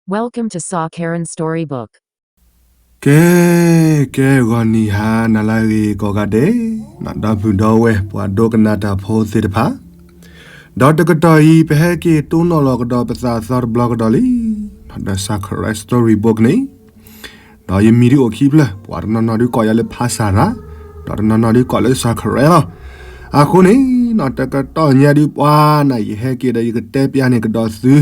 Welcome to Sa Karen Storybook. ကဲ, ကဲ ဂီၤနံၤဟါနၤလၢအဂ့ၤကိးဂၤဒဲး, ဒီပုၢ်ဒီဝဲၢ်ပှၤဒိကနၣ်တၢ်ဖိသ့ၣ်တဖၣ်, ဒီးတကတီၢ်အံၤ ပဟဲက့ၤတိၢ်နီၣ်လီၤကဒီးပသးသီတဘျီကဒီးလံ, ဒီး Sa Karen Storybook န့ၣ်, ဒီးယမံၤဒ်အိၣ်ခံဖျၢၣ်, ပှၤတနီၤနီၤဒုးကိးယၤလၢဖါစၢ်ရၤ, ဒီးတနီၤနီၤဒုးကိးလၢ Sa Karen လီၤ. အဃိန့ၣ်, တကတီၢ်ညါဒုးပှၤနၤ ယဟဲက့ၤဒီးယကတဲပျးန့ၢ်ကဒီးသု,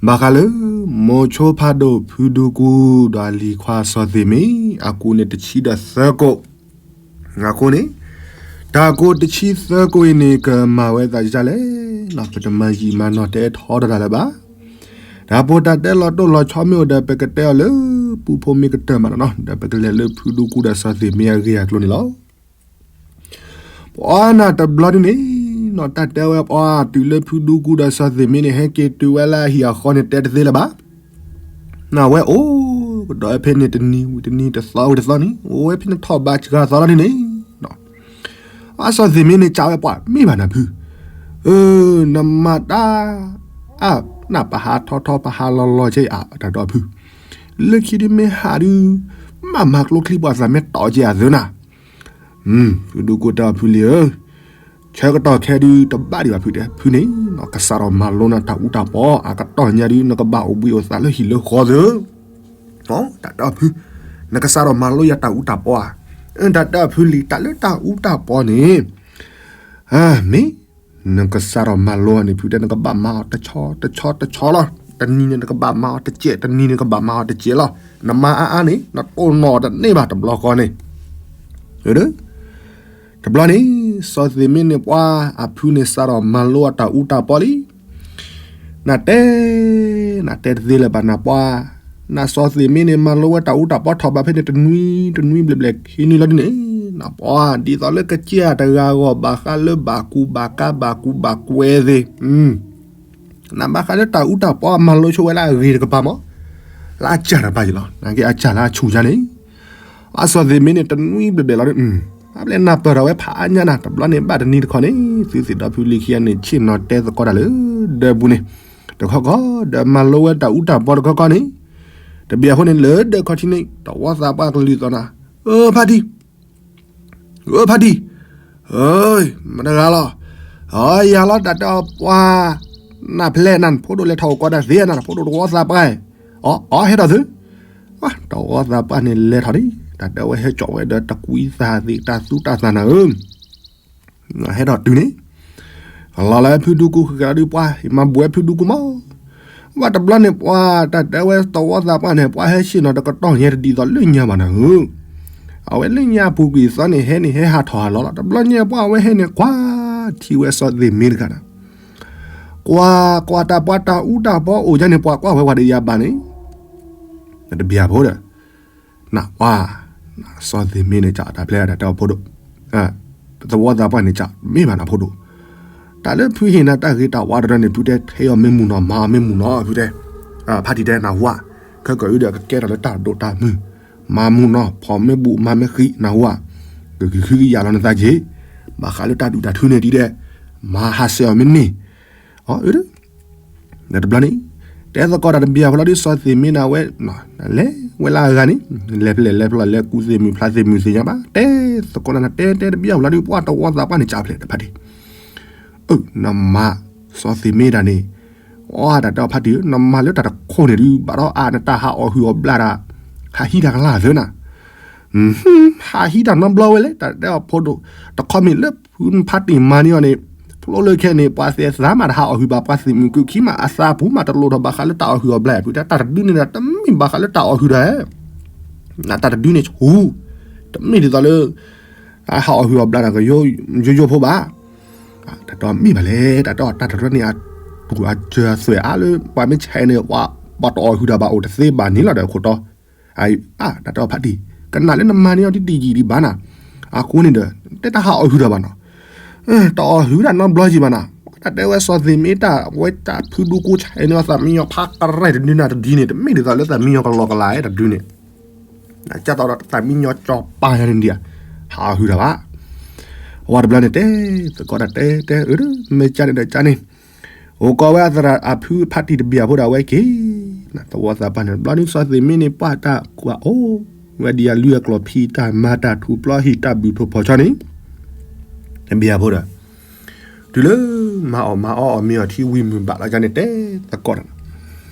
ဘၣ်ဃးလၢ မိၤဆိဖးဒိၣ်ဖုဒူကူဒီးအလံၤခွါစီၤသ့ၣ်မ့ၢ် အကူးန့ၣ်တဆံဒီးသၢကိး, အဃိန့ၣ်, တၢ်ကူးတဆံသၢကိးအံၤန့ၣ် ကမၤဝဲသးဒ်လဲၣ်, ပတမၤယံာ်မၤနီၢ်တဲထီတၢ်လၢၤဘၣ်. တၢ်ပီးတၢ်တဲလီၤတိၢ်လီၤဆီမ့ၢ်အိၣ်ဒီး ပကတဲအီၤလၢ ပူဖိမ့ၢ်ကတၢၢ်မးနီၤ, ဒီးပကလဲၤလၢဖုဒူကူဒီးစီၤသ့ၣ်မ့ၢ်အဂ့ၢ်အကျိၤန့ၣ်လီၤ. ပှၤနၤတဘျီဒုန့ၣ်, တၢ်တဲဝဲပှၤတုၤလၢဖုဒူကူဒီးစီၤသ့ၣ်မ့ၢ်န့ၣ် ဟဲက့ၤတုၤဝဲလၢအဟံၣ်အဃီန့ၣ် တဲတသ့လၢၤဘၣ်. နဝဲအိၣ်ကဒီးဖဲန့ၣ်တနံၤဝံၤတနံၤ တသီဝံၤတသီန့ၣ်, အိၣ်ဝဲဖဲန့ၣ်ထီၣ်ဘးစှၤသီလီၤဒ်န့ၣ်, အစီၤသ့ၣ်မ့ၢ်န့ၣ် ကးဝဲပှၤမ့ၢ်ဘၣ်နၤဖု, နမၤတၢ်အါ, နပဟးထီထီပဟးလီၤလီၤကဲအတၢ်ဒီဖု, လၢခံဒုးမ့ၢ်ဟးဒုး, မၤမၤကျိချံပှၤသးမ့ၢ်တီၢ်ကဲအသၢနၤ, ဖုဒူကူတဲအီၤဖုလံၤဧၢ, ဆၢကတီၢ်ခဲဒုးတဘၣ်ဒံးဘၣ်ဖုတဲ, ဖုန့ၣ်, ကစးထီၣ်မၤလိနၤတၢ်အူတၢ်ပီ, အကတီၢ်ညါဒုး နကဘၣ်အိၣ်ဘှံးအိၣ်သးလၢဟံၣ်လၢဃီသၢ တၢ်တဲအီၤဖု, နကစးထီၣ်မၤလိယၤတၢ်အူတၢ်ပီဧါ, တၢ်တဲအီၤဖုလံၤ တၢ်လၢတၢ်အူတၢ်ပီန့ၣ်, မ့ၢ်, နကစးထီၣ်မၤလိန့ၣ် ဖုတဲ နကဘၣ်မၤအီၤတဆီတဆီတဆီလီၤ, တနံၤန့ၣ်နကဘၣ်မၤအီၤတစဲး တနံၤန့ၣ်နကဘၣ်မၤအီၤတစဲးလီၤ, နမၤအါအါန့ၣ် နတိၢ်နီၣ်တန့ၢ်ဘၣ်တဘျီဃီန့ၣ် တဘျီန့ၣ်, စီၤသ့ၣ်မ့ၢ်န့ၣ်ပှၤအဖုန့ၣ်စးထီၣ်မၤလိအတၢ်အူတၢ်ပီလံ, နတဲ, နတဲတသ့လၢၤဘၣ်နပှၤ, နစီၤသ့ၣ်မ့ၢ်န့ၣ် မၤလိဝဲတၢ်အူတၢ်ပီထီၣ်ဘးဖဲန့ၣ်တနွံတနွံဘျဲၣ်ဘျဲၣ်ခံနွံလီၤဒ်န့ၣ်, နပှၤဒ်သိးလၢကစၢ်တဂၤဂီၢ် ဘၣ်ဃးလၢဘၣ်ကူဘၣ်ကါဘၣ်ကူဘၣ်ကွဲသ့ၣ် နဘၣ်ဃးလၢတၢ်အူတၢ်ပီအမၤလိဆိဝဲလၢအဂ့ၤတကပၤမး, လၢအစၢ်တပၤယံၤလီၤ, နက့အစၢ်လၢအဆူၣ်ယါန့ၣ်, အစီၤသ့ၣ်မ့ၢ်န့ၣ်တနွံဘျဲၣ်ဘျဲၣ်လီၤဒ်, အဘျဲၣ်နၢ်ပၢၢ်ထီၣ်ဝဲဖးအါညါနၤ တဘျီန့ၣ်ဘၣ်တနံၤတခီန့ၣ် သုသ့ၣ်ဒီဖုလံၤခံဂၤန့ၣ် ဆ့ၣ်နီၤတဲသကိးတၢ်လၢဒၢးပူၤန့ၣ်, တခီခီ, ဒီးမၤလိဝဲတၢ်အူတၢ်ပီတခီခီန့ၣ်, တဘျီအဃိန့ၣ်လၢဒၢးခီၣ်ထံးန့ၣ် တဝီသးပှၢ်ကလုၢ်သီနၤ, အၢဖါတံၢ် အၢဖါတံၢ်, မတဂၤလီၤ, ယၤလီၤ တၢ်တဲအီၤပှၤ, နဖျဲးနၤ ဖိဒိၣ်လဲၤထီၣ်အိၣ်ကီးတၢ်သ့နၤ ဖိဒိၣ်တဝီသးပှၢ်, အီ အီ ဟဲထီၣ်သု, တဝီသးပှၢ်န့ၣ်လဲၤထီၣ်ဒံး တၢ်တဲဝဲဟဲကၠီၣ်ဝဲဒီးတကွံသးသ့ၣ်တၢ်သူတၢ်သးနၤဧၢ ဟဲထီၣ်တုၤန့ၣ်, လီၤလၢဖုဒူကူဃုာ်ကဒီးဒုးပှၤ ယမၤဘူးဝဲဖုဒူကူမး, ဝဲတဘျီန့ၣ်ပှၤ တၢ်တဲဝဲတဝီသးပှၢ်န့ၣ် ပှၤဟဲဆ့ၣ်နီၤတကတီၢ်ညါတဒ်သိးလၢညါဘၣ်နၤဧၢ, အဝဲလၢညါပူၤကွံာ်သီန့ၣ် ဟဲန့ၣ်ဟဲဟးထီၣ်ဟးလီၤလီၤ တဘျီညါပှၤအဝဲဟဲန့ၣ်ကွၢ် ထံၣ်ဝဲစီၤသ့ၣ်မ့ၢ်တဂၤနၤ, ကွၢ်ကွၢ်တၢ်ပှၤတၢ်အူတၢ်ပီအိၣ်ယါန့ၣ် ပှၤကွၢ်ဝဲပှၤဒီးယၤဘၣ်န့ၣ်, တဘျီဖိဒီး နဝဲ, စီၤသ့ၣ်မ့ၢ်န့ၣ် တၢ်တဲဖိဒိၣ်, သဝီသးပှၢ်န့ၣ် မ့ၢ်ဘၣ်နၤဖိဒိၣ်, တၢ်လၢဖုဟ့ၣ်နၤတၢ်ဂ့ၤတၢ်ဝါတရၢန့ၣ် ဖုတဲထဲအီၤမ့ၢ်မုၢ်နီၤ မၤအီၤမ့ၢ်မုၢ်နီၤ ဖုတဲ, ဖါတံၢ်တဲ နၢ်ဟူဧါ, ခဲကီၢ်အံၤဒီးကကဲထီၣ်လၢတၢ်ဒိၣ်တၢ်မုၢ်, မၤမုၢ်နီၤ ဖီၣ်မ့ၢ်ဘူးမၤမ့ၢ်ဃံး နၢ်ဟူဧါ, ကဂံၢ်ဃံးကယၤလီၤနသးက့ၤ, ဘၣ်ဃးလၢတၢ်ဒုၣ်တၢ်ထုန့ၣ်ဒ်ဒဲး, မၤဟးဆှဲးအီၤမ့ၢ်န့ၢ်, အၢ ဒီးတဘျီန့ၣ်, တဲသကိးတၢ်တဘျီဖိလီၤဒုး စီၤသ့ၣ်မ့ၢ်န့ၣ် အဝဲလဲၤဝဲလၢအဂၤန့ၣ်, လဲၤဖဲလဲၣ်လဲၤဖဲလဲၣ် လဲၤကူၣ်သ့ၣ်မုၢ်ဖျါသ့ၣ်မုၢ်သ့ၣ်ညါဘၣ်, တဲသကိးတၢ် နတဲတဲတဘျီဖိလီၤဒုး ပှၤတဝီသးပှၢ်န့ၣ် ကဖျဲးတဖါတံၢ်, အၢ နမၤ, စီၤသ့ၣ်မ့ၢ်တၢ်န့ၣ်, အတၢ်တဲအီၤဖါတံၢ်ဧၢ နမၤလၢတၢ်တခိၣ်န့ၣ်ဒုး ဘၣ်ဒီးအါနတၢ်ဟးအီၣ်ဟုၣ်အီၣ်ဘျၣ်တၢ်, ဟးဟံးတၢ်ကလၢ်သၢနၤ ဟးဟံးတၢ်နီတဘျီဝဲလဲၣ် တၢ်တဲအီၤဖိဒိၣ်, တခီမ့ၢ်လၢဖုဖါတံၢ်မၤန့ၢ်အီၤန့ၣ်, ဖျိလၢခဲန့ၣ် ပှၤသဲးသးမးတဟးအီၣ်ဟုၣ်ဘၣ် ပှၤသ့ၣ်မုၢ်ကုၢ်ခံမး အသးပူၤမးတလိၣ်ထီၣ်ဘၣ်ဃးလၢတၢ်အီၣ်ဟုၣ်အီၣ်ဘျၣ် ဖုတဲ တၢ်တဒုန့ၣ်ဒီး တမ့ၢ်ဘၣ်ဃးလၢတၢ်အီၣ်ဟုၣ်တၢ်, တၢ်တဒုန့ၣ်ဆူၣ်, တမ့ၢ်ဒ်သိးလၢ ဟးအီၣ်ဟုၣ်အီၣ်ဘျၣ်တၢ်ကယိယိဖိဘၣ်, တၢ်တမ့ၢ်ဘၣ်လဲၣ် တၢ်တဲအီၤတၢ်တရၢန့ၣ် အတူၢ်အစၢၤအသွဲၣ်အါလၢ ပှၤမ့ၢ်ဆဲးန့ၣ် ပှၤတအီၣ်ဟုၣ်တၢ်ဘၣ်အိၣ်တသ့ဘၣ်န့ၣ်လီၤဒီးခိၣ်တီ အါ တၢ်တဲအီၤဖါတံၢ် ကနၣ်လၢနမၤန့ၢ်အီၤဒ်တယံာ်ဒံးဘၣ်နၤ, အဃိန့ၣ်ဒီး တဲတၢ်ဟးအီၣ်ဟုၣ်တၢ်ဘၣ်နီၤ, တအီၣ်ဟုၣ်တၢ်နီတဘျီကံဘၣ်နၤ, တၢ်တဲဝဲစီၤသ့ၣ်မ့ၢ်တၢ်ဝဲတၢ်ဖုဒူကိဆဲးန့ၢ်အီၤသးမံညီဖးကရဲၣ်တဒုနၤတဒုန့ၣ် တမ့ၢ်ဒ်သိးလၢသးမံညီကလီကလီတဒုန့ၣ်, ကၢ်သိးဒီးသးမံညီကၠီပာ်ယၤန့ၣ်ဒံးဧါ, ဟးအီၣ်ဟုၣ်တၢ်ဘၣ်, အဝဲတဘျီန့ၣ်တဲ သကိးတၢ်တဲတဲ အၢ မ့ၢ်ကၢ်န့ၣ်ဒီးကၢ်န့ၣ်, အိၣ်ကီးဝဲအသရၣ်အဖုဖါတံၢ်တဘျီဖိဒီးအဝဲက့ၤ သဝီသးပှၢ်န့ၣ် တဘျီန့ၣ် စီၤသ့ၣ်မ့န့ၣ် ပှၢ်တၢ်ကွၢ်အိၣ်ဝဲဒ်အလုၢ်အကျိၤဖံးတၢ်မၤတၢ်ထူးပျီဟံၣ်တၢ်ဘုၣ်ထိၣ်ဖီၣ်ဆီန့ၣ် တဘံၣ်အဖိဒီး တုၤလၢမၤအီၣ်မၤအီအီၣ်မ့ၤအီၣ်ထံဝံၤမုၢ်ဘၣ်လီၤကန့ၣ် တဲသကိးတၢ်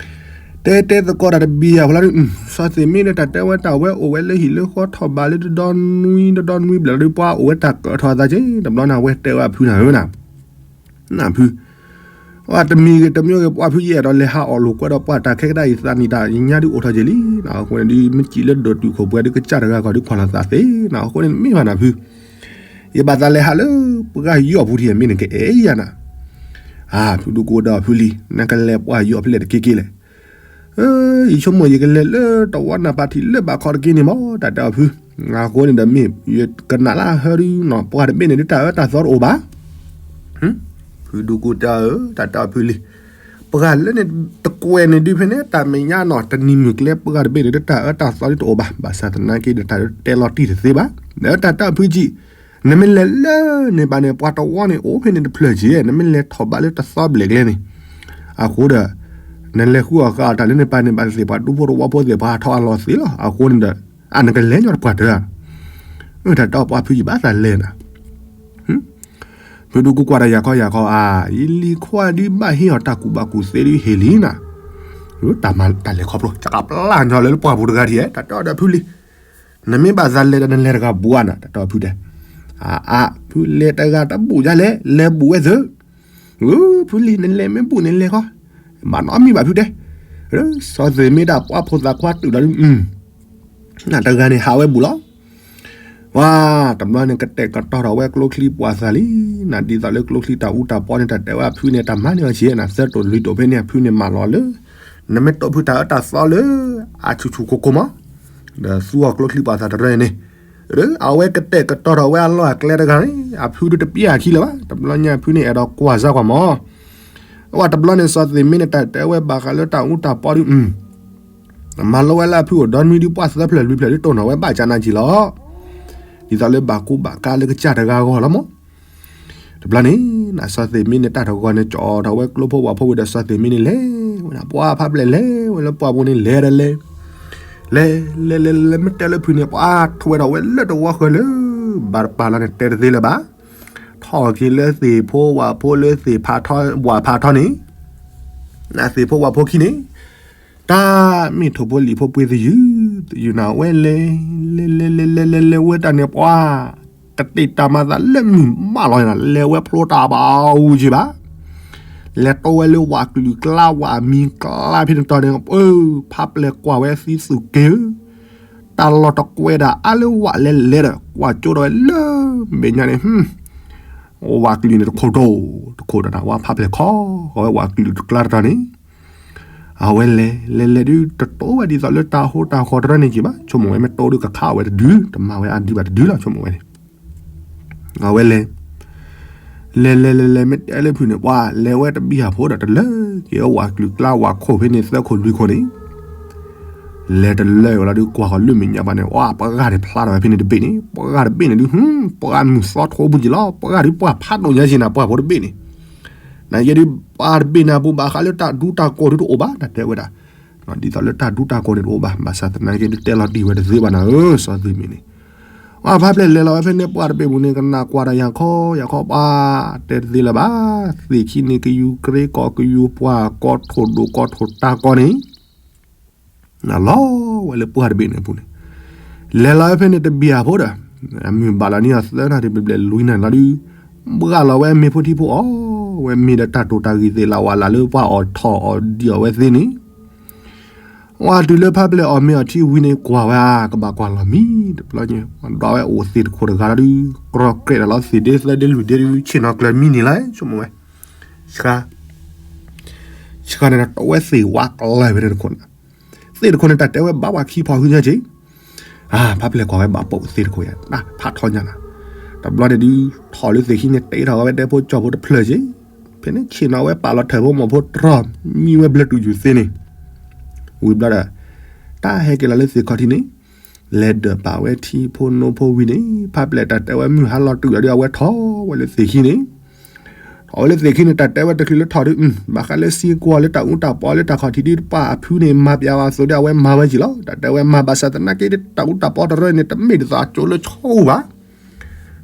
တဲတဲသကိးတၢ်တဘံၣ်အဖိလီၤဒုး စီၤသ့ၣ်မ့န့ၣ် တၢ်တဲဝဲတၢ်ဝဲအိၣ်ဝဲလၢဟံၣ်လၢဃီထီၣ်ဘးလၢတဒီနွံတဒီနွံဘျဲၣ်လီၤဒုး ပှၤအိၣ်ဝဲတၢ်ကၢၣ်ထီၣ်အသးက့ တဘျီန့ၣ် အဝဲတဲဝဲအဖုနၤဧၢနၤ နဖု အတမံၤဂ့ၤတမံၤဂ့ၤ ပှၢ်ဖုယအဲၣ်ဒိးလဲၤဟးအီၣ်လိာ်ကွဲဒီးပှၢ် တၢ်ခဲကနံၣ်အံၤသးနံၣ်တၢ်ညါဒုးအိၣ်ထီၣ်က့ၤလံနၤ အဃိန့ၣ်ဒုး မ့ၢ်စံးလၢဒိၣ်တုာ်ခိၣ်ပှဲၤဒုး ကစၢ်တဂၤဂီၢ်ဒုး ကွၢ်လီၤသးသ့နၤ အဃိန့ၣ်မ့ၢ်ဘၣ်နၤဖု ယဘၣ်သးလဲၤဟးလၢ ပှၢ်ယီၣ်ပူၤထံၣ် မ့ၢ်နကအဲၣ်ယၤနၤ ဖုဒူကိဒီးဖုလံၤ နကလဲၤပှၢ်ယီၣ်ဖဲလဲၣ်တက့ၢ်က့ၢ်လဲၣ် ယဆိကမိၣ်ယကလဲၤလၢတဝီနၢ်ပၤထံးလၢဘၣ်ခီတက့ၢ်န့ၣ်မး တၢ်တဲအီၤဖု အဃိန့ၣ်ဒီးမ့ၢ် ယကနၣ်လၢဟၢဒုးနီၤ ပှၢ်တဘ့ၣ်န့ၣ်ဒုး တၢ်အၢတၢ်သီတအိၣ်ဘၣ် ဖုဒူကိတဲအီၤ တၢ်တဲအီၤဖုလံၤ ပှၢ်လၢန့ၣ်တကွဲးန့ၣ်ဒုးဖဲန့ၣ် တၢ်မဲာ်ညါနီၤ တနံၤမုၢ်ကျဲပှၢ်တဘ့ၣ်န့ၣ်ဒုး တၢ်အၢတၢ်သီဒုးတအိၣ်ဘၣ် ဘၣ်ဆၣ်သနာ်က့ဒီး တၢ်တဲလီၤတံၢ်တသ့ဘၣ် ဒီးတၢ်တဲအီၤဖုကံ နမ့ၢ်လဲၤလၢန့ၣ်ဘၣ်န့ၣ် ပှၤတဝီန့ၣ်အိၣ်ဖဲန့ၣ်တဖျၢၣ်က့ နမ့ၢ်လဲၤထီၣ်ဘးလၢတသီဘျဲၣ်ကျဲန့ၣ် အဃိဒီး နလဲၤဃုအီၣ်ဃုအီတၢ်လၢန့ၣ်ဘၣ်န့ၣ် ဘၣ်သ့ၣ်ပှၤဒူဖိတဝီဖိသ့ၣ်ပှၤထီၣ်အလီၢ်သ့လီၤ အဃိန့ၣ်ဒီး အနကလဲၤညီတပှၢ်တၢၢ် တၢ်တဲအီၤပှၢ်ဖုယဘၣ်သးလဲၤနၤ ဖုဒူကိကွၢ်ဒီးယၤခီယၤခီဧါ ယလံၤခွါဒုးဘၣ်ဟ့ၣ်အီၤတၢ်ကူၣ်ဘၣ်ကူၣ်သ့ဒုးဟ့ၣ်လံနၤ တၢ်လဲၤခီဖျိ တၢ်ကပျၢ်ညီလၢပှၢ်ပူၤတဂၤဒ် တၢ်တဲအီၤဒီးဖုလံၤ နမ့ၢ်ဘၣ်သးလဲၤဒီးနလဲၤတဂၤဘူးဧါနၤ တၢ်တဲအီၤဖုတဲ အါ ဖုလဲၤတဂၤတဘူးဒ်လဲၣ် လဲၤဘူးဝဲသၢ ဖုလံၤ နလဲၤမ့ၢ်ဘူးန့ၣ်လဲၤခီ ဘၣ်နီတမံၤဘၣ်ဖုတဲ စီၤသ့ၣ်မ့ၢ်ဒၣ်ပှၢ်ဖိသၣ်ခွါတုာ်ဒီး နတဂၤန့ၣ်ဟးဝဲဘူးလီၤ ဝါ တဘျီန့ၣ် ကတဲာ်ကတီၤထီၣ်ဝဲကျိချံပှၢ်သၣ်လံ နဒ်သိးလၢကျိချံတၢ်အူတၢ်ပီန့ၣ် တၢ်တဲဝဲအဖုန့ၣ် တၢ်မၤန့ၢ်အီၤဆံးနၤ သၢတိၣ်လွံၢ်တိၣ်ဖဲန့ၣ် အဖုန့ၣ်မၢလီၤလၢ နမ့ၢ်တိၢ်ဖုတၢ်အၢတၢ်သီလၢ အဆူၣ်ဆူၣ်ခိၣ်ခိၣ်မး ဒီးသူအီၤကျိချံပှၢ်သၣ်တရၢန့ၣ် အဝဲကတဲာ်ကတီၤထီၣ်ဝဲအလီၢ်အကျဲတဂၤန့ၣ် အဖုဒုးတပျၢ်အခံလၢၤဘၣ် တဘျီညါအဖုန့ၣ်အဲၣ်ဒိးကွၢ်စၢ်ကွၢ်မး အဝဲတဘျီန့ၣ် စီၤသ့ၣ်မ့ၢ်န့ၣ် တၢ်တဲဝဲဘၣ်ဃးလၢတၢ်အူတၢ်ပီဒုး မၤလိဝဲလၢအဖုအိၣ်ဒီနွံဒုး ပှၢ်သၢဖျၢၣ်လွံၢ်ဖျၢၣ်ဒုး တိၢ်နီၣ်ဝဲဘၣ်ကနါကံလီၤ. ဒ်သိးလၢဘၣ်ကူဘၣ်ကါလၢကစၢ်တဂၤအဂီၢ်လီၤမး. တဘျီန့ၣ် နစီၤသ့ၣ်မ့ၢ်န့ၣ် တၢ်တဂီၤန့ၣ် ကၠီထီၣ်ဝဲကျိဖိဝၣ်ဖိဝံၤဒီး စီၤသ့ၣ်မ့ၢ်န့ၣ်လဲၤဝဲဒၣ် ပှၢ်ဖးဖျဲၣ်လဲၤဝဲလၢပှၢ်ပူၤန့ၣ် လဲၤဒီးလဲၤ လဲၤလဲၤလဲၤလဲၤ မ့ၢ်တဲလၢဖုန့ၣ် ပှၢ်ထီၣ်ဝဲဒၣ်ဝဲလၢတဝီဃၢၤလၢ ဘၣ်တပာ်လီၤန့ၣ် တဲတသ့လၢၤဘၣ်. ထီၣ်က့ၤလၢသ့ၣ်ဖိဝၣ်ဖိလၢသ့ၣ်ဖးထီ ဝၣ်ဖးထီန့ၣ် နသ့ၣ်ဖိဝၣ်ဖိခံန့ၣ် တၢ်မ့ၢ်ထိၣ်ဖိလံာ်ဖိပှ့ၤသယုၢ်သယုၢ်နၤဝဲလဲၤ လဲၤလဲၤလဲၤလဲၤလဲၤလဲၤဝဲတၢ်န့ၣ်ပှၢ် တတ့ၢ်တၢ်မၤသးလၢမုၢ်မးလီၤန့ၣ် လဲၤဝဲဖျိတၢ်ဘၣ်အူက့ဘၣ်. လဲၤတိဝဲလၢဝၣ်ကလုာ်ကျါ ဝၣ်မံၤကျါဖဲန့ၣ်တီၤန့ၣ် ဖးဖျဲၣ်ကွၢ်ဝဲသံသူၣ်က့ၤဧၢ တၢ်လီၢ်တကွဲးဒၣ်အါလၢဝၣ်လဲၤလဲၤဒီး ကွၢ်ကၠိဒီးဝဲလၢမဲာ်ညါန့ၣ် ဝၣ်ကလုာ်န့ၣ်တခိၣ်ဒိၣ် တခိၣ်ဒီးနဝဲဖးဖျဲၣ်ခီဃီၤဝဲဝၣ်ကလုာ်တကျါတတီၤန့ၣ် အဝဲလဲၤလဲၤလဲၤဒုး တတိဝဲဒ်သိးလၢတၢ်ဟိတၢ်ဃီတရၢန့ၣ်က့ဘၣ်. ဆိကမိၣ်ဝဲမ့ၢ်တိဒုးကခးအီၣ်ဝဲတဒု တမၤဝဲအဒုဘၣ်တဒုလီၤ ဆိကမိၣ်ဝဲန့ၣ် အဝဲလဲၤ လဲၤလဲၤလဲၤလဲၤ မ့ၢ်တဲလၢဖုန့ၣ် ပှၢ်လဲၤဝဲတဘံၣ်ဟးဖိဒီး တလၢက့ၤဝဲဝၣ်ကလုာ်ကျါဝၣ်ခိၣ်ဖဲန့ၣ် သၢခိၣ်လွံၢ်ခိၣ်န့ၣ် လဲၤတလၢဝဲလီၤဒုး ကွၢ်ဃီၤလၢမဲာ်ညါဘၣ်န့ၣ် ဝဲပှၢ်ဂၤန့ၣ်ဖျါထီၣ်ဝဲဖဲန့ၣ်တဘ့ၣ်န့ၣ် ပှၢ်ဂၤတဘ့ၣ်န့ၣ်ဒုး ပှၢ်မုၢ်သီထိပူၤက့ၤလီၤ ပှၢ်ဂၤဒုး ပှၢ်ဖးဒိၣ်ညါက့ၤနၤ ပှၢ်ဖိတဘ့ၣ်န့ၣ် နယဲဒုး ပှၢ်တဘ့ၣ်န့ၣ်အပူၤ ဘၣ်ဃးလၢတၢ်ဒူတၢ်ကိးဒုးတအိၣ်ဘၣ် တၢ်တဲဝဲဒၣ် ဒ်သိးလၢတၢ်ဒူတၢ်ကိးန့ၣ်တအိၣ်ဘၣ် ဘၣ်ဆၣ်သနာ်က့ဒုး တဲလီၤတံၢ်ဝဲတသ့ဘၣ်နၤဧၢ စီၤသ့ၣ်မ့ၢ်န့ၣ် ပှၢ်ဖးဖျဲၣ်လဲၤလီၤဝဲဖဲန့ၣ် ပှၢ်တဘ့ၣ်ပူၤန့ၣ် ကနၣ်ကွၢ်ဒီးယၤခီယၤခီ ပှၢ်တဲတသ့လၢၤဘၣ် သ့ၣ်ခံန့ၣ် ကယူၤကြ့ကီၢ် ကယူၤပှၢ်ကီၢ် ထိၣ်ဒိၣ်ကီၢ် ထိၣ်တၢ်ကီၢ်န့ၣ် လီၤဝဲလၢပှၢ်တဘ့ၣ်န့ၣ်အပူၤန့ၣ် လဲၤလီၤဝဲဖဲန့ၣ်တဘံၣ်အဖိဒီး မုၢ်ဘၣ်လီၤန့ၣ်အီၤသၢနၣ်ရံၣ်ဘျဲၣ်ဘျဲၣ်လွံၢ်နၣ်ရံၣ်လီၤဒုး ဘှၣ်လီၤဝဲမ့ၤဖိထံဖိအီၣ်ဝဲမ့ၤဒီးတၢ်တိၢ်တၢ်ဂံၢ်သ့ၣ်လၢဝဲလၢပှၢ်အီၣ်ထီၣ်အီၣ်ဒံးအီၣ်ဝဲသ့န့ၣ် ဝဲတုၤလၢဖးဖျဲၣ်အီၣ်မ့ၤအီထံဝံၤန့ၣ် ကွၢ်ဝဲကဘၣ်ကွၢ်လီၤမံၤတဘျီညါ ဒွးဝဲအိၣ်သ့ၣ်တခိၣ်တဂၤလီၤဒုး ကြီကြဲးတၢ်လီၤသ့ၣ်ဒ့သၢဒ့လွံၢ်ဒ့ဒုး ဆ့ၣ်နီၤကျၢၤမံန့ၣ်လီၤ ဆိကမိၣ်ဝဲ ဆှါ ဆှါန့ၣ်တဝဲသ့ၣ်ဝါကျၢၤဖဲန့ၣ်တခိၣ်န့ၣ် သ့ၣ်တခိၣ်န့ၣ် တၢ်တဲဝဲဘၣ်ဝဲခံဖီၣ်ဟုညါက့ၤ ဖးဖျဲၣ်ကွၢ်ဝဲဘၣ်ပိာ်သ့ၣ်တခိၣ်ယါ ဖးထီညါနၤ တဘျီန့ၣ်ဒုး ထီၣ်လၢသ့ၣ်ခံန့ၣ် တဲထီၣ်ဝဲဒဲဖိကၠီဖိတဖျၢၣ်က့ၤ ဖဲန့ၣ်ဆ့ၣ်နီၤဝဲပာ်လီၤထၢၣ်ဖိမီၤဖိတြီ မံဝဲဘျၢတုာ်ယူၤသ့န့ၣ် ဝံၤဘျီဒီး တၢ်ဟဲက့ၤလီၤလၢသ့ၣ်ခီၣ်ထံးန့ၣ် လဲၤဒၢးပာ်ဝဲထံဖိနိဖိဝံၤန့ၣ် ဖးဖျဲၣ်တၢ်တဲဝဲမုၢ်ဟါလီၤတုၤလီၤဒုး အဝဲထီၣ်ဝဲလၢသ့ၣ်ခံန့ၣ် ထီၣ်ဝဲလၢသ့ၣ်ခံန့ၣ် တၢ်တဲဝဲတချုးလၢထီၣ်ဒုး ဘၣ်ဃးလၢစံကွၢ်လၢတၢ်အူတၢ်ပီလၢတၢ်ခီၣ်ထံးဒုး တပၣ်အဖုန့ၣ် မၤပျးဝဲအသိးဒီး အဝဲမၤဝဲက့ၤလီၤ. တၢ်တဲဝဲမၤဘၣ်ဆၣ်သနာ်က့ တၢ်အူတၢ်ပီတရၢန့ၣ် တမ့ၢ်တသးကၠိလၢဆိဘၣ်.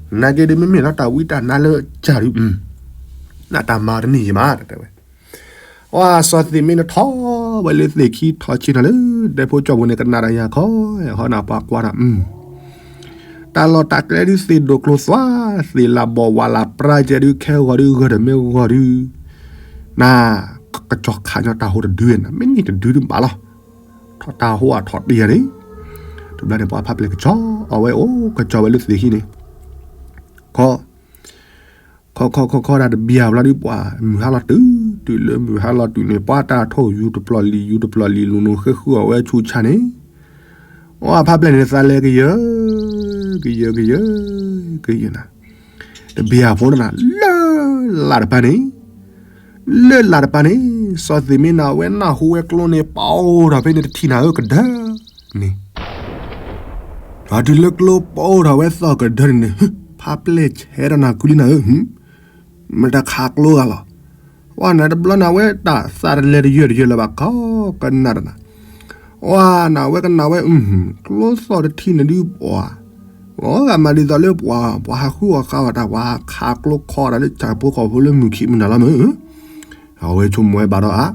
သနာ်က့ဒုး မ့မ့ၢ်လၢတၢ်ဝံတၢ်နါလၢကၢ်ဒုး နတၢ်မၤတန့ၢ်ယံၤမး တၢ်တဲဝဲ အၢ စီၤသ့ၣ်မ့န့ၣ် ထီၣ်ဝဲလၢသ့ၣ်ခံ ထီၣ်ဆ့ၣ်နီၤလၢ ဒဲဖိကၠီပူၤန့ၣ် ကနၣ်တၢ်ယၤခီ ဟီနၢ်ပှၤကွၢ်တၢ် တၢ်လီၢ်တၢ်ကျဲဒုး သ့ၣ်ဒိၣ်ကျိၤသွါ, သ့ၣ်လၢဘီၣ်ဝါလၢပြါကဲဒုး ခဲဂီၤဒုး ဂီၤတမ့ၢ်ဂီၤဒုး, န ကစီၤခးညီတၢ်ဟိတဒုန့ၣ် မ့ၢ်န့ၢ်တဒုဒုးဘၣ်လီၤ. ထီၣ်တၢ်ဟိအထီၣ်တ့ၢ်ယၤန့ၣ်, တဘျီန့ၣ် ပှၤဖးပျဲၢ်ကစီၤ အဝဲအိၣ်ကစီၤဝဲလၢသ့ၣ်ခံန့ၣ်, ခီ ခီခီခီခီဒၣ်တဘျီဘျီဒုး ပှၤမုၢ်ဟါလီၤတုၤ တုၤလၢမုၢ်ဟါလီၤတုၤန့ၣ် ပှၤတၢ်ထိၣ်ယူၤတပျီၤလံၤ ယူၤတပျီၤလံၤ လူၤနုာ်ဃ့ဃုအီၣ်ဝဲဆူၣ်ဆါန့ၣ်, အဖးပျဲၢ်န့ၣ် သးလဲၤကယၢ, ကယၢကယၢ, ကယၢနၤ, တဘျီဖိန့ၣ်နၤ လၢလၢ်တပၤန့ၣ်, လၢလၢ်တပၤန့ၣ်, စီၤသ့ၣ်မ့နၤ အဝဲနၢ်ဟူဝဲကျိန့ၣ် ပအိၣ်ထီၣ်ဖဲန့ၣ်တထံၣ်နၤဧၢ ကဒၢန့ၣ် တုၤလၢကျိပအိၣ်ထီၣ်ဝဲသီၣ်ကဒၢန့ၣ်န့ၣ်, ဖးပျဲၢ်ဆဲးဒီးနၤကွံလံနၤဧၢ, မတခးကျိဂၤလီၤ. ဝဲနၤတဘျီန့ၣ် အဝဲတၢ်သးတလဲၤတယၢတယၢလၢၤဘၣ် ခီကနၣ်ဒီးနၤ, ဝဲနၤ အဝဲကနၣ်ဝဲ ကျိသီၣ်တထံၣ်န့ၣ်ဒုးပှၤ, လီၤဂာ်မးဒ်သိးလၢပှၤ ပှၤဟးဃုအီၣ်ဃုအီတၢ် ပှၤဟးခးကျိခီတၢ်လၢဆၣ်ဖိကီၢ်ဖိလၢမုၢ်ခံမုၢ်နၤလီၤမ့ၢ် အဝဲဆိကမိၣ်ဝဲဘၣ်ဒီးအါ,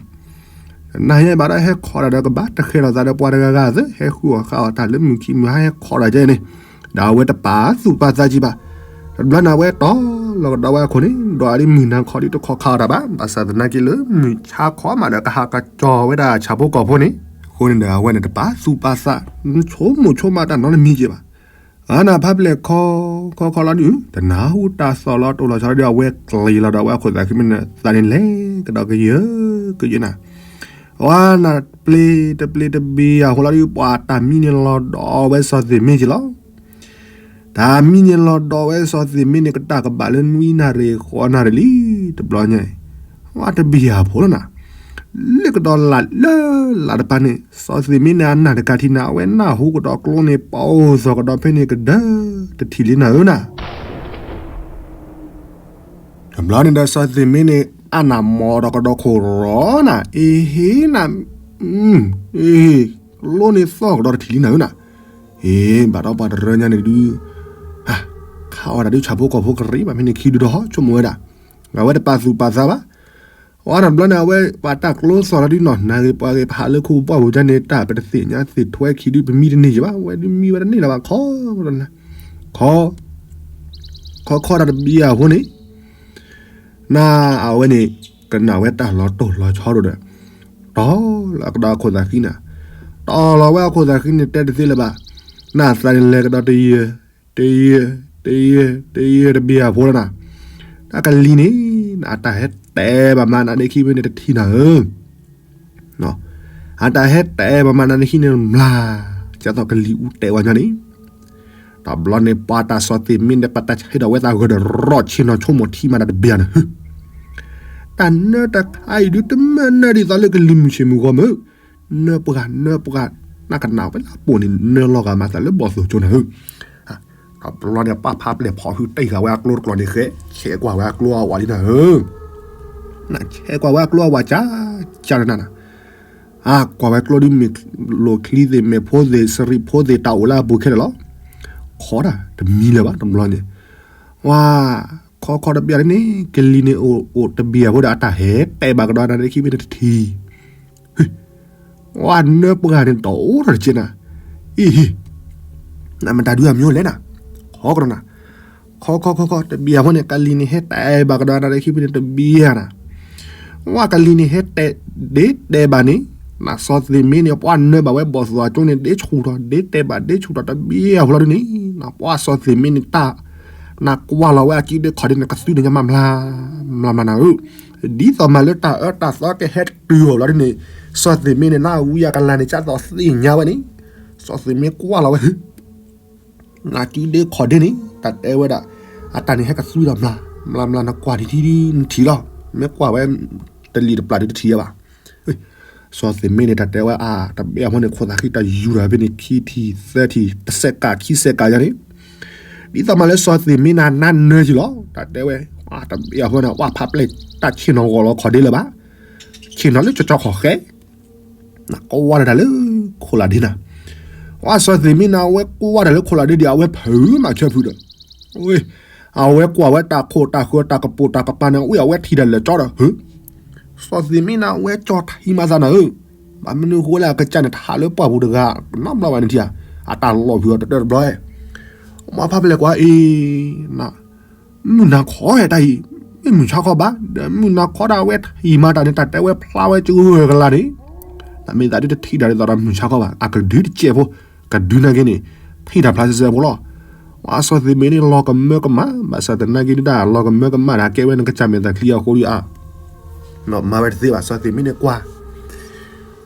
နၢ်ဟဲဘၣ်ဒီးဟဲခီတၢ်ဒီးကဘၣ်တဃဲၤထီၣ်သးဒီးပှၤတဂၤဂၤသ့ ဟဲဃုအီၣ်ဃုအီတၢ်လၢမုၢ်ခံမုၢ်ဟါဟဲခီတၢ်ကဲန့ၣ်, ဒီးအဝဲတပာ်သူၣ်ပာ်သးကံဘၣ်. တဘျီန့ၣ် အဝဲတီၢ်လီၤကဒီးဝဲအခိၣ်န့ၣ် ဒီးအဒ်မုၢ်နၤခီဒ်တခီခးအီၣ်တၢ်ဘၣ် ဘၣ်ဆၣ်သနာ်က့လၢမုၢ်ဆါခီမးဒီး ကဟးကစီၤဝဲဒၣ်ဆၣ်ဖိကီၢ်ဖိန့ၣ်, အဃိန့ၣ်ဒီး အဝဲန့ၣ်တပာ်သူၣ်ပာ်သး ဆိကမိၣ်ဆိကမးတၢ်နီတမံၤက့ဘၣ်. အါနၤဖးပျဲၢ်ခီ ခီခီလီၤဒုး တနၢ်ဟူတၢ်သီၣ်လီၤတိၢ်လီၤဆီဒီး အဝဲကျ့ၤလီၤဒီးအဝဲအခိၣ်သးခံမ့ၢ်န့ၣ် သးန့ၣ်လဲၤကဒီးကယၢကယၢနၤ, ဝဲနၤ တပျ့ၤတပျ့ၤတဘ့ၣ်အဃိလီၤဒုး ပှၤတၢ်မံန့ၣ်လီၤဒီးဝဲစီၤသ့ၣ်မ့က့လီၤ. တၢ်မံန့ၣ်လီၤဒီးဝဲစီၤသ့ၣ်မ့န့ၣ် ကတၢ်ကဘၣ်လၢနွံနၣ်ရံၣ်ဃိးနၣ်ရံၣ်လံ, တဘျီညါအံၤ ဝဲတဘ့ၣ်အဖိလီၤနၤ, လၢကဒီးလၢ်လၢ်တပၤန့ၣ် စီၤသ့ၣ်မ့န့ၣ် အနၢ်တကးထံၣ်နၤ အဝဲနၢ်ဟူကဒီးကျိန့ၣ် ပအိၣ်သီၣ်ကဒီးဖဲန့ၣ်ကဒၢတထံၣ်လံနၤဧၢနၤ တဘျီန့ၣ်ဒီးစီၤသ့ၣ်မ့န့ၣ် အနၢ်မီၤဒီးကဒီးခိၣ်ရီနၤ အ့ဟ့နၤ, အ့ဟ့, ကျိန့ၣ်သီၣ်ကဒီးတထံၣ်လံနၤဧၢနၤ, အ့ ဘၣ်ဒီးပှၤတရၢညါန့ၣ်ဒုး ခးအီၣ်တၢ်ဒုးဆၣ်ဖိကီၢ်ဖိကရံးဘၣ်ဖဲန့ၣ်ခံဒုဒီးဟီဆိကမိၣ်ဝဲဒၣ်, အဝဲတပာ်သူၣ်ပာ်သးဘၣ်. အဝဲတဘျီန့ၣ် အဝဲပှၤတၢ်ကျိသီၣ်လီၤဒုးနီၤ နၢ်ဂ့ၤပှၤဂ့ၤ ပဟးလၢခိပှၢ်ပူၤကန့ၣ် တၢ်ပတသ့ၣ်ညါသ့ၣ်ထွဲခံဒုး ပမံတန့ၢ်ယံၤဘၣ် ဝဲဒုးမံဝဲတန့ၢ်လၢၤဘၣ်ခီ, ခီ, ခီခီတၢ်တဘံယၤအဃိန့ၣ် နၤအဝဲန့ၣ် ကနၣ်ဝဲတၢ်လီၤတိၢ်လီၤဆီဒီး တီၢ်လီၤကဒီးအခိၣ်သးဃံနၤ, တီၢ်လီၤဝဲအခိၣ်သးဃံန့ၣ် တဲတသ့လၢၤဘၣ်, နသးန့ၣ်လဲၤကဒီးတယၢၤ, တယၢၤ, တယၢၤ, တယၢၤတဘ့ၣ်အဖိလီၤနၤ, တၢ်ကလံၤန့ၣ် အတၢ်ဟဲတဲဘၣ်မးနၤဒ့ခံဖဲန့ၣ်တထံၣ်နၤဧၢ အတၢ်ဟဲတဲဘၣ်မးနၤဒ့ခံန့ၣ်မျၢ်, ကသိးကလံၤအူတဲဝဲညီန့ၣ်, တဘျီန့ၣ် ပှၤတၢ်စီၤသ့ၣ်မ့န့ၣ် ပတၢ်ဆဲးဒီးဝဲသးဂၢၢ်ဒီးရီၣ်ဆ့ၣ်နီၤဆိကမိၣ်ထံမးနၤတဘ့ၣ်န့ၣ်, တၢ်နၢတခါအံၤဒုးတမၢနၢဒ်သိးလၢကလံၤမုၢ်ဆ့ၣ်မုၢ်ဂီၤမုၢ်, နၢပှၢ် နၢပှၢ်, နကနၣ်ဝဲလၢအပိာ်န့ၣ် နၢလီၤဂာ်မၤသးလၢဘီၣ်သိၣ်ကၠိနၤဧၢ တဘျီန့ၣ် ပှၤဖးပျဲၢ်ဖီၣ်ဟုတံၢ်ဃာ်ဝဲအကျိတကျိၤန့ၣ်ဃဲ ဆဲးကွၢ်ဝဲအကျိအဝၤလံနၤဧၢ, နဆဲးကွၢ်ဝဲအကျိအဝၤကၠးကၠးနၤနၤ, အကွၢ်ဝဲကျိဒုးမ့ၢ်လိာ်ချံသ့ၣ် မ့ၢ်ဖိသ့ၣ် စရံးဖိသ့ၣ် တၢ်အိၣ်လၢအပူၤခဲလၢာ်လီၤ, ခီတၢ်တမံလၢၤဘၣ်တဘျီန့ၣ်, ဝါ, ခီခီတဘျီန့ၣ် ကလံၤန့ၣ်အိၣ်တဘ့ၣ်အဖိဒီး အတၢ်ဟဲတဲဘၣ်ကဒီးနၤဒ့ခံဖဲန့ၣ်တထံၣ် ဝါနၢပှၢ်န့ၣ် တအိၣ်ထီၣ်တက့ၢ်နၤ, အ့ဟ့, နမတၤဒုးအမံၤလဲၣ်နၤ, ခီကဒီးနၤ, ခီခီခီခီ တဘ့ၣ်အဖိန့ၣ် ကလံၤန့ၣ်ဟဲတဲဘၣ်ကဒီးနၤဒ့ခံဖဲန့ၣ်တဘ့ၣ်ဧါနၤ, ဝါကလံၤန့ၣ်ဟဲတဲ, ဒ့တဲဘၣ်န့ၣ်, နစီၤသ့ၣ်မ့န့ၣ် ပှၤနၢဘၣ်ဝဲဘီၣ်သိၣ်အကၠိန့ၣ် ဒ့ဆူၣ်ထီၣ် ဒ့တဲဘၣ်ဒ့ဆူၣ်ထီၣ်တဘ့ၣ်အဖိလီၤဒုးန့ၣ်, နပှၤစီၤသ့ၣ်မ့န့ၣ်တၢ်, နကွၢ်လီၤဝဲအစုဒ့ခီၣ်ဒ့န့ၣ် ကသူန့ၣ်ညါမးမျၢ်, မျၢ်မျၢ်နၤဧၢ ဒ်သိးမးလၢတၢ်အၢတၢ်သီကဟဲတုၤအီၤလီၤဒ်န့ၣ်, စီၤသ့ၣ်မ့န့ၣ် နၢ်ဝံအကလၤန့ၣ် ကၢ်သိးသ့ၣ်ညါဝဲန့ၣ်, စီၤသ့ၣ်မ့ကွၢ်လီၤဝဲ, နစုဒ့ခီၣ်ဒ့န့ၣ် တၢ်တဲဝဲဒၣ်, အတၢ်န့ၣ်ဟဲကသွံဒီးမျၢ်, မျၢ်မျၢ်နကွၢ်ထံထံနထံၣ်လီၤ, မ့ၢ်ကွၢ်ဝဲ, တလံၤတပျၢ်ဒုးတထံၣ်ယဲဘၣ် စီၤသ့ၣ်မ့န့ၣ် တၢ်တဲဝဲအါ, တဘ့ၣ်အဖိန့ၣ် ခိၣ်သးဃံတၢ်ယူၤဒီးဖဲန့ၣ် ခံထံၣ်သၢထံၣ် တစဲးကးခံစဲးကးယါန့ၣ်, ဒ်သိးမးလၢစီၤသ့းမ့ၢ်နၤနးနၢၤက့ၤလီၤ တၢ်တဲဝဲ, တဘ့ၣ်အဃိန့ၣ် ဝဲဖးပျဲၢ်တၢ်ဆ့ၣ်နီၤဂီၤလီၤခီၣ်ဒ့လၢၤဘၣ်, ဆ့ၣ်နီၤလၢကၠီကၠီခီၣ်ဃဲ, နကွၢ်တၢ်လၢခိၣ်လၢ်ဒ့နၤ, ဝဲစီၤသ့းမ့ၢ်နၤ အဝဲကွၢ်တၢ်လၢခိၣ်လၢ်ဒ့ဒီး အဝဲဖုးမးဆၢဖုးဒီး, အဝဲကွၢ်ဝဲတၢ်ခိၣ်တၢ်ဃၢၤတၢ်ကပိာ်တၢ်ကပၤန့ၣ် ဝဲအဝဲထံၣ်တၢ်လၢာ်ကၠီဒီး စီၤသ့းမ့ၢ်နၤ အဝဲကၠီထံမၤသးနၤဧၢ, ဘၣ်မနုၤဃိလဲၣ် အကစၢ်န့ၣ် ထးလၢပှၢ်ပူၤတဂၤ နီတဘျီဘၣ်န့ၣ်ထံၣ်ဧါ, အတၢ်လီၢ်ဖုးအီၤတတၢၢ်တဘျီ, မ့ၢ်ဖးပျဲၢ်ကွၢ်အံၤ, မုၢ်နၤခီဟဲတၢ်အံၤ, မ့ၢ်မုၢ်ဆါခီဘၣ်, ဒီးမုၢ်နၤခီဒၣ်ဝဲထံၣ်မၤတၢ်န့ၣ် တၢ်တဲဝဲဖျါဝဲကဂၢၢ်ကလာ်န့ၣ်, တၢ်မ့ၢ်သးဒ်တထံၣ်တၢ်ဒ်သိးဒီးမုၢ်ဆါခီဘၣ် အကဒုတစဲးဖိ, ကဒုနာ်က့န့ၣ်, ထံၣ်တၢ်ဖျါစဲစဲဖိလီၤ. ဝဲစီၤသ့းမ့ၢ်န့ၣ် လီၤကမၢကမၣ် ဘၣ်ဆၣ်သနာ်က့ဒၣ် လီၤကမၢကမၣ်ဒီးကဲဝဲနကစၢ်မဲာ်တၢ်ချံအဃိဒီးအါ, မၤဝဲတသ့ဘၣ် စီၤသ့းမ့ၢ်န့ၣ်ကွၢ်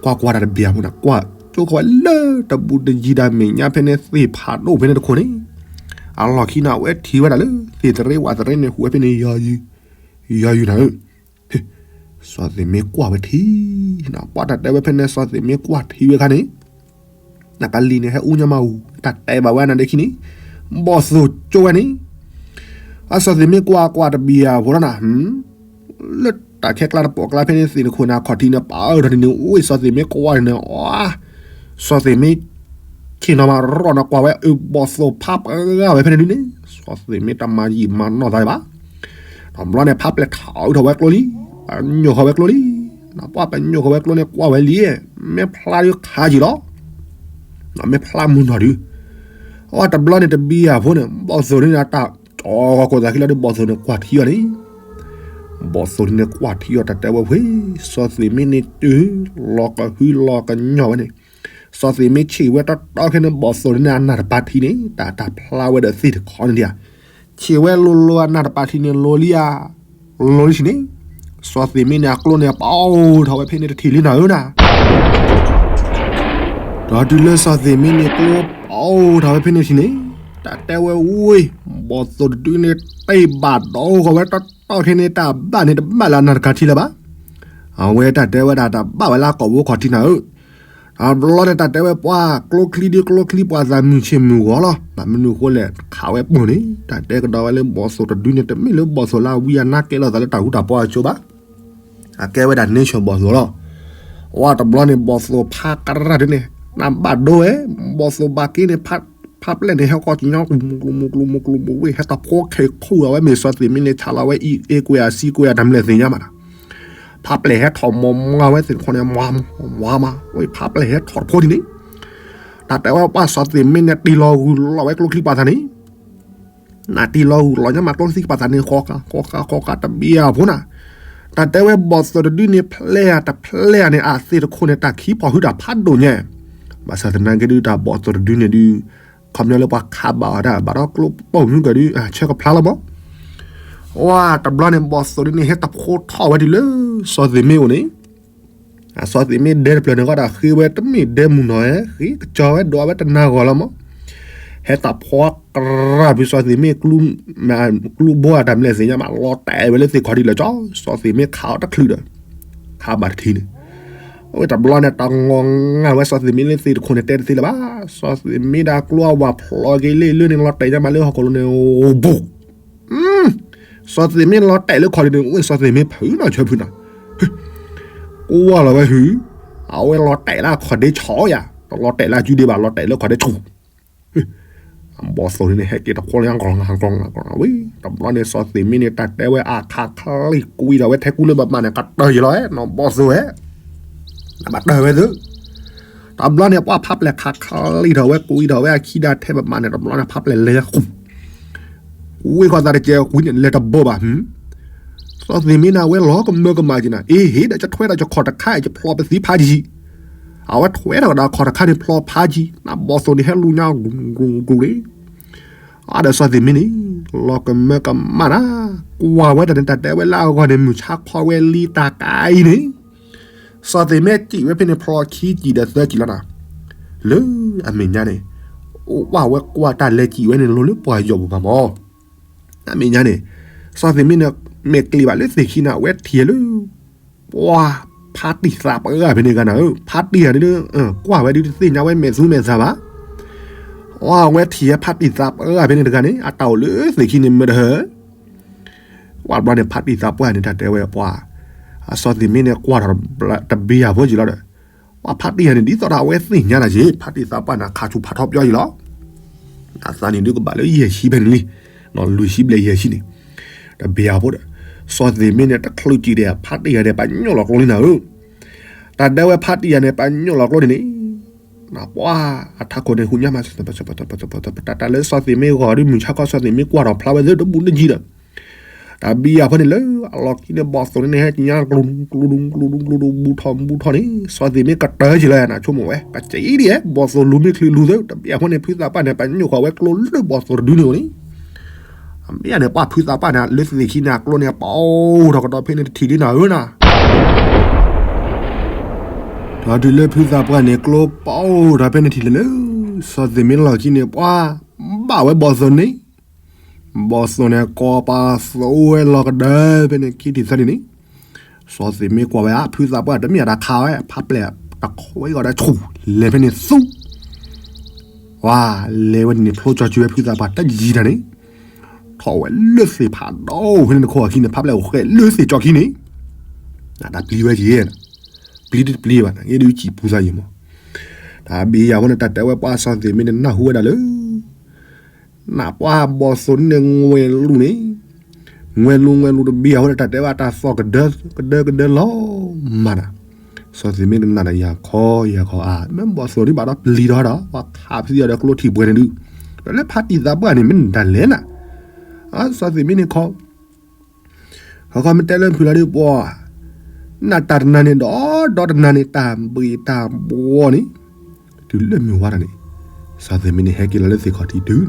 ကွၢ်ကွၢ်တၢ်တဘ့ၣ်အပူၤန့ၣ် ကွၢ်ကၠိဃီၤဝဲလၢတဘူးတယံၤတၢ်မဲာ်ညါဖဲန့ၣ် သ့ၣ်ဖးဒိၣ်ဖဲန့ၣ်တခိၣ်န့ၣ်, အလီၢ်ခံန့ၣ် အဝဲထံၣ်ဝဲဒၣ်လၢ သ့ၣ်တရ့ဝးတရ့န့ၣ် ဟူးဝဲဖဲန့ၣ် ယီၤယုာ်နၤဧၢ, စီၤသ့းမ့ၢ်ကွၢ်ဝဲထံ, ပှၤတၢ်တဲဝဲဖဲန့ၣ် စီၤသ့းမ့ၢ်ကွၢ်ထံဝဲခါန့ၣ် နကလံၤန့ၣ် ဟဲအူညါမးအူ, တၢ်တဲဘၣ်ဝဲနၤဒ့ခံန့ၣ်, ဘီၣ်သိၣ်ကၠိဝဲန့ၣ်, အစီၤသ့းမ့ၢ်ကွၢ်ကွၢ်တဘ့ၣ်အဖိလီၤနၤ, လၢတၢ်ခဲကျါတပိာ်ကျါဖဲန့ၣ် သ့ၣ်တခိၣ်န့ၣ် အခီၣ်ထံးန့ၣ် ပာ်အၢထီၣ်န့ၣ်န့ၣ် အိၣ်စီၤသ့းမ့ၢ်ကွၢ်န့ၣ်န့ၣ်, စီၤသ့းမ့ၢ် ဆ့ၣ်နီၤမးရီၣ်န့ၣ် ကွၢ်ဝဲအၢ ဘီၣ်သိၣ်ဖးပှဲၤဂၤဝဲဖဲန့ၣ်ဒုန့ၣ်, စီၤသ့းမ့ၢ်တမၤယံာ်မၤနီၢ်သးဘၣ် တဘျီန့ၣ် ဖးပျဲၢ်ထီၣ်အုးထီၣ်ဝဲကျိလံ, ပညိၣ်ဃီၤဝဲကျိလံ, ပှၤပညိၣ်ဃီၤဝဲကျိန့ၣ် ကွၢ်ဝဲလံ, မ့ၢ်ဖျါဒုခါက့ၤလီၤ, မ့ၢ်ဖျါမုၢ်နီၢ်ဒု, အတဘျီန့ၣ်တဘံယၤဖိန့ၣ် ဘီၣ်သိၣ်ဒုန့ၣ် တၢ်ကၠီၤဂီၤကိၢ်သးခံလီၤဒု ဘီၣ်သိၣ်န့ၣ်ကွၢ်ထံအီၤန့ၣ်, ဘီၣ်သိၣ်ဒုန့ၣ်ကွၢ်ထံအီၤ တၢ်တဲဝဲဝ့ၢ် စီၤသ့းမ့ၢ်န့ၣ်တုၤ လီၤကဟုလီၤကညီၢ်ဝဲန့ၣ်, စီၤသ့းမ့ၢ်ဆ့ၣ်ဝဲတီတီခဲန့ၣ် ဘီၣ်သိၣ်ဒုန့ၣ် အနၢ်တပၤထံန့ၣ် တၢ်တၢ်ဖျါဝဲဒီးသ့ၣ်တခီန့ၣ်ဒံးဧါ, ဆ့ၣ်ဝဲလိၤလိၤအနၢ်တပၤထံန့ၣ် လိၤလံဧါ, လိၤလံဆံးန့ၣ်, စီၤသ့းမ့ၢ်န့ၣ် အကျိန့ၣ် ပာ်အိၣ်ထီၣ်ဝဲဖဲန့ၣ်တထံၣ်လံနၤဧၢနၤ ဒီးတုၤလၢစီၤသ့းမ့ၢ်န့ၣ်ကျိပာ်အိၣ်ထီၣ်ဝဲဖဲန့ၣ်ထံၣ်န့ၣ်, တၢ်တဲဝဲဝ့ၢ် ဘီၣ်သိၣ်တဒုန့ၣ် တ့ၢ်ဘၣ်ဒီးဂီၤဝဲတီတီခဲန့ၣ် တၢ်ဘၣ်န့ၣ်တဘၣ်လၢအနၢ်တခါထံလၢၤဘၣ်, အဝဲတၢ်တဲဝဲဒၣ်တၢ်ဘၣ်ဝဲလၢအကိာ်ဘိခီၣ်ထံနၤဧၢ တဘျီန့ၣ် တၢ်တဲဝဲပှၤကျိချံဒုကျိချံပှၤသးမုာ်ဆ့ၣ်မုာ်ဂီၤလီၤ ဘၣ်မနုၤအဃိလဲၣ် ခးဝဲပိာ်န့ၣ် တၢ်တဲကဒီးဝဲလၢဘီၣ်သိၣ်တဒုန့ၣ် တမ့ၢ်လၢဘီၣ်သိၣ်လၢအဝံအနါကဲလိာ်သးလၢတၢ်ဃူတၢ်ဖိးအစိဘၣ်, အကဲဝဲဒၣ် nature ဘီၣ်သိၣ်လီၤ, ဝဲတဘျီန့ၣ် ဘီၣ်သိၣ်ဖးကရၢ်ဒုန့ၣ် နဘၣ်ဒိဝဲ, ဘီၣ်သိၣ်ဘၣ်က့န့ၣ် ဖးပျဲၢ်န့ၣ် ဟဲဃီကညီ မူကျူမူကျူမူကျူမူဝ့ၢ် ဟဲတဖီခဲခိၣ်အဝဲမ့ၢ်စီၤသ့းမ့ၢ်န့ၣ် ဆးလီၤဝဲအံၤ အ့ကွဲၤအစံကွဲၤ တၢ်မလဲၣ်သ့ၣ်ညါမးနီၤ, ဖးပျဲၢ်ဟဲထီၣ်မၤမၤဝဲသ့ၣ်တခီန့ၣ် မၤမၤမၤမၤ ဝဲဖးပျဲၢ်ဟဲထီၣ်တဖိဒ်န့ၣ်, တၢ်တဲဝဲပှၤစီၤသ့းမ့ၢ်န့ၣ် တံၢ်လီၤဂုၢ်လီၤဝဲကျိချံပှၤသးန့ၣ် နတံၢ်လီၤဂုၢ်လီၤညါမးကျိချံပှၤသးန့ၣ် ဃီဃာ်ဃီဃာ်ဃီဃာ်တဘ့ၣ်အဖိနၤ, တၢ်တဲဝဲဘီၣ်သိၣ်တဒုန့ၣ် ဖျဲၣ်ဧါတဖျဲၣ်ဧါန့ၣ် အသ့ၣ်တခိၣ်န့ၣ် တၢ်ခံဖီၣ်ဟုတၢ်ဖးဒိၣ်ညါ, ဘၣ်ဆၣ်သနာ်က့ဒု တၢ်ဘီၣ်သိၣ်တဒုန့ၣ်ဒု ခီပညီလၢပှၤခးဘၣ်အီၤဒၣ် ဘၣ်ဒီးကျိပိာ်မုၣ်ကဒု ဆၢကဖျါလီၤမး, ဝဲတဘျီန့ၣ် ဘီၣ်သိၣ်ဒုန့ၣ် ဟဲတဖီထီၣ်ဝဲတုၤလၢ စီၤသ့းမ့ၢ်အိၣ်န့ၣ် စီၤသ့းမ့ၢ်ဒဲတဖျၢၣ်န့ၣ် ဃီဒၣ်ဃ့ဝဲတမ့ၢ်ဒဲမုၢ်နီၢ်ဧဲ ဃ့ကစီၤဝဲဒိးဝဲတနၤဂီၤလီၤမး, ဟဲတဖီကရၢ်ဖုစီၤသ့းမ့ၢ် ကျူဘိအတၢ်မလဲၣ်သ့ၣ်ညါမး လီၤတဲာ်ဝဲလၢသ့ၣ်ခီဒံးလၢာ်ကၠီ စီၤသ့းမ့ၢ်ခးအီၤတချုးဒီး ခးဘၣ်တထံၣ်န့ၣ်, အဝဲတဘျီန့ၣ် တၢ်ငီၤငါဝဲစီၤသ့းမ့ၢ်လၢသ့ၣ်တခိၣ်န့ၣ် တဲတသ့လၢၤဘၣ်, စီၤသ့းမ့ၢ်ဒၣ်ကျိအဝၤဖျိးက့ၤလၢလၢန့ၣ် လီၤတဲာ်ညါမးလၢဟီၣ်ခိၣ်လိၤန့ၣ် အိၣ်ဘူး စီၤသ့းမ့ၢ်လီၤတဲာ်လၢခီၣ်ဒံးန့ၣ် အိၣ်စီၤသ့းမ့ၢ်ဖုးနီၢ်ဆၢဖုးနီၢ်, ကွၢ်လီၤဝဲဟု, အဝဲလီၤတဲာ်လၢအခီၣ်ဒ့ဆီယၤ, တလီၤတဲာ်လၢအစုဒ့ဘၣ် လီၤတဲာ်လၢခီၣ်ဒ့ဆူၣ်, ဘီၣ်သိၣ်န့ၣ် ဟဲက့ၤတဖီလၢကီၢ်လီၤကီၢ်လီၤဝံၤ တဘျီန့ၣ် စီၤသ့းမ့ၢ်န့ၣ် တၢ်တဲဝဲအခးခလံၣ်ကွံဒီးဝဲထဲကူလၢဘၣ်မးန့ၣ် ကတၢၢ်ယံၤလီၤဝဲနီၤ ဘီၣ်သိၣ်ဝဲ နဘၣ်တၢၢ်ဝဲသု တဘျီန့ၣ် ပှၤဖးပျဲၢ်ခးခလံၣ်ထီၣ်ဝဲ ကွံထီၣ်ဝဲအခံဒၣ်ထဲပမးန့ၣ် တဘျီန့ၣ် ဖးပျဲၢ်လဲၤဃုာ် ဝံဃီသးတကဲးကွံန့ၣ် လဲၤတဘိဘၣ် စီၤသ့းမ့ၢ်န့ၣ်ဝဲလီၤကမၢကမၣ်က့ၤနၤ အ့ဟ့ၣ်ဒီး ယထွဲဒီးယခီၣ်တခါ ယဖျိးပသံဖးယံၤ အဝဲထွဲထီၣ်ကဒီးခီၣ်တခါန့ၣ် ဖျိးဖးယံၤ နဘီၣ်သိၣ်န့ၣ် ဟဲလူညါဂူၤဂူၤဂူၤလံ အဒီးစီၤသ့းမ့ၢ်န့ၣ် လီၤကမၢကမၣ်နၤ ကွၢ်ဝဲတၢ်န့ၣ် တၢ်တဲဝဲလၢအဂီၢ်န့ၣ် မုၢ်ဆါခီဝဲလံတၢ်ကါအံၤန့ၣ် စီၤသ့းမ့ၢ်စံးဝဲဖဲန့ၣ် ဖျိးခံစံၣ်ဒီးသၢစံၣ်လီၤနၤ လၢအမဲာ်ညါန့ၣ် အိၣ်ဘၣ်ဝဲကွၢ်တၢ်လဲၤစံးဝဲန့ၣ် လိၤလၢပှၤယီၢ်ပူၤဘၣ်မး အမဲာ်ညါန့ၣ် စီၤသ့းမ့ၢ်န့ၣ် မဲာ်ကျံးဘၣ်လၢသ့ၣ်ခံန့ၣ် အဝဲထံၣ်လၢ ပှၤဖးတံၢ်သးပှၢ်ဖဲန့ၣ်ဂၤနၤဧၢ ဖးတံၢ်ဂၤဒု ကွၢ်ဝဲဒုတသ့ၣ်ညါဝဲမဲာ်သူမဲာ်သးဘၣ် အဝဲထံၣ်ဝဲဖါတံၢ်သးပှၢ်ဖဲန့ၣ်တဂၤန့ၣ် အတၢ်အိၣ်လၢသ့ၣ်ခံန့ၣ်မ့ၢ်တဟၢ ဝံၤဘျီန့ၣ် ဖါတံၢ်သးပှၢ်န့ၣ် တၢ်တဲဝဲပှၤ အစီၤသ့ၣ်မ့န့ၣ် ကွၢ်ထီၣ်တဘ့ၣ်ယၤဖိက့ၤလီၤဒီး ပှၤဖါတံၢ်ယၤန့ၣ် ဒ်သိးဒီးအဝဲသ့ၣ်ညါတၢ်က့ၤ ဖါတံၢ်သးပှၢ်န့ၣ် ခးဆူၣ်ဖးထီပၠီက့ၤလီၤ. အသးန့ၣ်ဒုးကဘၣ်လၢယဲၢ်ဆံဖဲန့ၣ်လံ, နီၢ်လွံၢ်ဆံဘျဲၣ်ယဲၢ်ဆံန့ၣ်, တဘ့ၣ်ယၤဖိဒီး စီၤသ့ၣ်မ့န့ၣ် တချုးကံၣ်ဒီး ဖါတံၢ်ယၤန့ၣ် ပညိၣ်လီၤကျိလံနၤဧၢ, တၢ်တဲဝဲဖါတံၢ်ယၤန့ၣ် ပညိၣ်လီၤကျိန့ၣ်န့ၣ် ပှၤအထးခိၣ်န့ၣ် ဟူညါမး တၢ်တၢ်လၢစီၤသ့ၣ်မ့ဂီၢ်ဒီး မုၢ်ဆါခီစီၤသ့ၣ်မ့ကွၢ်ထီၣ်ဖျါဝဲသ့ၣ်တဘူၣ်တယံၤဒီး တၢ်ဘံယၤဖိန့ၣ်လၢအလီၢ်ခံန့ၣ် ဘီၣ်သိၣ်န့ၣ် ဟဲကညါကျိၤဒူ ကျိၤဒူ ကျိၤဒူ ကျိၤဒူ ဘူးထီၣ်ဘူးထီၣ်န့ၣ် စီၤသ့ၣ်မ့ကတၢၢ်က့ၤလီၤနၤ ဆိကမိၣ်ဝဲ ကကဲအံၤဒ် ဘီၣ်သိၣ်လူၤမ့ၢ်ချံလူၤသ့ တဘ့ၣ်ဖိန့ၣ် ဖုသးပှၢ်န့ၣ် ပညိၣ်ဃီၤဝဲကျိလၢဘီၣ်သိၣ်တဒုန့ၣ်အိၣ်န့ၣ် အမ့ၢ်န့ၣ် ပှၤဖုသးပှၢ်န့ၣ် လၢသ့ၣ်ခံန့ၣ် အကျိန့ၣ် ပအိၣ်ထီၣ်ကဒီးဖဲန့ၣ်တထံၣ်လံနၤဧၢနၤ ဒီးတုၤလၢဖုသးပှၢ်န့ၣ် ကျိပအိၣ်ထီၣ်ဖဲန့ၣ်ထံၣ်လၢလၢ စီၤသ့ၣ်မ့လီၢ်ခံန့ၣ် ပှၤဘၣ်ဝဲဘီၣ်သိၣ်န့ၣ် ဘီၣ်သိၣ်န့ၣ် ကိးပာ်သိဝဲလီၤကဒီးဖဲန့ၣ်ခံထံၣ်သၢထံၣ်န့ၣ် စီၤသ့ၣ်မ့ကွၢ်ဝဲ ဖုသးပှၢ်တမ့ၢ်အတၢ်ခးဝဲ ဖးပျဲၢ်တခွဲးဂီၤဒီးဆူၣ် လဲၤဖဲန့ၣ်သူ ဝါ လဲၤဝဲန့ၣ် ဖျိကၠီကၠူဝဲဖုသးပှၢ်တယံၤတၢ်န့ၣ် ထီၣ်ဝဲလၢသ့ၣ်ဖးဒိၣ်ဖဲန့ၣ်တခီအခံန့ၣ် ဖးပျဲၢ်အိၣ်ဃဲလၢသ့ၣ်ကၠီခံန့ၣ် တၢ်ပျံၤဝဲက့ၤ ပျံၤတပျံၤဘၣ် ယဒုးစံၣ်ပူၤသးယံာ်မး တၢ်ဘံယၤဖိန့ၣ် တၢ်တဲဝဲပှၤစီၤသ့ၣ်မ့န့ၣ် နၢ်ဟူဝဲဒၣ်လၢ နပှၤဘီၣ်သိၣ်န့ၣ် ငွဲလူန့ၣ် ငွဲလူ ငွဲလူတဘံယၤဖိန့ၣ် တၢ်တဲဝဲတၢ်သီၣ်ကဒၢ ကဒၢကဒၢလီၤမးနၤ စီၤသ့ၣ်မ့တနာ်ဒီးယၤခီယၤခီအါ မ့ၢ်ဘီၣ်သိၣ်ဒ်ဘၣ်ဒီးပျံၤထီၣ်ဒီး ပှၤခးဖံးအီၤဒီးကျိထံၣ်ပှဲၤန့ၣ်ဒုး ဒီးလၢဖါတံၢ်သးပှၢ်န့ၣ် မ့ၢ်နတၢ်လဲၣ်နၤ စီၤသ့ၣ်မ့န့ၣ်ခီ ခီခီမ့ၢ်တဲလၢဖုလီၤဒ်ပှၤ နတၢ်တနၤန့ၣ်ဒီး ဒီတနၤန့ၣ် တၢ်ဘှ့ၣ်တၢ်ဘှီန့ၣ် တုၤလၢမုၢ်ဝါထီၣ်န့ၣ် စီၤသ့ၣ်မ့န့ၣ်ဟဲက့ၤလီၤလၢသ့ၣ်ခီၣ်ထံးတုၤ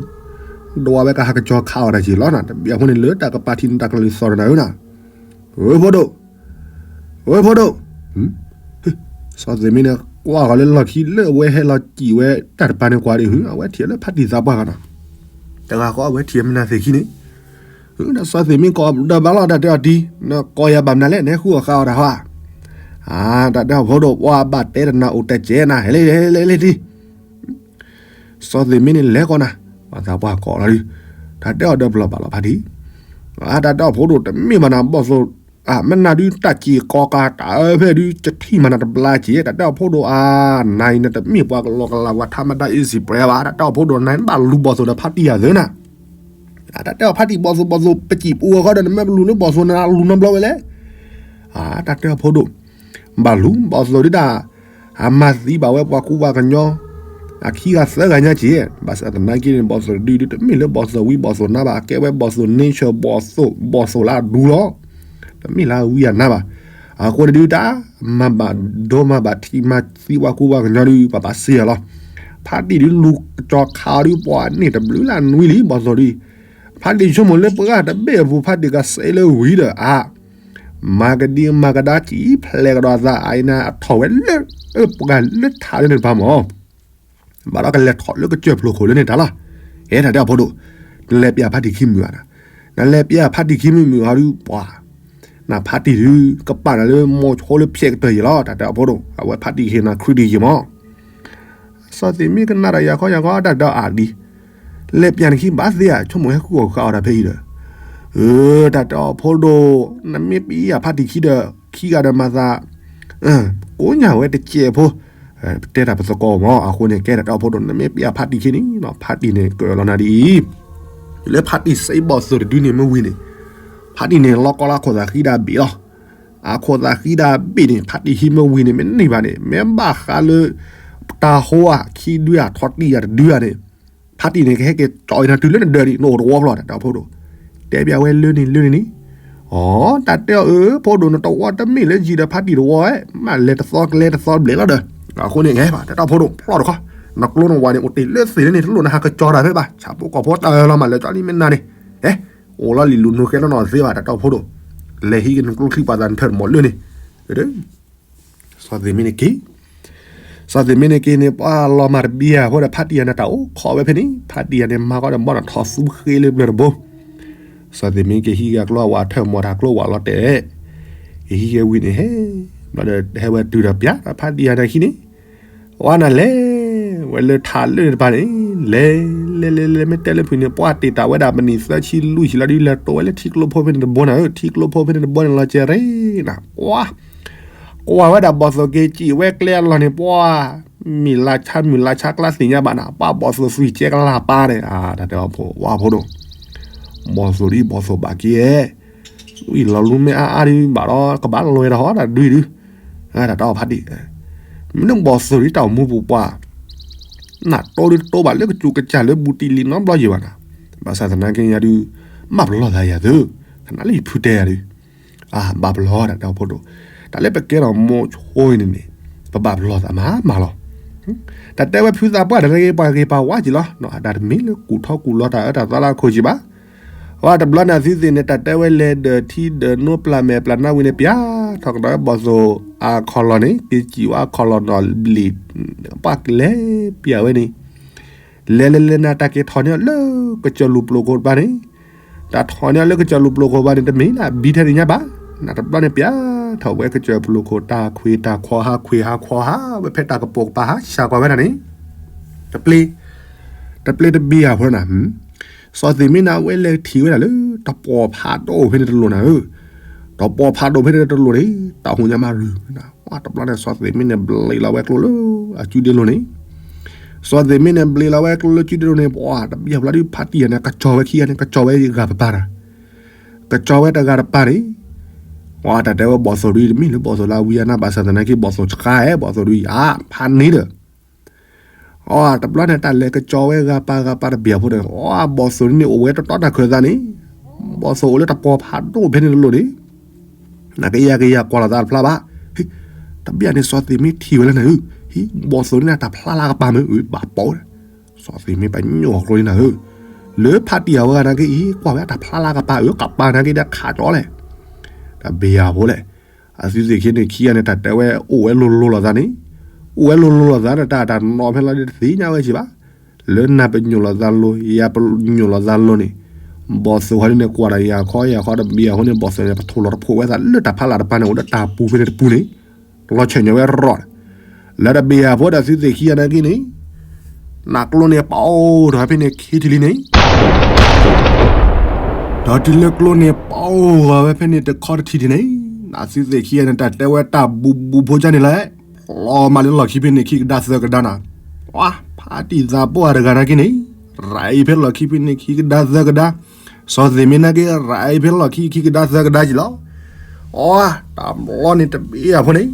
ဒွးဝဲကဟးကစီၤခးအီၤတၢ်က့ၤလီၤနၤ တဘံယၤဖိန့ၣ်လၢတၢ်ကပၤထံးန့ၣ် တၢ်ကလုၢ်သီၣ်တနၤဧၢနၤ ဝဲဖိဒိၣ် ဝဲဖိဒိၣ် စီၤသ့ၣ်မ့န့ၣ် ကွၢ်ဃီၤလၢလီၢ်ခံလၢအဝဲဟဲလီၤစံၣ်ဝဲတၢ်တပၤန့ၣ်ကွၢ်ဒ် အဝဲထံၣ်လၢဖါတံၢ်သးပှၢ်ဂီၢ်နီၤ တဂၤဃီအဝဲထံၣ်မနုၤသ့ၣ်ခံန့ၣ် ဒီးစီၤသ့ၣ်မ့ကိးဒီးဘၣ်လီၤတၢ်တဲအီၤတံၢ် နကိးယၤဘၣ်မနုၤလဲၣ် နဟဲဃုအီၣ်ဃာ်အီၤတၢ်ဟီ တၢ်တဲအီၤဖိဒိၣ် ပှၤဘၣ်တဲတနၤအိၣ်တဲကဲနၤ ဟဲလၢဟဲလၢဟဲလၢတံၢ် စီၤသ့ၣ်မ့န့ၣ်လဲၤကီးနၤ ပှၤသးပှၢ်ကိးလီၤဒုး တၢ်တဲအီၤဒီးပလီၢ်ဘၣ်လီၤဖါတံၢ် တၢ်တဲအီၤဖိဒိၣ်တမ့ၢ်ဘၣ်နၤဘီၣ်သိၣ် မနၤဒုးတၢ်စံၣ်ကိးကၤတၢ်အၢဖဲဒုး ကထံၣ်မးနၤတဘျါက့ၤ တၢ်တဲအီၤဖိဒိၣ်အါ နၤအံၤနတမ့ၢ်ပှၤကလီကလၤပှၤထါမတၤအ့စံၣ်ပြဲဘၣ် တၢ်တဲအီၤဖိဒိၣ်နၤဘၣ်လူၤဘီၣ်သိၣ်ဒီးဖါတံၢ်ယၤသၢနၤ တၢ်တဲအီၤဖါတံၢ်ဘီၣ်သိၣ်ဘီၣ်သိၣ် ပစံၣ်ပူၤအဃိဒီး နမ့ၢ်ပလူၤလၢဘီၣ်သိၣ်နၤလူၤနီတဘျီဝဲလဲၣ် တၢ်တဲအီၤဖိဒိၣ် ဘၣ်လူၤဘီၣ်သိၣ်ဒုးတၢ် အမၤသံဘၣ်ဝဲပှၤကူပှၤကညီ အခံဂၤသၢဂၤညါက့ၤ ဘၣ်ဆၣ်သနာ်က့န့ၣ် ဘီၣ်သိၣ်ဒုးဒုးတမ့ၢ်လၢဘီၣ်သိၣ်ဝံဘီၣ်သိၣ်နါဘၣ် အကဲဝဲဘီၣ်သိၣ် nature ဘီၣ်သိၣ် ဘီၣ်သိၣ်လၢအဒူလီၤ တမ့ၢ်လၢအဝံအနါဘၣ် အဃိန့ၣ်ဒုးတၢ် မၤဘၣ်ဒိမၤဘၣ်ထံးမၤသံပှၤကူပှၤကညီဒုး ပှၤဘၣ်စ့ၢ်အီၤလီၤ ဖါတံၢ်ဒုးလူၤကစီၤခးအီၤဒုး ပှၤန့ၢ်တဘျုးလၢအနွံလံ ဘီၣ်သိၣ်ဒုး ဖါတံၢ်ဆိကမိၣ်လၢပှၤတဘ့ၣ်အပူၤ ဖါတံၢ်ကစဲးလၢဝံၤဒီးအါ မၤကဒံမၤကဒါကံၣ်ဖျဲးကဒီးအသး အအံၤန့ၣ် အထီၣ်ဝဲလၢ ပှၤလၢထးလၢန့ၣ်တပၤမၢ် ဘၣ်ဒီးကလဲၤထီၣ်လၢကစၢၢ်ဖျိးခိၣ်လၢန့ၣ်တၢ်လီၤ အဲ တၢ်တဲအီၤဖိဒိၣ် နလဲၤပျၢ်ဖါတံၢ်ခံမုၢ်ဘၣ်နၤ နလဲၤပျၢ်ဖါတံၢ်ခံမုၢ်မုၢ်ဟီဒုးပှၤ နဖါတံၢ်ဒုး ကပာ်နၤလၢမိၤဆိလၢဖျဲးကတၢၢ်ယံၤလီၤ တၢ်တဲအီၤဖိဒိၣ် အဝဲဖါတံၢ်ဟ့ၣ်နၤခရံာ်ဒံးယံၤမၢ် စီၤသ့ၣ်မ့ကနၣ်တၢ်ယၤခီယၤခီ တၢ်ဒီးအါဒံး လဲၤပျၢ်နခံဘၣ်သ့ဧါ ဆိကမိၣ်ဟဲဃုအီၣ်ဃာ်အီၤတၢ်ဖဲအံၤဒီး အၢ တၢ်တဲအီၤဖိဒိၣ် နမ့ၢ်ပျၢ်ဖါတံၢ်ခံဒီး ခံဂၤဒီးမၤသး ကိးညါဝဲတစဲးဖိ ပတဲတၢ်ပသကိးမၢ် အဃိန့ၣ် ကဲတၢ်တဲအီၤဖိဒိၣ် နမ့ၢ်ပျၢ်ဖါတံၢ်ခံန့ၣ် ဖါတံၢ်န့ၣ် ကၢၢ်လီၤနၤဒ်အံၤ လၢဖါတံၢ်စံးဘီၣ်သိၣ်တဒုန့ၣ်မ့ၢ်ဝံၤန့ၣ် ဖါတံၢ်န့ၣ် လီၤကီလၢခိၣ်သးဃံဒၣ်ဘ့ၣ်လီၤ အခိၣ်သးဃံဒၣ်ဘ့ၣ်န့ၣ် ဖါတံၢ်ဟံးမ့ၢ်ဝံၤန့ၣ် မ့ၢ်န့ၢ်ဘၣ်န့ၣ် မ့ၢ်ဘၣ်ဃးလၢ တၢ်ဟိဧါ ခံဒုဧါ ထီၣ်တံၢ်ဧါ တဒုဧါန့ၣ် ဖါတံၢ်န့ၣ် ကဟဲက့ၤကၠီအံၤနၤတုၤလၢနဒၢးန့ၣ် နအိၣ်တဝီဖျီတၢ်တဲအီၤဖိဒိၣ် တဲပျးဝဲလၢန့ၣ်လၢန့ၣ်န့ၣ် အ တၢ်တဲအီၤအၢ ဖိဒိၣ်နတဝီတမ့ၢ်လၢယံၤဒီးဖါတံၢ်တဝီဝဲ မ့ၢ်လဲၤတသီကျဲတသီဘျဲၣ်လီၤဒီး အဃိန့ၣ် ကဲဘၣ် တၢ်တဲအီၤဖိဒိၣ်ဖျီတခီ နကျိနဝၤန့ၣ်အိၣ်တ့ၢ်လၢသ့ၣ်လၢန့ၣ် တလိၣ်နဟးကကၠီတၢ်ဖဲဘၣ် ဆၣ်ဖိကီၢ်ဖိတၢ်လီၤမးလၢကၠီလံမ့ၢ်နၤန့ၣ် ဟဲ အိၣ်လီၤလံၤလူၤနူၤဃဲနီၢ်နီၢ်သ့ဘၣ် တၢ်တဲအီၤဖိဒိၣ် လဲၤဟံးက့ၤနကျိချံပှၤသးနထၢၣ်တမီၢ်လၢန့ၣ် စီၤသ့ၣ်မ့န့ၣ်က့ၤ စီၤသ့ၣ်မ့န့ၣ်က့ၤန့ၣ် ပှၤလီၤမၢ်တဘံယၤဖိဒီးဖါတံၢ်ယၤန့ၣ် တၢ်အိၣ်ခိးဝဲဖဲန့ၣ် ဖါတံၢ်ယၤန့ၣ် မၤကီဒီးဘီန့ၣ်ထီၣ်သူဃ့လၢပျၢၤတဘိ စီၤသ့ၣ်မ့က့ၤဟံးက့ၤအကျိအဝဲထၢၣ်မီၢ်တၢ်ကျိဝဲလီၤတဲာ် က့ၤဟံးက့ၤဝံၤန့ၣ်ဟဲ ဘျီဒီးဟဲဝဲတုၤဒီးပျၢ်ဖါတံၢ်ယၤန့ၣ်ခံန့ၣ် ဝဲနၤလဲၣ် ဝဲလၢထးလၢန့ၣ်တပၤန့ၣ် လဲၤ လဲၤလဲၤလဲၤ မ့ၢ်တဲလၢဖုန့ၣ် ပှၢ်တ့ၢ်တၢ်ဝဲဒၣ်မံးနံးသၢဆံလွံၢ်ဆံလီၤဒုး လဲၤတိာ်ဝဲလၢထံကျိဖိဖဲန့ၣ်တဘိနၤဧၢ, ထံကျိဖိဖဲန့ၣ်တဘိန့ၣ်လီၤစဲၤရ့ၤနၤ, ကွၢ် ကွၢ်ဝဲဒၣ်ဘီၣ်သိၣ်က့ၤစံးဝဲကျဲအလီၢ်န့ၣ် ပှၢ် မုၢ်လါဆါ မုၢ်လါဆါကျါသ့ၣ်ညါဘၣ်နၤ, ပှၢ်ဘီၣ်သိၣ်သွံၣ်ကဲကလၤပၢ်န့ၣ် တၢ်တဲအီၤဖိ ဝဲဖိဒိၣ် ဘီၣ်သိၣ်ဒ်ဘီၣ်သိၣ်ဘၣ်က့ၤ ဝံၤလီၤလူမ့ၢ်အါအါဒုးဘၣ်ဒီး ကဘၣ်လီၤဝဲတဟီၣ်တၢ်ဒုးဒုး, တၢ်တဲအီၤဖးတံၢ်, မ့ၢ်နဘီၣ်သိၣ်ဒ်တၢ်အိၣ်မူပူၤပှၢ် နတိၢ်ဒုးတတိၢ်ဘၣ်လၢကစူးကစၢ်လၢဘူးတံၢ်လံနီတဘျီယံၤဘၣ်နၤ, ဘၣ်ဆၣ်သနာ်က့ယၤဒုး ဘၣ်ပလီၢ်သးယၤသု, သနာ်လၢယဖုတဲယၤဒုး, ဘၣ်ပလီၢ်တၢ်တဲအီၤဖိဒိၣ်, တၢ်လၢပကဲထီၣ်မိၤဆိအံၤန့ၣ်န့ၣ် ပဘၣ်ပလီၢ်သးမးမးလီၤ. တၢ်တဲဝဲဖုသးပှၢ်တဂၤဂ့ၤပှၤဂ့ၤပှၤဝါက့ၤလီၤ, တၢ်တမ့ၢ်လၢကူၣ်ထီကူၣ်လီၤတၢ်အၢတၢ်သီလၢအခိၣ်က့ၤဘၣ်, ဝဲတဘျီန့ၣ်အသုသ့ၣ်န့ၣ် တၢ်တဲဝဲလဲၤဒီးထံဒီးနိပျၢ်မဲာ်ပျၢ်နါဝံၤန့ၣ် ပျၢ်ထီၣ်ကဒီးဝဲဘီၣ်သိၣ်အခီၣ်လီၢ်န့ၣ် က့ၤစံးဝဲအခီၣ်လီၢ်နီၣ်ဘျံး, ပှၢ်ကလဲၤပျၢ်ဝဲန့ၣ် လဲၤလဲၤလဲၤနၤ တၢ်က့ၤထီၣ်န့ၢ်အီၤလၢကစၢၢ်လူၢ်ပျိၢ်ခိၣ်တပၤန့ၣ်, တၢ်ထီၣ်န့ၢ်အီၤလၢကစၢၢ်လူၢ်ပျိၢ်ခိၣ်ဘၣ်န့ၣ် တမ့ၢ်လၢအဘံထဲန့ၣ်ညါဘၣ်, နတဘျီန့ၣ် ပျၢ်ထီၣ်ဝဲကစၢၢ်ပျိၢ်ခိၣ် တၢ်ခွ့ၣ်တၢ်ခွီဟးခွ့ၣ်ဟးခွီဟးဝဲဖဲတၢ်ကပိာ်ကပၤဟးဆှဲးကွၢ်ဝဲဒၣ်န့ၣ်, တပျ့ၤ, တပျ့ၤတဘ့ၣ်ဧါဖိနၤ, စီၤသ့ၣ်မ့ၢ်န့ၣ် အဝဲလဲၤထံၣ်ဝဲဒၣ်လၢ တပီၢ်ဖးဒိၣ်ဖဲန့ၣ်တလိၣ်နၤဧၢ, တပီၢ်ဖးဒိၣ်ဖဲန့ၣ်တလိၣ်န့ၣ် တၢ်ဟူးညါမးရူၤ တဘျီန့ၣ် စီၤသ့ၣ်မ့ၢ်န့ၣ် ဘျ့လီၤဝဲကျိလၢအစုဒ့လိၤန့ၣ်, စီၤသ့ၣ်မ့ၢ်န့ၣ် ဘျ့လီၤဝဲကျိလၢစုဒ့လိၤန့ၣ် ပှၤတဘံၣ်အဖျါဒုး ဖးတံၢ်ယၤန့ၣ် ကစီၤဝဲခံဂၤန့ၣ် ကစီၤဝဲဂၤပပၢ်တၢ်, ကစီၤဝဲတဂၤတပၢ်န့ၣ်, တၢ်တဲဝဲဘီၣ်သိၣ်ဒုး တမ့ၢ်လၢဘီၣ်သိၣ်လၢအဝံအါနၤ ဘၣ်ဆၣ်သနာ်က့ ဘီၣ်သိၣ်ဆှါဧါ ဘီၣ်သိၣ်ဒုးယါ ဖးန့ၣ်ဒီး အတဘျီန့ၣ် တၢ်လဲၤကစီၤဝဲဂၤပၢ်ဂၤပၢ်တဘ့ၣ်အဖိန့ၣ် အဘီၣ်သိၣ်န့ၣ် အိၣ်ဝဲတတီတၢ်ခၢၣ်သးန့ၣ်, ဘီၣ်သိၣ်အိၣ်လၢတပီၢ်ဖးဒိၣ်ဖဲန့ၣ်တလိၣ်န့ၣ်, နကယၤကယၤကွၢ်လီၤသးတဖျါဘၣ်, တဘ့ၣ်န့ၣ် စီၤသ့ၣ်မ့ၢ်ထံၣ်ဝဲလၢနၤဧၢ, ဘီၣ်သိၣ်န့ၣ် တၢ်ဖျါလၢကပၤမ့ၢ်အၢ ဘၣ်ပိာ်, စီၤသ့ၣ်မ့ၢ်ပညိၣ်အကျိန့ၣ်နၤဧၢ, လၢဖးတံၢ်အဝဲဂၤနာ်က့အံၤ ကွၢ်ဝဲတၢ်ဖျါလၢကပၤအၢ ကပၤနာ်က့ဒီးခးကၠီလဲၣ်, တဘ့ၣ်အဖိလဲၣ် အသုသ့ၣ်ခံန့ၣ်ခံဂၤန့ၣ် တၢ်တဲဝဲအိၣ်ဝဲလိၤလိၤလိာ်သးန့ၣ်, အိၣ်ဝဲလိၤလိၤလိာ်သးဒီး တၢ်တၢ်နီၣ်ဖဲလီၤဒ်တသ့ၣ်ညါဝဲက့ၤဘၣ်, လၢနၤပညိၣ်လိာ်သးလိၤ ယၤပညိၣ်လိာ်သးလိၤန့ၣ်, ဘီၣ်သိၣ်ဟီဒ်န့ၣ် ကွၢ်ဒီးယၤခီယၤခီတဘ့ၣ်အဃိန့ၣ် ဘီၣ်သိၣ်န့ၣ် ပထိၣ်လီၤတဖိးဝဲသးလၢတၢ်ဖးလၢ်တပၤန့ၣ် အိၣ်လၢတၢ်ပူၤဖဲန့ၣ်တပူၤန့ၣ်, လီၤဆဲးညီဝဲရီၣ်, လၢတဘ့ၣ်အဖိဒီးသုသ့ၣ်ခံဂၤနာ်က့န့ၣ်, နကျိန့ၣ်ပအိၣ်ဒီးဖဲန့ၣ်ခံထံၣ်လံန့ၣ် ဒီးတုၤလၢကျိန့ၣ်ပအိၣ်ဂီၤဝဲဖဲန့ၣ်တခီတထံၣ်ဒံးန့ၣ်, နသုသ့ၣ်ခံဂၤန့ၣ် တၢ်တဲဝဲတၢ်ဘူးဘူးဖိကၢ်န့ၣ်လဲၣ်, ဖျီမးလၢလီၢ်ခံဖဲန့ၣ်ခံကဒါသၢကဒါနၤ, ပှၤဖးတံၢ်သးပှၢ်တဂၤနာ်က့န့ၣ်, ရၤအံၤဖဲလီၢ်ခံဖဲန့ၣ်ခံကဒါသၢကဒါ, စီၤသ့ၣ်မ့ၢ်နာ်က့ ရၤအံၤဖဲလီၢ်ခံခံကဒါသၢကဒါက့ၤလီၤ, အတဘျီန့ၣ်တဘ့ၣ်အဖိန့ၣ်,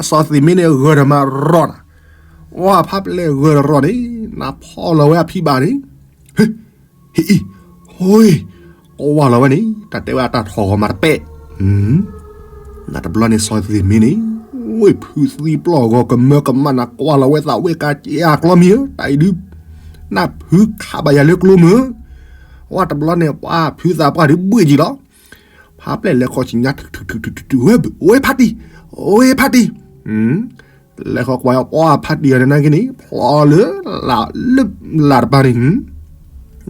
စီၤသ့ၣ်မ့ၢ်န့ၣ်ဂၢၢ်ထီၣ်မးရီၣ်နၤ, အဖးပျဲၢ်ဂၢၢ်ထီၣ်ရီၣ်န့ၣ်, နဖီၣ်လီၤဝဲအဖံဘၣ်န့ၣ်, ဟ့ၣ်အံၤ, ဟ့ၣ်အံၤ, ဟ့ၣ်, ကွၢ်လီၤဝဲန့ၣ် တၢ်တဲဝဲအတၢ်ထီၣ်ဂီၤမးတပဲာ်, နတဘျီန့ၣ်စီၤသ့ၣ်မ့ၢ်န့ၣ်, ဝ့ၢ်ဖုသံပျီၢ်ဂီၤကမၢကမၣ်နၤ ကွၢ်လီၤဝဲသးဝ့ၢ်ကၤက့ၤအကျီမံၤဧၢ တၢ်အံၤဒုး, နဖုခးဘၣ်ယၤလၢကျိမုၢ်ဧၢ, ဝဲတဘျီန့ၣ်ပှၤဖုသးပှၢ်ဒုးဘှ့ၣ်ကံၤလီၤ, ဖးပျဲၢ်လဲၤဃီၤဆံညါထုထုထုထုထု, ဝ့ၢ်ဖးတံၢ်, ဝ့ၢ်ဖးတံၢ်, လဲၤဃီၤကွၢ်အီၤပှၤဖးတံၢ်အီၤန့ၣ်နာ်က့န့ၣ် ဖျီလၢ လၢ်တပၤန့ၣ်,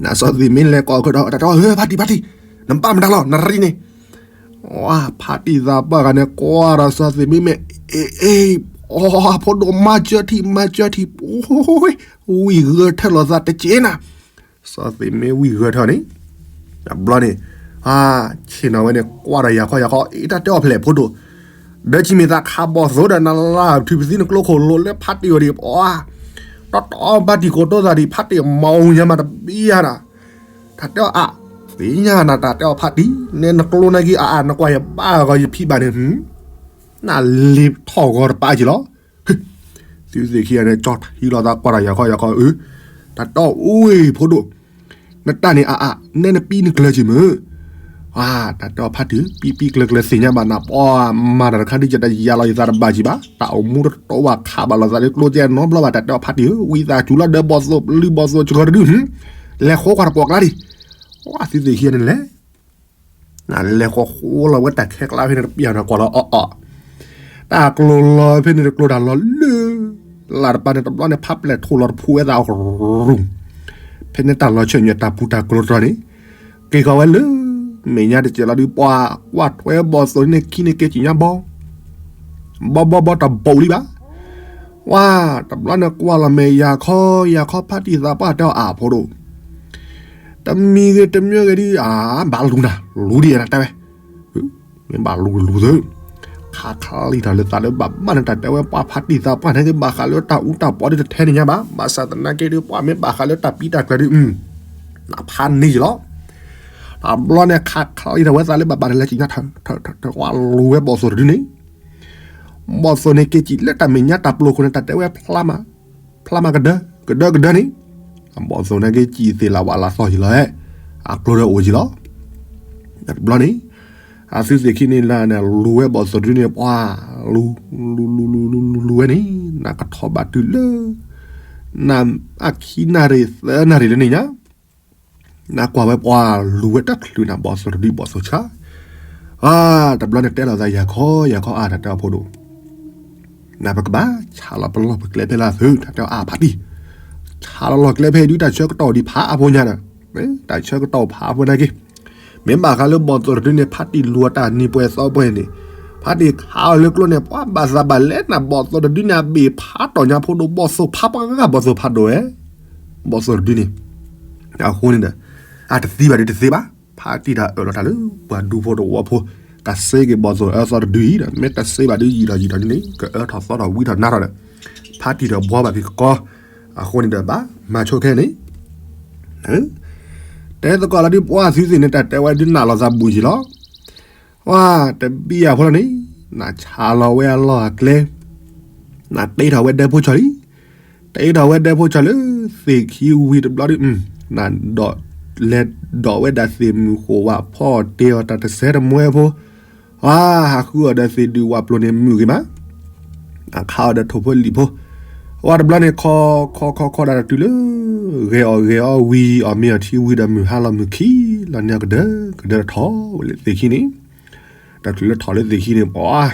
နစီၤသ့ၣ်မ့ၢ်လဲၤကိးကဒီးတၢ်တဲအီၤ ဖးတံၢ်ဖးတံၢ်, နဘၣ်မတၤလီၤ နရံန့ၣ်, ဝဲဖးတံၢ်သးပှၢ်ဂၤန့ၣ် ကွၢ်ဒီးစီၤသ့ၣ်မ့ၢ်မ့ၢ်, အ့ အ့ အီ ဖိဒိၣ်မၤစၢၤထံၣ်မၤစၢၤထံၣ်, ဝံၢ်ဂၢၢ်ထၢၣ်လိာ်သးတက့ၢ်နၤ, စီၤသ့ၣ်မ့ၢ်ဝံၢ်ဂၢၢ်ထၢၣ်န့ၣ်, တဘျီန့ၣ်, ဆ့ၣ်နီၤဝဲန့ၣ် ကွၢ်ဒီးယၤခီယၤခီ အ့ တၢ်တဲအီၤဖဲလဲၣ်ဖိဒိၣ်, ဒီးဆံးမ့ၢ်သးခးဘီၣ်သိၣ်ဒီးနလၢ်ထုးပသံနကျိခိၣ်လိၤလၢဖးတံၢ်အီၤဒံး ပှၤ တီတီဘၣ်တံၢ်ကိးတိသးဒံး ဖးတံၢ်မၤအီၣ်ညါမးတဘံၣ်ဧါနၤ, တၢ်တဲအီၤအါ, သ့ၣ်ညါနၤ တၢ်တဲအီၤဖးတံၢ် နဲနကျိနာ်က့အါအါ နကွၢ်ယဘၣ်ဂီၤယဖံဘၣ်န့ၣ်, နလ့ၤထီၣ်ဂီၤတပၤက့ၤလီၤ သုသ့ၣ်ခံဂၤန့ၣ် ကၠီထံလီၤသးကွၢ်တၢ်ယၤခီယၤခီအၢ, တၢ်တဲအီၤအိၣ်အ့ၣ်ဖိဒိၣ်, နတၢ်န့ၣ်အါအါ နဲနပံနကျၢၤက့ၤမုၢ်, တၢ်တဲအီၤဖးတံၢ် ပံပံကျၢၤကျၢၤသ့ၣ်ညါဘၣ်နၤ ပှၤမၤတၢ်တခါဒ်ယတယၤလီၤယသးတဘၣ်က့ၤဘၣ် တၢ်အိၣ်မူတတီဘၣ်ခးဘၣ်လိာ်သးလၢကျိကဲနီတဘျီဘၣ် တၢ်တဲအီၤဖးတံၢ်ဧၢ ဝံသးစူၤလီၤဒီးဘီၣ်သိၣ်ပျုၢ်ဘီၣ်သိၣ်စှီၤတဒု, လဲၤဃီကွၢ်တပှီၢ်ကျါဒံး, သုသ့ၣ်ခံဂၤန့ၣ်လဲၣ် နလဲၤဃီဃိလီၤဝဲတၢ်ခဲကျါဖဲန့ၣ် တပျၢ်နၤကွၢ်လီၤအီၣ်အီၣ်, တၢ်ကျိၤလီၤဖဲန့ၣ်တကျိၤတၢ်လီၤလၢ, လၢ်တပၤန့ၣ်တဘျီန့ၣ် ဖးပျဲၢ်ထိၣ်လီၤတဖှိၣ်ဝဲသးအီၤရူၤ, ဖဲန့ၣ်တၢ်လီၤဆၢၣ်ညါတၢ်ပူၤတၢ်ကျိၤတၢ်န့ၣ်, က့ၤဃီၤဝဲလၢ, မဲာ်ညါတစဲးလီၤဒုး ပှၤကွၢ်ထွဲဘီၣ်သိၣ်န့ၣ်ခံန့ၣ်ကဲစံၣ်ညါဘီ ဘီဘီဘီတဘိးလံဘၣ်, ဝါ, တဘျီန့ၣ်ကွၢ်လီၤမဲာ်ယၤခီယၤခီ ဖါတံၢ်သးပှၢ်တဲအီၤ အဖိဒိၣ်, တမံၤဂ့ၤတမံၤဂ့ၤဒုး အဘၣ်လူၤနၤ, လူၤဒ်ယဲနၤတဲဝဲ, မ့ၢ်ဘၣ်လူၤလူၤသ့, ခးခးလံတၢ်လၢသးလၢဘၣ်ဘၣ်န့ၣ် တၢ်တဲဝဲပှၤဖါတံၢ်သးပှၢ်န့ၣ်က့ ဘၣ်ဃးလၢတၢ်အူတၢ်ပီဒုးတထဲန့ၣ်ညါဘၣ်, ဘၣ်ဆၣ်သနာ်က့ဒုး ပှၤမ့ၢ်ဘၣ်ဃးလၢတၢ်ပံးတၢ်ကျၢၤဒုး နဖးန့ၢ်ယလီၤ. တဘျီန့ၣ် ခးခးလံတၢ်ဝဲသးလၢဘၣ်ဘၣ်န့ၣ် လဲၤက့ၤညါ ထဝဲလူၤဝဲဘီၣ်သိၣ်တဒုန့ၣ်, ဘီၣ်သိၣ်န့ၣ်က့ၤစံၣ်လၢတၢ်မဲာ်ညါတၢ်ပျိၤခိၣ်န့ၣ် တၢ်တဲဝဲဖျါမး, ဖျါမးကဒၢ, ကဒၢကဒၢန့ၣ်, အဘီၣ်သိၣ်န့ၣ်က့ၤစံၣ်သ့ၣ်လၢဝဲလၢသီယံၤလီၤဟဲ, အကျိၤဒီးအိၣ်ယံၤလီၤ. တဘျီန့ၣ် အသုသ့ၣ်ခံန့ၣ်လၢန့ၣ် လူၤဝဲဘီၣ်သိၣ်တဒုန့ၣ် ပှၤလူၤ လူၤလူၤလူၤလူၤလူၤလူၤဝဲန့ၣ် နကွၢ်ထီၣ်ဘၣ်တုၤလၢ နအခံနၣ်ရံၣ်သၢနၣ်ရံၣ်လၢန့ၣ်ညါ, နကွၢ်ဝဲပှၤလူၤဝဲတချုးန့ၣ် ဘီၣ်သိၣ်တဒုဘီၣ်သိၣ်ဆါ, အတဘျီန့ၣ်တဲလီၤသးယၤခီယၤခီ အါ တၢ်တဲအီၤဖိဒိၣ်, နပကဘၣ်ဆါလီၤပလီၢ်ပကျဲဖဲလၢသု တၢ်တဲအီၤအါ ဖါတံၢ်, ဆါလီၤလီၢ်ကျဲဖဲဒုး တၢ်ဆၢကတီၢ်ဒံးဖးအါဖိညါဒီး, တၢ်ဆၢကတီၢ်ဖးအါဖိနာ်က့, မ့ၢ်ဘၣ်ဃးလၢဘီၣ်သိၣ်တဒုန့ၣ် ဖါတံၢ်လူၤအတၢ်နံၤပှဲၤသီပှဲၤန့ၣ်, ဖါတံၢ်ခးအီၤလၢကျိန့ၣ် ပှၤဘၣ်သးဘၣ်လဲၣ်နၤ ဘီၣ်သိၣ်တဒုန့ၣ် အဘ့ၣ်ဖးတီၢ်ညါဖိဒိၣ် ဘီၣ်သိၣ်ဖးပှၤဂၤ ဘီၣ်သိၣ်ဖးဒိၣ်ဝဲ, ဘီၣ်သိၣ်တဒုန့ၣ်, အဃိန့ၣ်ဒီး, အတသံဘၣ်ဒုးတသ့ဘၣ်, ဖါတံၢ်တၢ်အၢၣ်လီၤတၢ်လၢ ပှၤဒူဖိတဝီဖိ, တၢ်စ့က့ၤဘီၣ်သိၣ်အၢသီတဒုအံၤဒီး မ့ၢ်တစ့ဘၣ်ဒုးယံာ်ဒီးယံာ်ဒီးန့ၣ် ကအၢထီၣ်သီထီၣ်ဝံထီၣ်နါထီၣ်ဒီး, ဖါတံၢ်ဒီးဘှီဘၣ်က့ၤကကီ, အဃိန့ၣ်ဒီးဘၣ်မၤဆိခဲန့ၣ် တဲသကိးလီၤဒုး ပှၤသုသ့ၣ်န့ၣ် တၢ်တဲဝဲဒုးနၢ်လီၤသးဘူးယံာ်လီၤ. ဝါ, တဘံယၤဖိလီၤန့ၣ်, နဆါလီၤဝဲအလီၢ်အကျဲ, နတ့ထီၣ်ဝဲဒဲဖိဆီၣ်လံ, တ့ထီၣ်ဝဲဒဲဖိဆီၣ်လၢ သ့ၣ်ခံဝံၤတဘျီဒုး, နဒိးလဲၤဒိးဝဲဒၣ်သ့ၣ်မုၣ်ဃိၣ်ဝးဖီအီၣ်တ့ၢ်အီၤတၢ်တစဲးတမှဲဖိ, ဝါ, ဟးဃုအီၤဒီးသ့ၣ်ဒုးဝးပျိၤန့ၣ်မုာ်ဂ့ၤမး အခါအီၤဒီးထိၣ်ဖိလံာ်ဖိ, ဝါတဘျီန့ၣ် ခီခီခီခီဒၣ်တတုၤလၢ ဂဲၤအီၣ်ဂဲၤအီဝံၤ အီၣ်မ့ၤအီထံဝံၤဒီး မုၢ်ဟါလီၤမုၢ်ခံလီၤန့ၣ် ကဒၢကဒၢထီၣ်ဝဲလၢသ့ၣ်ခံန့ၣ်, တချုးလၢထီၣ်လၢသ့ၣ်ခံန့ၣ် ပှၤ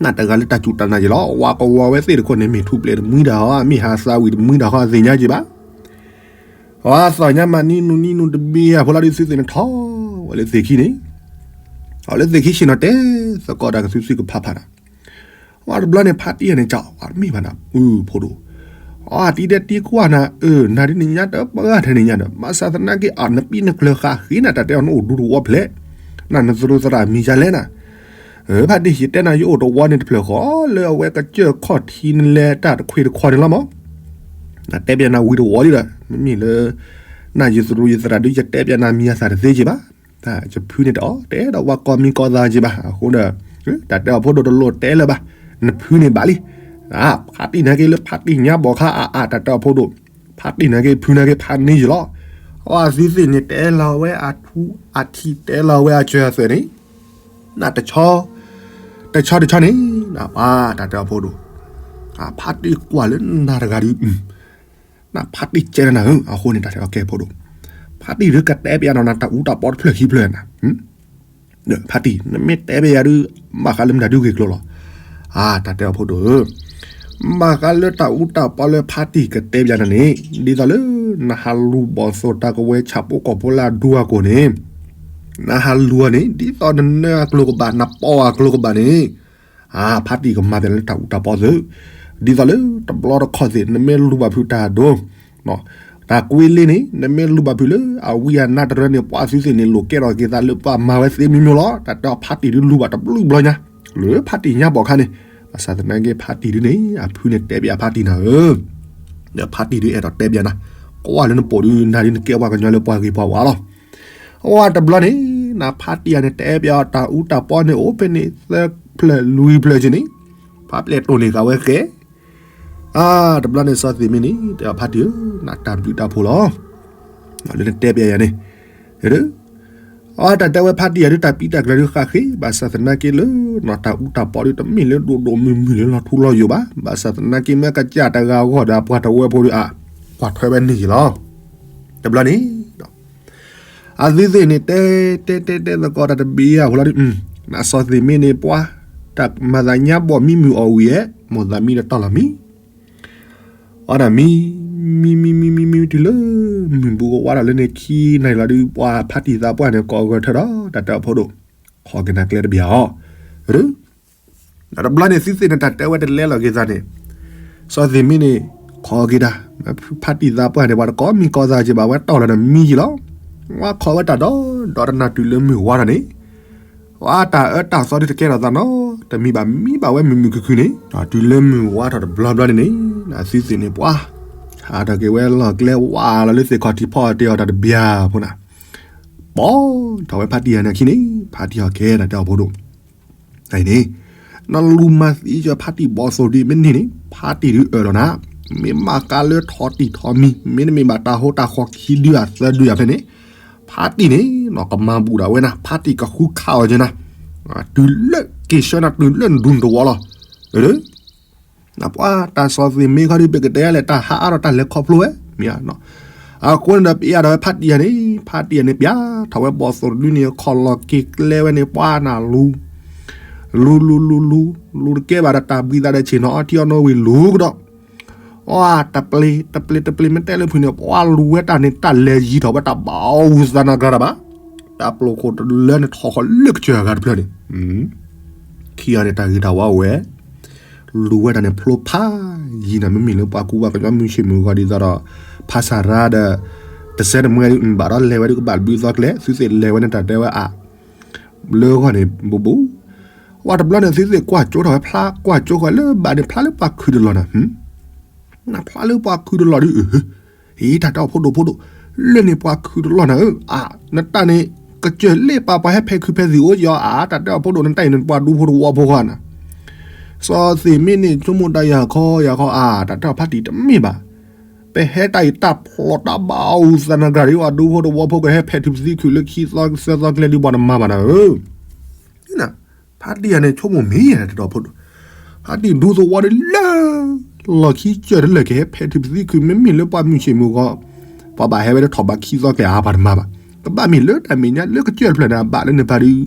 နတဂၤလၢတၢ်စူၢ်တၢ်နာ်ယံာ်လီၤ. ဝၤကဝီၤဝဲသ့ၣ်တခိၣ်န့ၣ် မ့ၢ်ထူၣ်ပျဲၢ်တမှံတၢ်ဟီ မ့ၢ်ဟးသးဝံၣ်တမှံတၢ်ဟီ အသ့ၣ်ညါက့ၤဘၣ် အသီၣ်ညါမးနံနုၤနံနုၤတဘ့ၣ်အဖိလီၤဒုး သုသ့ၣ်န့ၣ်ထီၣ်ဝဲလၢသ့ၣ်ခံန့ၣ်, အီၤလၢသ့ၣ်ခံဆ့ၣ်နီၤတဲသကိးတၢ်ကသုစုကဖးဖးဒီး, ဝါတဘျီန့ၣ် ဖါတံၢ်ယၤန့ၣ် ကဝၤမ့ၢ်ဘၣ်နၤ အုၣ်ဖိဒိၣ်, အတံၤဒဲးတံၤကွၢ်နၤ အၢ နၤဒ်န့ၣ်ညါတပှၢ်ထဲန့ၣ်ညါဒီး ဘၣ်ဆၣ်သနာ်က့ အနပံနကျၢၤဃာ်ဃ့နၤ တၢ်တဲအီၤနအိၣ်ဒူတဝီဖျဲး, နနသုတရၣ်မံၤယၤလဲၣ်နၤ ဖါတံၢ် ယတဲနၤ ယအိၣ်တဝီန့ၣ်တဖျၢၣ်ဃီ လၢအဝဲကစၢၢ်ခီၣ်ထံးနလဲၤတၢ်တခွ့တခီန့ၣ်လီၤမး, နတဲပျးနၤဝံၤတဝီလံဒီး မ့မ့ၢ်လၢ နယသရူးယသရၣ်ဒုး ယတဲပျးနၤမံၤအသၣ်တသ့က့ၤဘၣ်, ယဖုန့ၣ်တအီၣ် တအဲၣ်ဒိးဝဲကီမံၤကီသးက့ၤဘၣ် အဃိဒီး တၢ်တဲအီၤဖိဒိၣ်တလိၣ်တဲလၢၤဘၣ်, နဖုန့ၣ်ဘၣ်လံ, ဖါတံၢ်နာ်က့လၢဖါတံၢ်ညါဘီၣ်ခါအါအါ တၢ်တဲအီၤဖိဒိၣ်, ဖါတံၢ်နာ်က့ ဖုနာ်က့ ဖးန့ၢ်ယံာ်လီၤ, အဝဲသုသ့ၣ်န့ၣ် တဲလီၤဝဲအထူအထံး တဲလီၤဝဲအစၢၤအသွဲၣ်န့ၣ် နတဆီ တဆီတဆီန့ၣ် နပၢ်တၢ်တဲအီၤဖိဒိၣ်, ဖါတံၢ်ကွၢ်လၢနၤတဂၤဒုး, နဖါတံၢ်ကဲနၤဧၢ အဃိန့ၣ် တၢ်တဲအီၤကဲဖိဒိၣ်, ဖါတံၢ်ဒုးကတဲပျးနၤ နတၢ်အူတၢ်ပီတဖျၢၣ်ခံဖျၢၣ်နၤ, ဖါတံၢ် နမ့ၢ်တဲပျးယၤဒုး ဘၣ်ဃးလၢမတၤဒုးဂ့ၤကျိၤလီၤ, တၢ်တဲအီၤဖိဒိၣ်ဧၢ ဘၣ်ဃးလၢတၢ်အူတၢ်ပီလၢဖါတံၢ်ကတဲပျးနၤန့ၣ် ဒ်သိးလၢ နဟးလူၤဘီၣ်သိၣ်တၢ်ကဝဲၤဆၣ်ဖိကီၢ်ဖိလၢအဒူအကိၢ်န့ၣ်, နဟးလူၤအီၤန့ၣ် ဒ်သိးနနၢအကျိၤကဘၣ် နပီအကျိၤကဘၣ်န့ၣ်, ဖါတံၢ်ကမၤပျးလၢတၢ်အူတၢ်ပီသု, ဒ်သိးလၢတဘျီတခီၣ်သ့ၣ် နမ့ၢ်လူၤဘၣ်ဖုးတၢ်ဒိ တၢ်ကွ့လ့န့ၣ် နမ့ၢ်လူၤဘၣ်ဖုးလၢအဝံအနါတရၢန့ၣ် ပှၤသုသ့ၣ်န့ၣ် လိာ်ကဲထီၣ်က့ၤသးလၢပှၤမၤဝဲသ့မံၤမံၤလီၤ, တၢ်တဲအီၤဖါတံၢ်ဒုးလူၤဘၣ်တဘျုးဘျီညါ, လၢဖါတံၢ်ညါဘီၣ်ခါန့ၣ်, ဘၣ်ဆၣ်သနာ်က့ဖါတံၢ်ဒုးန့ၣ် အဖုန့ၣ်တဲပျးဖါတံၢ်နၤဧၢ, ဒီးဖါတံၢ်ဒုးအဲၣ်ဒိးတဲပျးနၤ, ကွၢ်လၢနပိာ်ဒုး နၤဒုးနကဲပှၤကညီလၢပှၤဂ့ၤပှၤဝါလီၤ, အဝဲတဘျီန့ၣ် နဖါတံၢ်ယၤန့ၣ် တဲပျးအီၤတၢ်အူတၢ်ပီန့ၣ် အိၣ်ဖဲန့ၣ် သၢဖျၢၣ်လွံၢ်ဖျၢၣ်က့န့ၣ်, ဖါပျဲၢ်တိၢ်န့ၢ်ဃာ်ဝဲဃဲ အါ တဘျီန့ၣ်စီၤသ့ၣ်မ့ၢ်န့ၣ် တဲအီၤဖါတံၢ်ဧၢ, နတၢ်ဘျုးတၢ်ဖှိၣ်လီၤ, လၢနတဲပျးယၤန့ၣ်, အါ တၢ်တဲဝဲဖါတံၢ်ယၤဒုး တၢ်ပံးတၢ်ကျၢၤဒုးဃၣ်ဃ့, ဘၣ်ဆၣ်သနာ်က့လၢ နတၢ်အူတၢ်ပီဒုး တမ့ၢ်လၢဒိၣ်ဒိၣ်မုၢ်မုၢ်လၢလီၤထူလီၤယိာ်ဘၣ်, ဘၣ်ဆၣ်သနာ်က့မ့ၢ်ကစၢ်တဂၤအဂီၢ်ဒီး အပှၤတဝၢဖိဒုးအါ, ကွၢ်ထွဲဝဲန့ၢ်ယံာ်လီၤ, တဘျီန့ၣ် အသုသ့ၣ်န့ၣ် တဲတဲတဲတဲသကိးတၢ်တဘ့ၣ်အဃိလီၤဒုး, နစီၤသ့ၣ်မ့ၢ်န့ၣ်ပှၤ, တၢ်မၤသးညါဘီၣ်မံမုာ်အီၣ်ဝံၤဧဲ, မိၢ်သးမံဒီးတီၢ်လီၤမံ, အီဒီးမံ, မံမံမံမံမံတုၤလၢ မုၢ်ဘူးကဝါဒီးလၢန့ၣ်ခံနၤလီၤဒုး ပှၤဖါတံၢ်သးပှၢ်န့ၣ် ကိးဂၢၢ်ထၢဒီး တၢ်တဲအီၤဖိဒိၣ်, ခိးက့ၤနၤကျဲတဘ့ၣ်အီၤ, တဘျီန့ၣ်သုသ့ၣ်န့ၣ် တၢ်တဲဝဲတလဲလီၤက့ၤသးန့ၣ် စီၤသ့ၣ်မ့ၢ်န့ၣ် ခိးက့ၤတၢ်, ဖါတံၢ်သးပှၢ်န့ၣ် ပှၤတကိးမံၤကိးသးက့ၤဘၣ် ဝဲတီၢ်လီၤဒီးမံယံၤလီၤ. ဝဲခိးဝဲတၢ်ဒီး ဒီးတနၢ်တုၤလၢမုၢ်ဝါထီၣ်န့ၣ်, ဝဲတၢ်အၢတၢ်သီဒုတကဲထီၣ်သးနီတမံၤဘၣ် မံဘၣ်ဝဲမုာ်မုာ်ခုၣ်ခုၣ်န့ၣ်, တုၤလၢမုၢ်ဝါထီၣ်တဘျီဘျီန့ၣ်န့ၣ်, အသုသ့ၣ်န့ၣ်ပှၤ ဟးထီၣ်က့ၤဝဲလီၢ်ကျဲဝးလီၤလၢသ့ၣ်ခီၣ်ထံးဖီၣ်တ့ၢ်အီၤတၢ်တဘျၣ်ဖိနၤ, ပိာ်ထီၣ်ဝဲဖါတံၢ်ယၤန့ၣ်အခံန့ၣ် ဖါတံၢ်ဟီၣ်ကဲတၢ်တဲအီၤဖိဒိၣ် န့ၣ်, နလူၤမၤသံကၢၤဖါတံၢ်ဘီၣ်သိၣ်ဒ်မ့ၢ်န့ၢ်န့ၣ် ဖါတံၢ်ဒုးအၢၣ်လီၤနၤ, မ့ၢ်မၤကါလၢထီၣ်တံၢ်ထီၣ်မံၤ မ့တမ့ၢ်ဘၣ်တၢ်ဟိတၢ်ဃီခံဒုအသၢဒုအဖဲန့ၣ်, ဖါတံၢ်န့ၣ် ကမၤဘူၣ်ဒၣ်ဝဲနၤ ဖါတံၢ်ကဃုခးအီၤက့ၤနၤ, တုၤလၢက့ၤဆှၢနၤတုၤလၢနဒူနတဝီလီၤ. နပှၤတၢ်စီၤသ့ၣ်မ့ၢ်ခီဒုး ပကတဲလဲၣ် တၢ်ဟးအါထီၣ်တၢ်လဲၤခီဖျိဝဲ, မ့ၢ်ဧါ, အဃိန့ၣ်ဒီး ပအ့ၣ်အါဒီးဝဲဖါတံၢ်ယၤန့ၣ် ဖါတံၢ်ယၤန့ၣ် ပျၢ်ထီၣ်ဝဲဘီၣ်သိၣ်တဒုန့ၣ် ခီၣ်လီၤက့ၤကျဲဝဲန့ၣ် ပှၤနလူၤ လူၤလူၤလူၤလူၤ လူၤတကဲဘၣ်ဒီးတၢ်ဘှံးသးဒီးဆ့ၣ်နီၤအီထံအီနိဝံၤလူၤကဒီး, အတပျ့ၤတပျ့ၤတပျ့ၤမ့ၢ်တဲလၢဖုၣ်န့ၣ် ပှၤလူၤဝဲတၢ်န့ၣ် တၢ်လဲၤယံၤထီၣ်ဝဲတၢ်ဘၣ်အူသးနၤကြၤတၢ်ဘၣ်, တၢ်ပျိာ်ခိၣ်တလၢန့ၣ်ထီၣ်ဃီလၢကစၢၢ်အဂၤတဖျၢၣ်န့ၣ် ခံဂၤန့ၣ် တၢ်ဂ့ၤတၢ်ဝါအိၣ်ဝဲ, လူၤဝဲတၢ်န့ၣ်ဖျိဖးယံၤနၤ မ့မ့ၢ်လၢပှၤကူပှၤကညီမုၢ်ဆ့ၣ်မုၢ်ဂီၤဒ်သိးဒီး ဖးစၤရါဒီး တစဲးတမှဲဒ်ဘၣ်ဒီးလဲၤဝဲဒ်ကဘၣ်ဘုသီကျဲ သုသ့ၣ်လဲၤဝဲန့ၣ်တၢ်တဲဝဲအါ လၢဂီၢ်န့ၣ် ဘူးဘူး, ဝဲတဘျီန့ၣ် သုသ့ၣ်ကွၢ်ကၠိထီၣ်ဝဲဖျါ ကွၢ်ကၠိဃီလၢဘၣ်န့ၣ် ဖျါလၢပှၤခုၣ်တလီၢ်နၤ နဖျါလၢပှၤခုၣ်တလီၢ်ဒုး, အ့ တၢ်တဲအီၤဖိဒိၣ်ဖိဒိၣ်, လၢန့ၣ်ပှၤခုၣ်တလီၢ်နၤဧၢ, အါ နတၢ်န့ၣ် ကစၢၢ်လ့ပာ်ပှၤဟဲဖဲးခုးဖဲးသံၣ်အိၣ်က့ၤအီၤ အါ တၢ်တဲအီၤဖိဒိၣ် နတၢ်အံၤန့ၣ် ပှၤဒူဖိတဝီဖိဃီနၤ, စီၤသ့ၣ်မ့ၢ်န့ၣ် ဆိကမိၣ်တၢ်ယၤခီယၤခီအါ တၢ်တဲအီၤဖါတံၢ်တမ့ၢ်ဘၣ်, ပဟဲတၢ်အံၤတၢ်ဖျိးတၢ်ဘၣ်အူသးနၤကြၤဒ်အီၤဒူဖိတဝီဖိကဟဲဖဲးထုးပသံၣ်ခုးလၢခံသီသၢသီကျဲဒ်ပှၤတမၤဘၣ်နၤဧၢ ဖါတံၢ်ယၤန့ၣ် ဆိကမိၣ်မ့ၢ်ယၤတတီၢ်ဖိဒိၣ်, ဖါတံၢ်ဒူသဝီဒ်လၢ လီၢ်ခံကစၢၢ်တလၢာ်ကဟဲဖဲးထုးပသံၣ်ခုး မ့မ့ၢ်လၢပှၤမုၢ်ဆ့ၣ်မုၢ်ဂီၤ, ပှၤဘၣ်ဟဲဝဲလၢထီၣ်ဘးခံသီကျဲအါပှၤတမၤဘၣ်, ကဘၣ်မ့ၢ်လၢတၢ်မဲာ်ညါလၢကစၢၢ်တဖျၢၣ်န့ၣ် ဘၣ်လၢန့ၣ်ဖါဒုး,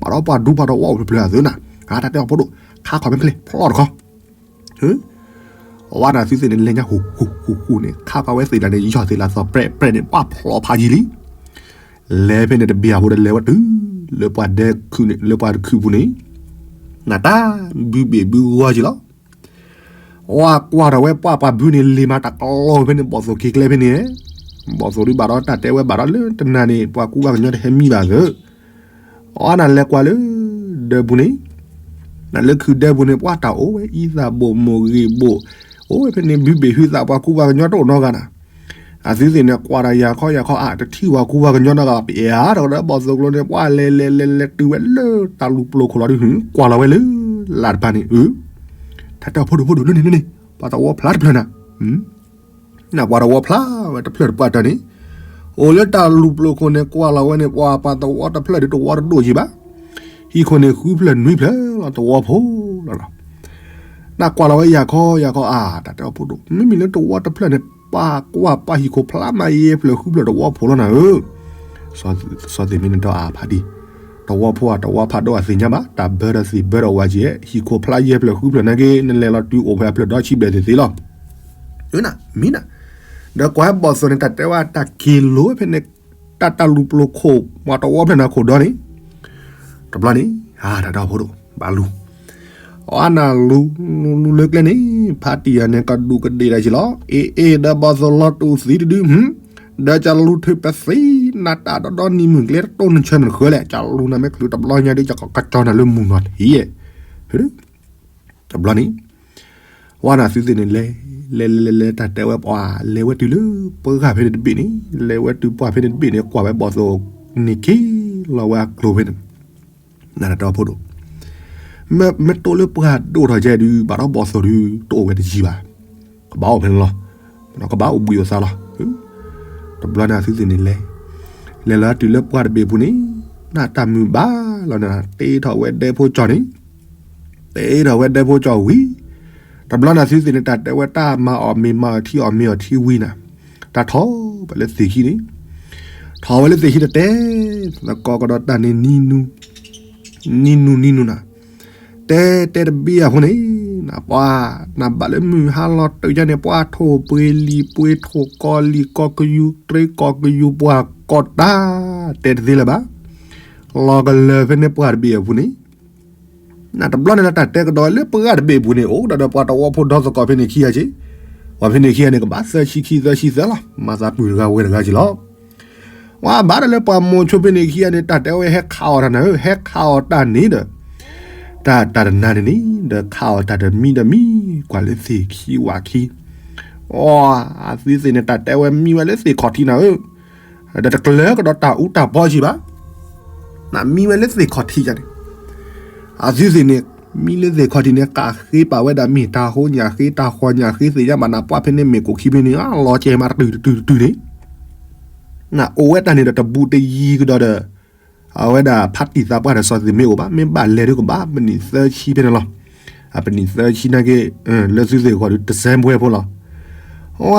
ဘၣ်ဒီးပှၤဒူပှၤတဝီအိၣ်ဖျၢၣ်ဖျၢၣ်အသိးနၤ, အါ တၢ်တဲအီၤဖိဒိၣ်, ခါခီမ့ၢ်ဖျဲၣ်ဖျီတခီ အဝဲဒၣ်သုသ့ၣ်န့ၣ် လဲၤညါဟူးဟူးဟူးဟူးန့ၣ် ခါခီဝဲသ့ၣ်တဖၣ်န့ၣ် ယီၢ်သ့ၣ်လၢသီပြဲးပြဲးန့ၣ် ပှၤဖျိးဖးယံၤလံ, လဲၤဖဲန့ၣ်တဘ့ၣ်အဖိဒီးလဲၤဝဲတုၤ လၢပှၤဒဲခုးန့ၣ် လၢပှၤတခုးပူၤန့ၣ်, နတၢ်ဘုဘ့ၣ်ဘုဂီၢ်က့ၤလီၤ, ဝဲကွၢ်ထီၣ်ဝဲပှၤပှၤဘုန့ၣ် လ့ၤမၤတၢ်ကလီဖဲန့ၣ် ဘီၣ်သိၣ်က့ၤကျဲဖဲန့ၣ်, ဘီၣ်သိၣ်ဒုးဘၣ်ဒီးတၢ်တဲဝဲဘၣ်ဒီးလၢတနၤန့ၣ် ပှၤကူပှၤကညီတဟဲမံဘၣ်သၢ အဝဲနၤလဲၤကွၢ်လၢ ဒၢပူၤန့ၣ်, နလၢခုးဒၢပူၤန့ၣ် ပှၤတၢ်အိၣ်ဝဲ အံသၣ်ဘိၣ်မိၢ်ဂ့ၤဘိၣ်, အိၣ်ဝဲဖဲန့ၣ် ဘုဘ့ၣ်ဟုသး ပှၤကူပှၤကညီတအိၣ်နီတဂၤနၤ, အသုသ့ၣ်န့ၣ် ကွၢ်တၢ်ယၤခီယၤခီအါ တထံၣ်ပှၤကူပှၤကညီနီတဂၤဘၣ် ပအဲၣ်ဧါ တကဒီးဘီၣ်သိၣ်ကျိၤန့ၣ် ပှၤလဲၤလဲၤလဲၤလဲၤတုၤဝဲလၢတၢ်လူၤပျိၤခိၣ်လီၤဒုး ကွၢ်လီၤဝဲလၢ လၢ်တဖၣ်န့ၣ် အၢ တၢ်တဲအီၤဖိဒိၣ်ဖိဒိၣ်လၢန့ၣ်န့ၣ် ပှၤသဝီဖျါတဖျၢၣ်နၤ နပှၤသဝီဖျါဝဲတဖျၢၣ်တပှၢ်တၢၢ်န့ၣ်, အိၣ်လၢတၢ်လူၤပျိၤခိၣ်န့ၣ် ကွၢ်လီၤဝဲန့ၣ် ပှၤပှၤသဝီတဖျၢၣ်ဒုးတဝီတဒိၣ်က့ၤဘၣ်, ဟံၣ်ခိၣ်န့ၣ်ဃုဖျၢၣ်နွံဖျၢၣ်လီၤ သဝီဖိလီၤလီၤ, နကွၢ်လီၤဝဲယၤခီယၤခီအါ တၢ်တဲအီၤဖိဒိၣ် မ့မ့ၢ်လၢသဝီတဖျၢၣ်န့ၣ် ပှၤကွၢ်ပှၤဟံၣ်ခိၣ်ဖျါမးယဲၢ်ဖျၢၣ်ဃုဖျၢၣ်သဝီဖိလီၤနၤဧၢ, စီၤသ့ၣ်မ့ၢ်န့ၣ်ဒီးအါဖးဒံၣ်, သဝီဖိအတဝီဖးဒိၣ်အသ့ၣ်ညါဘၣ် တၢ်ဘၢဒီးသ့ၣ်ဘၢဒီးဝဲကဲ ဟံၣ်ခိၣ်ဖျါယဲၢ်ဖျၢၣ်ဃုဖျၢၣ်နာ်က့ နလဲၤလီၤတုၤအိၣ်ဖဲအဖျၢၣ်ဒီဆံဘျဲၣ်သ့ၣ်သ့ၣ်လီၤ, မ့ၢ်နၤ, ဒီးကွၢ်ဟဲဘီၣ်သိၣ်န့ၣ် တၢ်တဲဝဲတၢ်က့ၤလိၤဖဲန့ၣ်, တၢ်တၢ်လူၤပျိၤခိၣ် ပှၤသဝီဖျၢၣ်န့ၣ်ခိၣ်ဒီန့ၣ်, တဘျီန့ၣ် တၢ်တဲအီၤဖိဒိၣ် ဘၣ်လူၤ အနၢ်လူၤ လူၤလူၤလၢကျဲန့ၣ် ဖါတံၢ်ယၤန့ၣ် ကဒူးကဒ့ၣ်ဒၣ်က့ၤလီၤ အ့ၣ်အ့ၣ် ဒီးဘီၣ်သိၣ်လီၤတူာ်သံတဒု ဒီးကလူၤထုးပသံ နတၢ်ဒီဒီနံၤမုၢ်ကျဲတတိၢ်နဆၢနဃၢလဲၣ် ကလူၤနၤမ့ၢ်ချုးတဘျီညါဒ်ကကၠီနၤလၢမုၢ်နီၢ်ထံးယဲၢ်, တဘျီန့ၣ် ဝဲနၤသုသ့ၣ်န့ၣ်လဲၤ လဲၤလဲၤလဲၤလဲၤ တၢ်တဲဝဲပှၤ လဲၤဝဲတုၤလၢပှၢ်ဖဲန့ၣ်တဘ့ၣ်န့ၣ် လဲၤဝဲတုၤပှၢ်ဖဲန့ၣ်တဘ့ၣ်န့ၣ် ကွၢ်ဝဲဘီၣ်သိၣ်န့ၣ်က့ၤလီၤဝဲအကျိၤဖဲန့ၣ် နတၢ်တဲအီၤဖိဒိၣ် မ့ၢ်တိၢ်လၢပှၢ်ဒိၣ်ထီၣ်ကဲဒုး ဘၣ်ဒီးဘီၣ်သိၣ်ဒုး တအိၣ်ဝဲတယံၤဘၣ်, ကဘၣ်အိၣ်ဖဲန့ၣ်လီၤ, ကဘၣ်အိၣ်ဘှံးအိၣ်သါလီၤ, တဘျီန့ၣ်သုသ့ၣ်န့ၣ်လဲၤ, လဲၤလီၤတုၤလၢပှၢ်တဘ့ၣ်ပူၤန့ၣ် နတၢ်မုာ်ဘၣ်လီၤနၤ တ့ထီၣ်ဝဲဒဲဖိကၠီန့ၣ် တ့ထီၣ်ဝဲဒဲဖိကၠီဝံၤ, တဘျီန့ၣ်သုသ့ၣ်န့ၣ် တၢ်တဲဝဲတၢ်မၤအီၣ်မ့ၤမၤအီၣ်ထံအီၣ်မ့ၤအီၣ်ထံဝံၤနၤ, တၢ်ထီၣ်ဝဲလၢသ့ၣ်ခံန့ၣ်, ထီၣ်ဝဲလၢသ့ၣ်ခံတတဲ, သကိးကဒီးတၢ်န့ၣ် နံၤနူနံၤနူနၤ, တဲတဲတဘ့ၣ်အဃိန့ၣ်, နပှၤ, နဘၣ်လၢမုၢ်ဟါလီၤတုၤယါန့ၣ် ပှၤထိၣ်ပှ့ၤလံာ်ပှ့ၤထိၣ်ကီၢ်လံာ်ကီၢ်ကယူၤ တြ့ကီၢ်ကယူၤပှၤကီၢ်တၢ်, တဲတသ့လၢၤဘၣ်, လီၤကလၢၤဖဲန့ၣ်ပှၢ်တဘ့ၣ်အပူၤန့ၣ် နတဘျီန့ၣ်လၢတၢ်တဲကဒီးလၢပှၢ်တဘ့ၣ်အပူၤန့ၣ် အိၣ်ဒီးဒီးပှၤတဝီဖိဒီသကိးဖဲန့ၣ်ခံဂၤက့ၤ, ပှၤဖဲန့ၣ်ခံဂၤန့ၣ် ကဘၣ်သၢဆံခံသၢဆံသၢလီၤ, မၤသးပုၢ်တဂၤဝဲၢ်တဂၤက့ၤလီၤ. ဝဲဘၣ်ဒီးလၢပှၤမိၤဆိဖဲန့ၣ်ခံဂၤန့ၣ် တၢ်တဲဝဲဟဲခးအီၤတၢ်နၤဧၢ, ဟဲခးအီၤတၢ်န့ၣ်ဒီး တၢ်တၢ်တနၤန့ၣ်န့ၣ် ဒီးခးအီၤတၢ်တမံၤတမံၤ ကွၢ်လၢသ့ၣ်ခံဝၣ်ခံ, အသုသ့ၣ်န့ၣ် တၢ်တဲဝဲမံဝဲလၢသ့ၣ်ခီၣ်ထံးနၤဧၢ, ဒီးတကျၢၤကဒီးတၢ်အူတၢ်ပီက့ၤဘၣ်, နမံဝဲလၢသ့ၣ်ခီၣ်ထံးယၤန့ၣ်, အသုသ့ၣ်န့ၣ် မံလၢသ့ၣ်ခီၣ်ထံးန့ၣ် ကးဃ့ပာ်ဝဲဒၣ်မ့ၢ်တၢ်ဟိညၣ်ဃ့တၢ်ဃီညၣ်ဃ့သ့ၣ်ညါဘၣ်နၤ ပှၢ်ဖဲန့ၣ်မ့ၢ်ကိၣ်ခံဖဲန့ၣ် အလီၤကဲမးတတုၤတတုၤတတုၤန့ၣ်, နအိၣ်ဝဲတၢ်န့ၣ်ဒီးတဘူးတယံၤကဒီးဒီး အဝဲဒၣ်ဖးတံၢ်သးပှၢ်ဒီးစီၤသ့ၣ်မ့ၢ်အိၣ်ဘၣ် မ့ၢ်ဘၣ်လဲၤဒုကဘၣ်ပနံၣ်သၢဆံဖဲန့ၣ်လီၤ. အပနံၣ်သၢဆံနာ်က့ လၢသုသ့ၣ်ဂီၢ်ဒုတစဲးပှဲၤဖိလီၤ.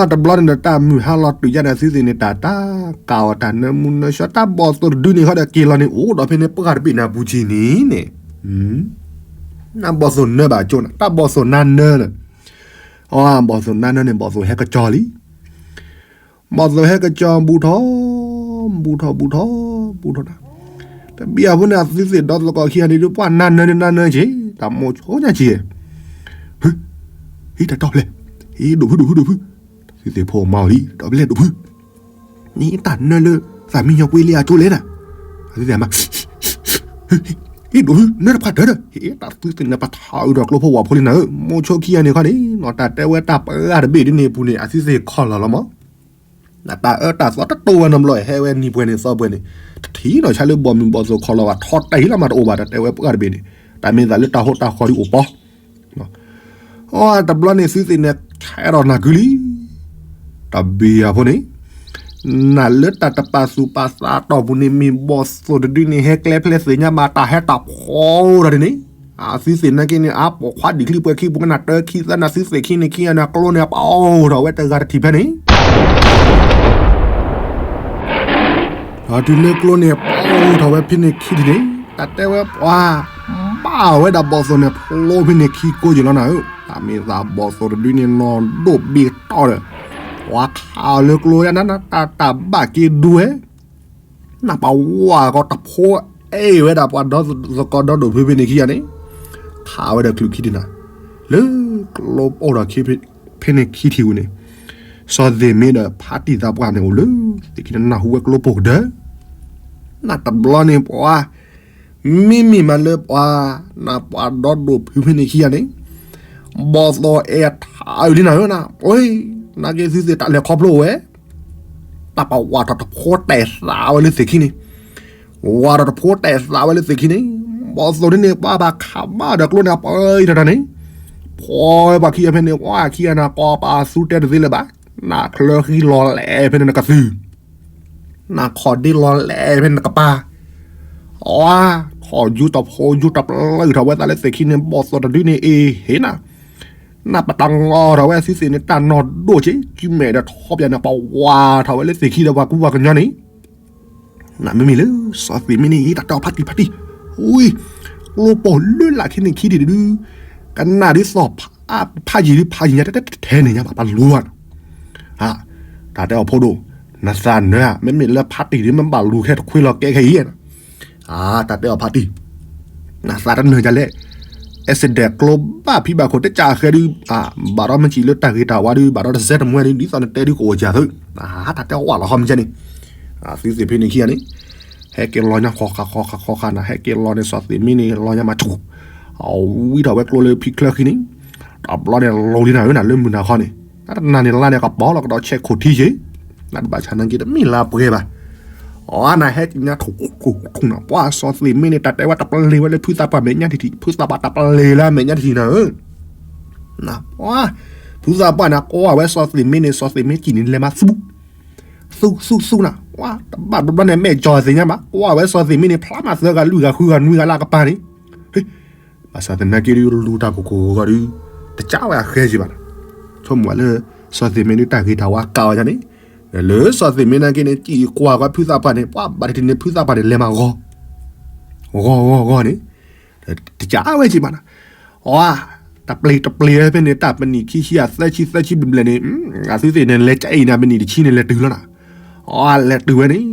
အတဘျီန့ၣ်ဒီးတၢ်မုၢ်ဟါလီၤတုၤယါန့ၣ် သုသ့ၣ်န့ၣ် တၢ်တၢ်ကးအီၤတၢ်နၢမူနၢဆှီ တၢ်ဘီၣ်သိၣ်တဒုန့ၣ်ဃီဒီးက့ၤလီၤန့ၣ် အိၣ်ဒီးဖဲန့ၣ်ပှၢ်တဘ့ၣ်န့ၣ်အပူၤက့ၤန့ၣ်န့ၣ်, နဘီၣ်သိၣ်နၢဘၣ်ကၠိနၤ တၢ်ဘီၣ်သိၣ်နါနၢလၢ အဘီၣ်သိၣ်နါနၢန့ၣ် ဘီၣ်သိၣ်ဟဲကစီၤလံ. ဘီၣ်သိၣ်ဟဲကစီၤဘူးထီၣ်, ဘူးထီၣ်ဘူးထီၣ်, ဘူးထီၣ်တၢ်, တဘံၣ်အဖိန့ၣ် အသုသ့ၣ်ဒီသကိးခံဂၤန့ၣ်ဒုး ပှၢ်နါနၢန့ၣ်နါနၢက့ၤ, တၢ်မိၣ်ဆိညါက့ၤ, ဟ့ၣ်တၢ်တီၢ်ဖျဲၣ်, ဟ့ၣ်ဒိၣ်ဖုဒိၣ်ဖုဒိၣ်ဖု, သုသ့ၣ်ဖိမၤအီၤလံ တၢ်ဖျဲၣ်ဒိၣ်ဖု န့ၣ်တၢ်နၢလၢ သးမံညီကွ့လံအကၠိလဲၣ်နၤ, အသုသ့ၣ်မး ဟ့ၣ်ဒိၣ်ဖု နၢတဖၣ်တၢၢ်ဒီး ဟ့ၣ်တၢ်သုသ့ၣ်န့ၣ် ပထးအုးဒီးကျိဖိဝၤဖိလံနၤဧၢ, မိၣ်ဆိခံဂၤန့ၣ်ခီန့ၣ် နီၢ်တၢ်တဲဝဲတၢ်ပှၢ်တဘ့ၣ်ဒ်န့ၣ်အပူၤန့ၣ် အသုသ့ၣ်ခီၣ်လီၤလီၤမး, နတၢ်အၢတၢ်သီတတိၢ်ဝဲနီတဘျီ ဟဲဝဲနံၤပှဲၤန့ၣ်သီပှဲၤန့ၣ်, တထံၣ်နီၢ်ဆါလၢဘီၣ်မုၢ်ဘီၣ်သိၣ်ခီၣ်လီၤဘၣ် ထီၣ်တၢ်ဟံၣ်လီၤမးတအိၣ်ဘၣ် တၢ်တဲဝဲပှၢ်တဘ့ၣ်န့ၣ်, တၢ်မ့ၢ်သးလၢတၢ်ဟိတၢ်ဃီဒုးအိၣ်ပီ အတဘျီန့ၣ် သုသ့ၣ်န့ၣ် ခဲဒီးနၢ်ကုလံ, တဘံၣ်အဖိန့ၣ်, နလၢတၢ်တပာ်သူၣ်ပာ်သးတီၢ်ပူၤန့ၣ် မ့ၢ်ဘီၣ်သိၣ်တဒုန့ၣ် ဟဲကျဲဖျဲးသ့ၣ်ညါဘၣ် တၢ်ဟဲတၢ်ဖီဒၣ်ဒ်န့ၣ်, အသုသ့ၣ်နာ်က့န့ၣ် အပိာ်ခွါဒံၣ်ချံပှဲၤခံပူၤကနၣ်တၢခံသၢနၢ်သုသ့ၣ်ခံန့ၣ်ခံဂၤန့ၣ် အကျိန့ၣ် အပာ်အိၣ်ထီၣ်ဝဲတဂၤတထံၣ်ဖဲန့ၣ် တုၤလၢကျိန့ၣ် ပာ်အိၣ်ထီၣ်ဝဲဖဲန့ၣ်ခံထံၣ်န့ၣ်, တၢ်တဲဝဲပှၤ ဘၣ်ဝဲဒၣ်ဘီၣ်သိၣ်န့ၣ် ဖျိဖဲန့ၣ်ခံကိးယံာ်လီၤနၤဧၢ, တၢ်မ့ၢ်သးဘီၣ်သိၣ်တဒုန့ၣ် နီၢ်ဒိၣ်ဘ့ၣ်တီၢ်ဒီး, ပှၤခးအီၤလၢကျိယါနၤ တၢ်တၢ်ဘၣ်က့ၤဒူဝဲ, နပှၤဝၤကီတဖိ အဲၣ်ဝဲဒၣ်ပှၤဒီသကိးဒီဒိၣ်ဖုဖဲန့ၣ်ခံဂၤန့ၣ်, ခးဝဲဒီးချုးခံထံၣ်နၤ, လၢကျိအိၣ်ဒီးဖဲန့ၣ်ခံထံၣ်ဝံၤန့ၣ်, စီၤသ့ၣ်မ့ၢ်ဒီးဖးတံၢ်သးပှၢ်န့ၣ်အိၣ်လၢ သ့ၣ်ခံနၢ်ဟူဝဲကျိပိာ်ကဒၢ, နတဘျီန့ၣ်ပှၤ မ့မ့ၢ်မးလၢပှၤ နပှၤဒီဒိၣ်ဖုဖဲန့ၣ်ခံဂၤန့ၣ်, ဘီၣ်သိၣ်အဲၣ်ထးအုးလံနၤဧၢနၤ, နာ်က့သုသ့ၣ်တၢ်လဲၤခီဖျိဝဲ တၢ်ပဝၤထီၣ်တဖိတဲာ်သးဝဲလၢသ့ၣ်ခံန့ၣ်, ဝၤထီၣ်တဖိတဲာ်သးဝဲလၢသ့ၣ်ခံန့ၣ်, ဘီၣ်သိၣ်ဒ်န့ၣ် ပှၤဘၣ်ခးဘၣ်ဒီးကျိန့ၣ် အပၢအံၤတၢ်တၢ်န့ၣ်, ဖီဝဲပှၤခံဂၤဖဲန့ၣ် ပှၤခံဂၤနၤ ကိးပသူတဲတသ့လၢၤဘၣ်, နချၢဃံလီၤလဲၣ်ဖဲန့ၣ်နကသု နခီၣ်ဒ့လီၤလဲၣ်ဖဲန့ၣ်နကပၤ, အထီၣ်ယူတဖိယူတပျုၢ်ထီၣ်ဝဲသးလၢသ့ၣ်ခံန့ၣ် ဘီၣ်သိၣ်တဒုန့ၣ်အ့ၣ်ဟ့ၣ်နၤ, နပတၢ်ငီထီၣ်ဝဲသုသ့ၣ်န့ၣ် တၢ်နီၢ်ဒိၣ်က့ၤ ကုမဲာ်ဒီးထီပၠးန့ၣ် ပဝၤထီၣ်ဝဲလၢသ့ၣ်ခံဒီးပှၤကူပှၤကညီန့ၣ် နမ့မ့ၢ်လၢ စီၤသ့ၣ်မ့ၢ်န့ၣ် တၢ်တဲအီၤဖးတံၢ်ဖးတံၢ်, ဝံၤ ကျိပိာ်လၢလာ်ခဲန့ၣ်ခံထံၣ်ဒုး, ကနၣ်ဒ်သိးဖးယံာ်ဒုးဖးယံာ်ညါတဲတဲထဲန့ၣ်ညါဘၣ်ပလူၤဧါ, တၢ်တဲအီၤဖိဒိၣ်, နသးနၢဧါ မ့မ့ၢ်လၢဖးတံၢ်ဒုးမ့ၢ်ဘၣ်လူၤထဲတခွ့လီၤကဲခဲအံၤ, တၢ်တဲအီၤဖးတံၢ် နသးတနၢၤဒ်လဲၣ်, အက်စဒဲးကျိဘၣ်ဖံးဘၣ်ခိၣ်တကးဃဲဒုး, ဘၣ်ဒီးမ့ၢ်စံးလၢတၢ်ဂ့ၤတၢ်ဝါဒုး ဘၣ်ဒီးတစဲတမှဲဒုး ဒ်သိးနတဲဒုးကအိၣ်စၢ်သု, တၢ်တဲအီၤဝဲလီၤဟီမ့ၢ်ကဲန့ၣ်, သုသ့ၣ်ဖဲန့ၣ်ခံဂၤန့ၣ်, ဟဲက့ၤလီၤညါဃီဃာ်ဃီဃာ်ဃီဃာ်နၤ ဟဲက့ၤလီၤန့ၣ် စီၤသ့ၣ်မ့ၢ်န့ၣ် လီၤညါမၤဆူၣ်, အဝံထီၣ်ဝဲကျိလၢဖံချၢဃံန့ၣ်, တဘျီန့ၣ်လီၤလံနၤဧၢနၤလၢမုၢ်နၤခီန့ၣ်, နတနၤန့ၣ်လါန့ၣ်ကပီၤလီၤကဒီးဆဲးခိၣ်ထံယ့ၣ်, နတဘၣ်ဆၣ်နာ်က့တမ့ၢ်လါပှဲၤဘၣ် အနဟဲက့ၤညါထူၣ်ထူၣ်ထူၣ်နၤ ပှၤစီၤသ့ၣ်မ့ၢ်န့ၣ် တၢ်တဲဝဲတပလ့ၤဝဲလၢဖုသးပှၢ်မဲာ်ညါတထံၣ် ဖုသးပှၢ်တပလ့ၤလၢမဲာ်ညါတထံၣ်နၤဧၢ, နပှၤ ဖုသးပှၢ်န့ၣ် ကိးဝဲစီၤသ့ၣ်မ့ၢ်န့ၣ် စီၤသ့ၣ်မ့ၢ်ကံၣ်န့ၣ် လဲၤမၤသူ သူသူသူနၤ ပှၤတဘၣ်တဘျီန့ၣ် မဲာ်ကၠီၤသ့ၣ်ညါမး ကိးဝဲစီၤသ့ၣ်မ့ၢ်န့ၣ် ဖျါမးသၢဂၤလွံၢ်ဂၤဃုဂၤနွံဂၤလၢအကပၤန့ၣ် ဘၣ်ဆၣ်သနာ်က့ဒုး လူၤတၢ်ကိၢ်ကိၢ်ဂီၤဂီၤဒုး တကးဝဲအဃဲက့ၤဘၣ်နီၤ, ဆိကမိၣ်လၢ စီၤသ့ၣ်မ့ၢ်ဒုးတၢ်ဂ့ၤတၢ်ဝါကးဝဲဒၣ်န့ၣ်, လၢစီၤသ့ၣ်မ့ၢ်နာ်က့န့ၣ် စံၣ်ကွၢ်ကွၢ်ဖုသးပှၢ်န့ၣ် ပှၤဘၣ်တထံၣ်န့ၣ် ဖုသးပှၢ်န့ၣ် လဲၤမၤဂီၤ ဂီၤဂီၤဂီၤန့ၣ်, တကးဝဲက့ၤဘၣ်နီၤ, အတပျ့ၤတပျ့ၤဝဲဖဲန့ၣ် တၢ်ပနံၣ်ခံဆံအသၢဆံသၢဆံ ဘျဲၣ်ဘျဲၣ်န့ၣ်, အသုသ့ၣ်န့ၣ် လဲၤကအံၤန့ၣ် ပနံၣ်တဆံန့ၣ် လဲၤတုၤလီၤနီၤ, အလဲၤတုၤဝဲန့ၣ်,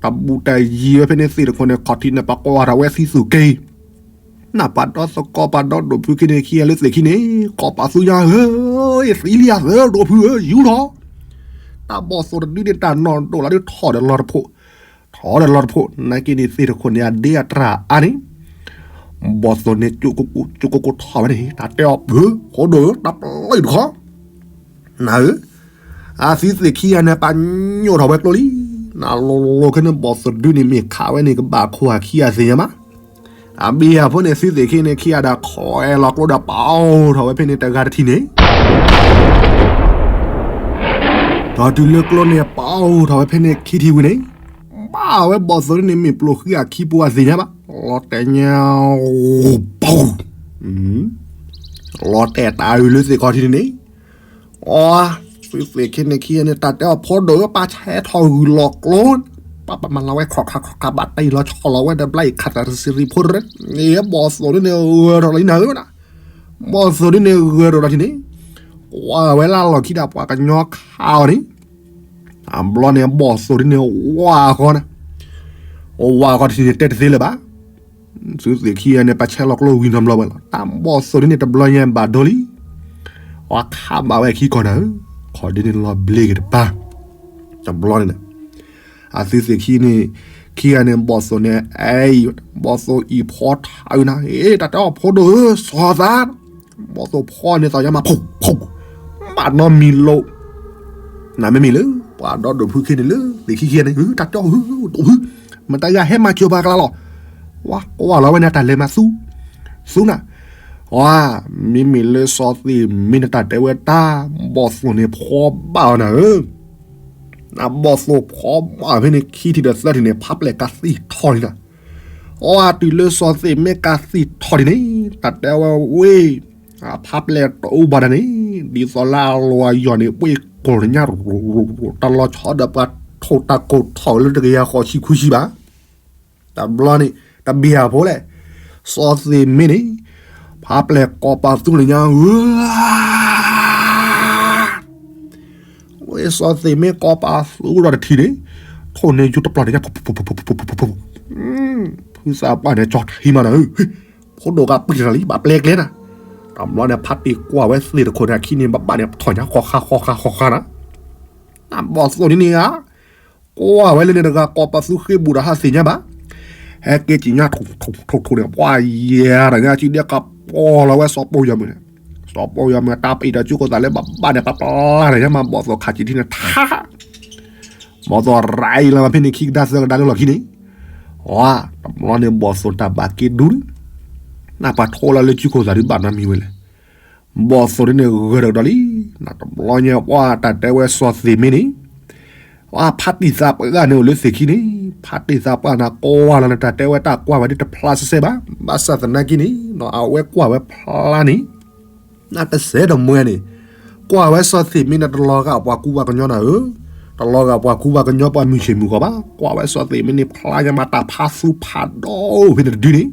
တဘူးတယံၤဝဲဖဲန့ၣ် သ့ၣ်တခိၣ်န့ၣ် ခီၣ်ထံးန့ၣ် ပှၤကွၢ်ထီၣ်ဝဲသံသူၣ်က့ၤ နပှၤဒီသကိးပှၤဒီဒိၣ်ဖုခံန့ၣ်ခံဂၤလၢသ့ၣ်ခံန့ၣ် ကိးပသူညါဧၢ, သံလံယၤသၢဒိၣ်ဖုဧၢ ယူၢ်ထီၣ်, တၢ်ဘီၣ်သိၣ်တဒုန့ၣ် တၢ်နီၣ်ဒိၣ်လၢဒုးထီၣ်ဒီးလီၤတဖိး, ထီၣ်ဒီးလီၤတဖိး နာ်က့န့ၣ် သ့ၣ်တခိၣ်န့ၣ် အဒ့အတြၢ်အါန့ၣ်, ဘီၣ်သိၣ်န့ၣ် ကၠိကိကိထီၣ်ဝဲန့ၣ် တၢ်တဲအီၤ ဖိဒိၣ်ဧၢ တၢ်ပျီအံၤတခီ နၤဧၢ, အသုသ့ၣ်ခံဂၤန့ၣ် ပာ်ညိၣ်ထီၣ်ဝဲကျိလံ, နလိၤလိၤခဲန့ၣ် ဘီၣ်သိၣ်တဒုန့ၣ် မ့ၢ်ခးဝဲန့ၣ် ကဘၣ်ခိၣ်အခံဂၤသ့ၣ်ညါမး, အဘ့ၣ်အဖိန့ၣ် သုသ့ၣ်ခံန့ၣ် ခံဂၤဒီး ခွဲးလီၤကျိဒီး ပာ်ထီၣ်ဝဲဖဲန့ၣ် တဂၤတထံၣ်န့ၣ် ဒီးတုၤလၢကျိန့ၣ် ပာ်ထီၣ်ဝဲဖဲန့ၣ်ခံထံၣ်ဝံၤန့ၣ်, ဘၣ်ဝဲဘီၣ်သိၣ်ဒုန့ၣ် မ့ၢ်ပျိၢ်ဃံအခံပူၤအသ့ၣ်ညါဘၣ်, လီၤတဲာ်ညါ, ပူၤ, လီၤတဲာ်တၢ်အုးလၢသ့ၣ်ခီထံးန့ၣ်, အီ, သုသ့ၣ်ခံန့ၣ်ခံဂၤန့ၣ် တၢ်တဲအီၤ ဖိဒိၣ်ဧၢ ပာ်ဆဲးထီၣ်ဂုၢ်လီၤကျိ, ပာ်ပာ်မၤလီၤဝဲ ခီၣ်ခါခီၣ်ခါ ဘၣ်တ့ၢ်လီၤဆီၣ်လီၤဝဲဒီး ဘျါအံၤခးသးတစံးရံၣ်ဖိတရၢ, န့ၣ်ဘီၣ်သိၣ်ဒုန့ၣ် ဂၢၢ်ထီၣ်လံနၤဧၢ, ဘီၣ်သိၣ်ဒုန့ၣ် ဂၢၢ်ထီၣ်ဒီးထံၣ်န့ၣ်, ကွၢ်ဝဲလၢလီၢ်ခံဒီးပှၤကညီခးအီၤန့ၣ်, တဘျီန့ၣ် ဘီၣ်သိၣ်ဒုန့ၣ် ဝါဃီန့ၣ်, ဝါဃီတထံၣ်န့ၣ် တဲတသ့လၢၤဘၣ်, သုသ့ၣ်ခံဂၤန့ၣ် ပာ်ဆဲးလီၤကျိဝံၤနီတဘျီဝဲလီၤ, တၢ်ဘီၣ်သိၣ်ဒုန့ၣ် တဘျီညါဘၣ်ဒိလံ, အီခးဘၣ်ဝဲခံကီၢ်နၤဧၢ, ခီၣ်ဒုန့ၣ်လီၤဘျ့က့ၤတပၤ, တဘျီန့ၣ် အသုသ့ၣ်ခံန့ၣ်, ခံဂၤန့ၣ် ဘီၣ်သိၣ်န့ၣ် အဲၣ်, ဘီၣ်သိၣ်အံၤဖီထးအုးနၤ, အ့ တၢ်တဲအီၤဖိဒိၣ်ဧၢ စီၤသး, ဘီၣ်သိၣ်ဖီန့ၣ်သီၣ်ညါမး ဖီၣ်ဖီၣ်, ဘၣ်နီတမံၤလီၤ, နမ့မ့ၢ်လၢ ပှၤဒီဒိၣ်ဖုခံန့ၣ်လၢ သ့ၣ်ခံခံန့ၣ် တၢ်တဲအီၤဧၢ ဒိၣ်ဖု, မတၤဂၤဟဲမၤစၢၤပှၤကလါလီၤ, ဝါကွၢ်လီၤဝဲန့ၣ် တၢ်လဲၤမၤသူ, သူနၤ, ဝါ, မ့မ့ၢ်လၢစီၤသ့ၣ်မ့ၢ်န့ၣ် တၢ်တဲဝဲတၢ်, ဘီၣ်သိၣ်န့ၣ်ဖီဘၣ်အီၤနၤဧၢ နဘီၣ်သိၣ်ဖီဘၣ်ဖဲန့ၣ် ခံထံၣ်ဒီးသၢထံၣ်န့ၣ် ဖးပျဲၢ်ကသံၣ်ထီၣ်န့ၣ်လီၤ, အီတုၤလၢစီၤသ့ၣ်မ့ၢ်ကသံၣ်ထီၣ်ဒ်န့ၣ် တၢ်တဲဝဲဝ့ၢ်, ဖးပျဲၢ်တအိၣ်ဘၣ်ဒီးန့ၣ် ဒ်သိးလၢအလီၤအယီၢ်န့ၣ် ပှ့ၤကိၢ်တညါ, တၢ်လီၤဆီဒီးပှၤထိၣ်တၢ်ကိၢ်ထီၣ်လၢတကယၤဃိးဆံခွံဆံဘၣ် တဘျီန့ၣ် တဘံၣ်အဖိလဲၣ်, စီၤသ့ၣ်မ့ၢ်န့ၣ် ဖးပျဲၢ်ကိးပသူလၢညါဧၢ, ဝဲစီၤသ့ၣ်မ့ၢ်ကိးပသူဒီးတထံၣ်န့ၣ်, ထိၣ်န့ၢ်ယူတပျီၢ်န့ၣ်ညါ, ဖုသးပှၢ်န့ၣ် ကၠီထံမးနၤဧၢ, ဖိဒိၣ်ကပှံၢ်တၢ်လံ ဘၣ်ပျဲကျဲနၤ, တဘျီန့ၣ် ဖးတံၢ်ကွၢ်ဝဲသ့ၣ်တခိၣ်န့ၣ် အခံန့ၣ် ဘၣ်ဘၣ်န့ၣ် ထီၣ်ညါဃီဃါဃီဃါဃီဃါနၤ, နဘီၣ်သိၣ်ဒ်န့ၣ်ဧါ ကွၢ်ဝဲလၢန့ၣ်တဂၤ ကိးပသူဃ့ဘူးဒီးဟးသ့ၣ်ညါဘၣ်, ဟဲက့ၤကံၣ်ညါ ထိၣ်ထိၣ်ထိၣ်န့ၣ် ပှၤယၤတဂၤ စုဒဲကပီၤလီၤဝဲစီၤပိၢ်ယီၤမုၢ်န့ၣ်, စီၤပိၢ်ယီၤမုၢ် တၢ်ပအံၤဒီးကၠူကိၢ်သးလၢဘၣ်ဘၣ်န့ၣ် ပာ်ပျါတၢ်ညါမး ဘီၣ်သိၣ်ခးစံးထံန့ၣ် ထါ ဘီၣ်သိၣ်ရၤအံၤလီၤမးဖဲန့ၣ် ခံကဒါသၢကဒါလၢလီၢ်ခံန့ၣ်, ဝါ, တဘျီန့ၣ် ဘီၣ်သိၣ်တၢ်ဘၣ်က့ၤဒူန့ၣ်, နပှၤထိလီၤလၢကၠူကိၢ်သးဒုးဘၣ်နီတမံၤဝဲလဲၣ် ဘီၣ်သိၣ်ဒ်န့ၣ်ဂၢၢ်ဒီးကဒီးလံ, နတဘျီညါပှၤတၢ်တဲဝဲစီၤသ့ၣ်မ့ၢ်န့ၣ်, ပှၤဖးတံၢ်သးပှၢ်န့ၣ်အိၣ်လၢသ့ၣ်ခံန့ၣ်, ဖးတံၢ်သးပှၢ်န့ၣ် ကွၢ်လီၤနတၢ်တဲဝဲတၢ်ကွၢ်ဝဲဒ်တဖျါစဲစဲဘၣ်, ဘၣ်ဆၣ်သနာ်က့န့ၣ် အဝဲကွၢ်ဝဲဖျါန့ၣ်, နတစဲးတမှဲန့ၣ်, ကွၢ်ဝဲစီၤသ့ၣ်မ့ၢ်န့ၣ် တလီၤဂာ်ပှၤကူပှၤကညီနၤဧၢ, တလီၤဂာ်ပှၤကူပှၤကညီပှၤမုၢ်ဆ့ၣ်မုၢ်ဂီၤဘၣ်, ကွၢ်ဝဲစီၤသ့ၣ်မ့ၢ်န့ၣ် ဖျါညါမးတၢ်ဖးသူဖးဒိၣ်ဖဲန့ၣ်တဒုန့ၣ်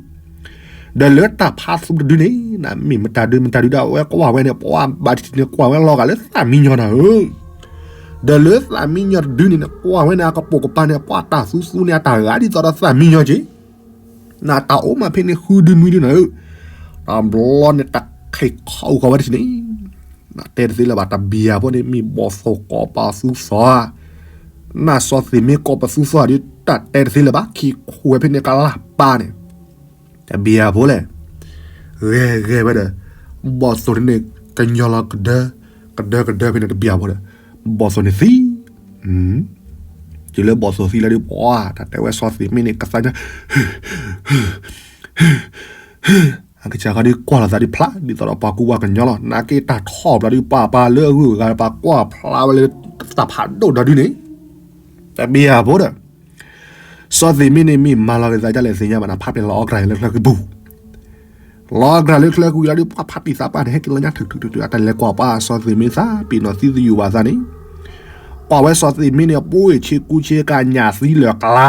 ဒီးလၢတၢ်ဖးသူတဒုန့ၣ် နမ့ၢ်မတၤဒုမတၤဒုဒီး အဝဲကွၢ်ဝဲန့ၣ် ပှၤဘၣ်တထံၣ်န့ၣ် ကွၢ်ဝဲလီၤဂာ်လၢသၣ်မံညီၤနၤဧၢ, ဒီးလၢသၣ်မံညီၤတဒုန့ၣ် ကွၢ်ဝဲန့ၣ် အကပိာ်ကပၤန့ၣ် ပှၤတၢ်သူသူန့ၣ် အတၢ်ဂၤဒ်သိးဒီးသၣ်မံညီၤက့ၤ, နတၢ်အိၣ်မးဖဲန့ၣ်ဃုဒုနွံဒုနၤဧၢ, တဘျီန့ၣ် တၢ်ခဲခီအုၣ်ဃီၤဝဲတထံၣ်န့ၣ် နတဲတသ့လၢၤဘၣ် တဘံၣ်အဖိန့ၣ် မ့ၢ်ဘီၣ်သိၣ်ကိးပသူသီဧါ, နစီၤသ့ၣ်မ့ၢ်ကိးပသူသီဧါဒီး တၢ်တဲတသ့လၢၤဘၣ် ခံခိၣ်ဝဲဖဲန့ၣ်ကလၢ်ပၢ်န့ၣ်, တဘံၣ်အဖိလဲၣ်, ဂဲၤဂဲၤဝဲဒီး ဘီၣ်သိၣ်န့ၣ် ကညီလီၤကဒၢ, ကဒၢကဒၢဖဲန့ၣ်တဘံၣ်အဖိဒီး ဘီၣ်သိၣ်န့ၣ်သံ တုၤလၢဘီၣ်သိၣ်သံလၢဒုးပှၤ တၢ်တဲဝဲစီၤသ့ၣ်မ့ၢ်န့ၣ် ကသါညါ အကစၢ်ဃီဒုးကွၢ်လီၤသးဒုးဖျါ ဒ်သိးဒီးပှၤကူပှၤကညီလီၤ. နာ်က့တၢ်ထီၣ်ဘျီဒုးပှၤပှၤလၢအဂုၤအဂၤ ပှၤကွၢ်ဖျါဝဲလၢတၢ်ဖးဒိၣ်ဒီးဒုန့ၣ် တဘံၣ်အဖိဒီး စီၤသ့ၣ်မ့ၢ်န့ၣ် မ့ၢ်မၤလီၤက့ၤသးဒ်လဲၣ်သ့ၣ်ညါဘၣ်နၤ ဖးပျဲၢ်လီၤအီၣ်ကရၢၢ်လၢချၢကပူၤ လီၤအီၣ်ကရၢၢ်လၢချၢကပူၤလီၤဒုး ပှၤဖးတံၢ်သးပှၢ်န့ၣ် ဟဲက့ၤလီၤညါထုးထုးထုးထုး အတၢ်လဲၤကွၢ်ပှၤစီၤသ့ၣ်မ့ၢ်သး ပ့ၤနီၣ်သံသယုၢ်ဘၣ်သးန့ၣ် ကွၢ်ဝဲစီၤသ့ၣ်မ့ၢ်န့ၣ် အပူၤအ့ၣ်ဆ့ကူဆ့ကၤညၣ်သံလၢာ်ကျါ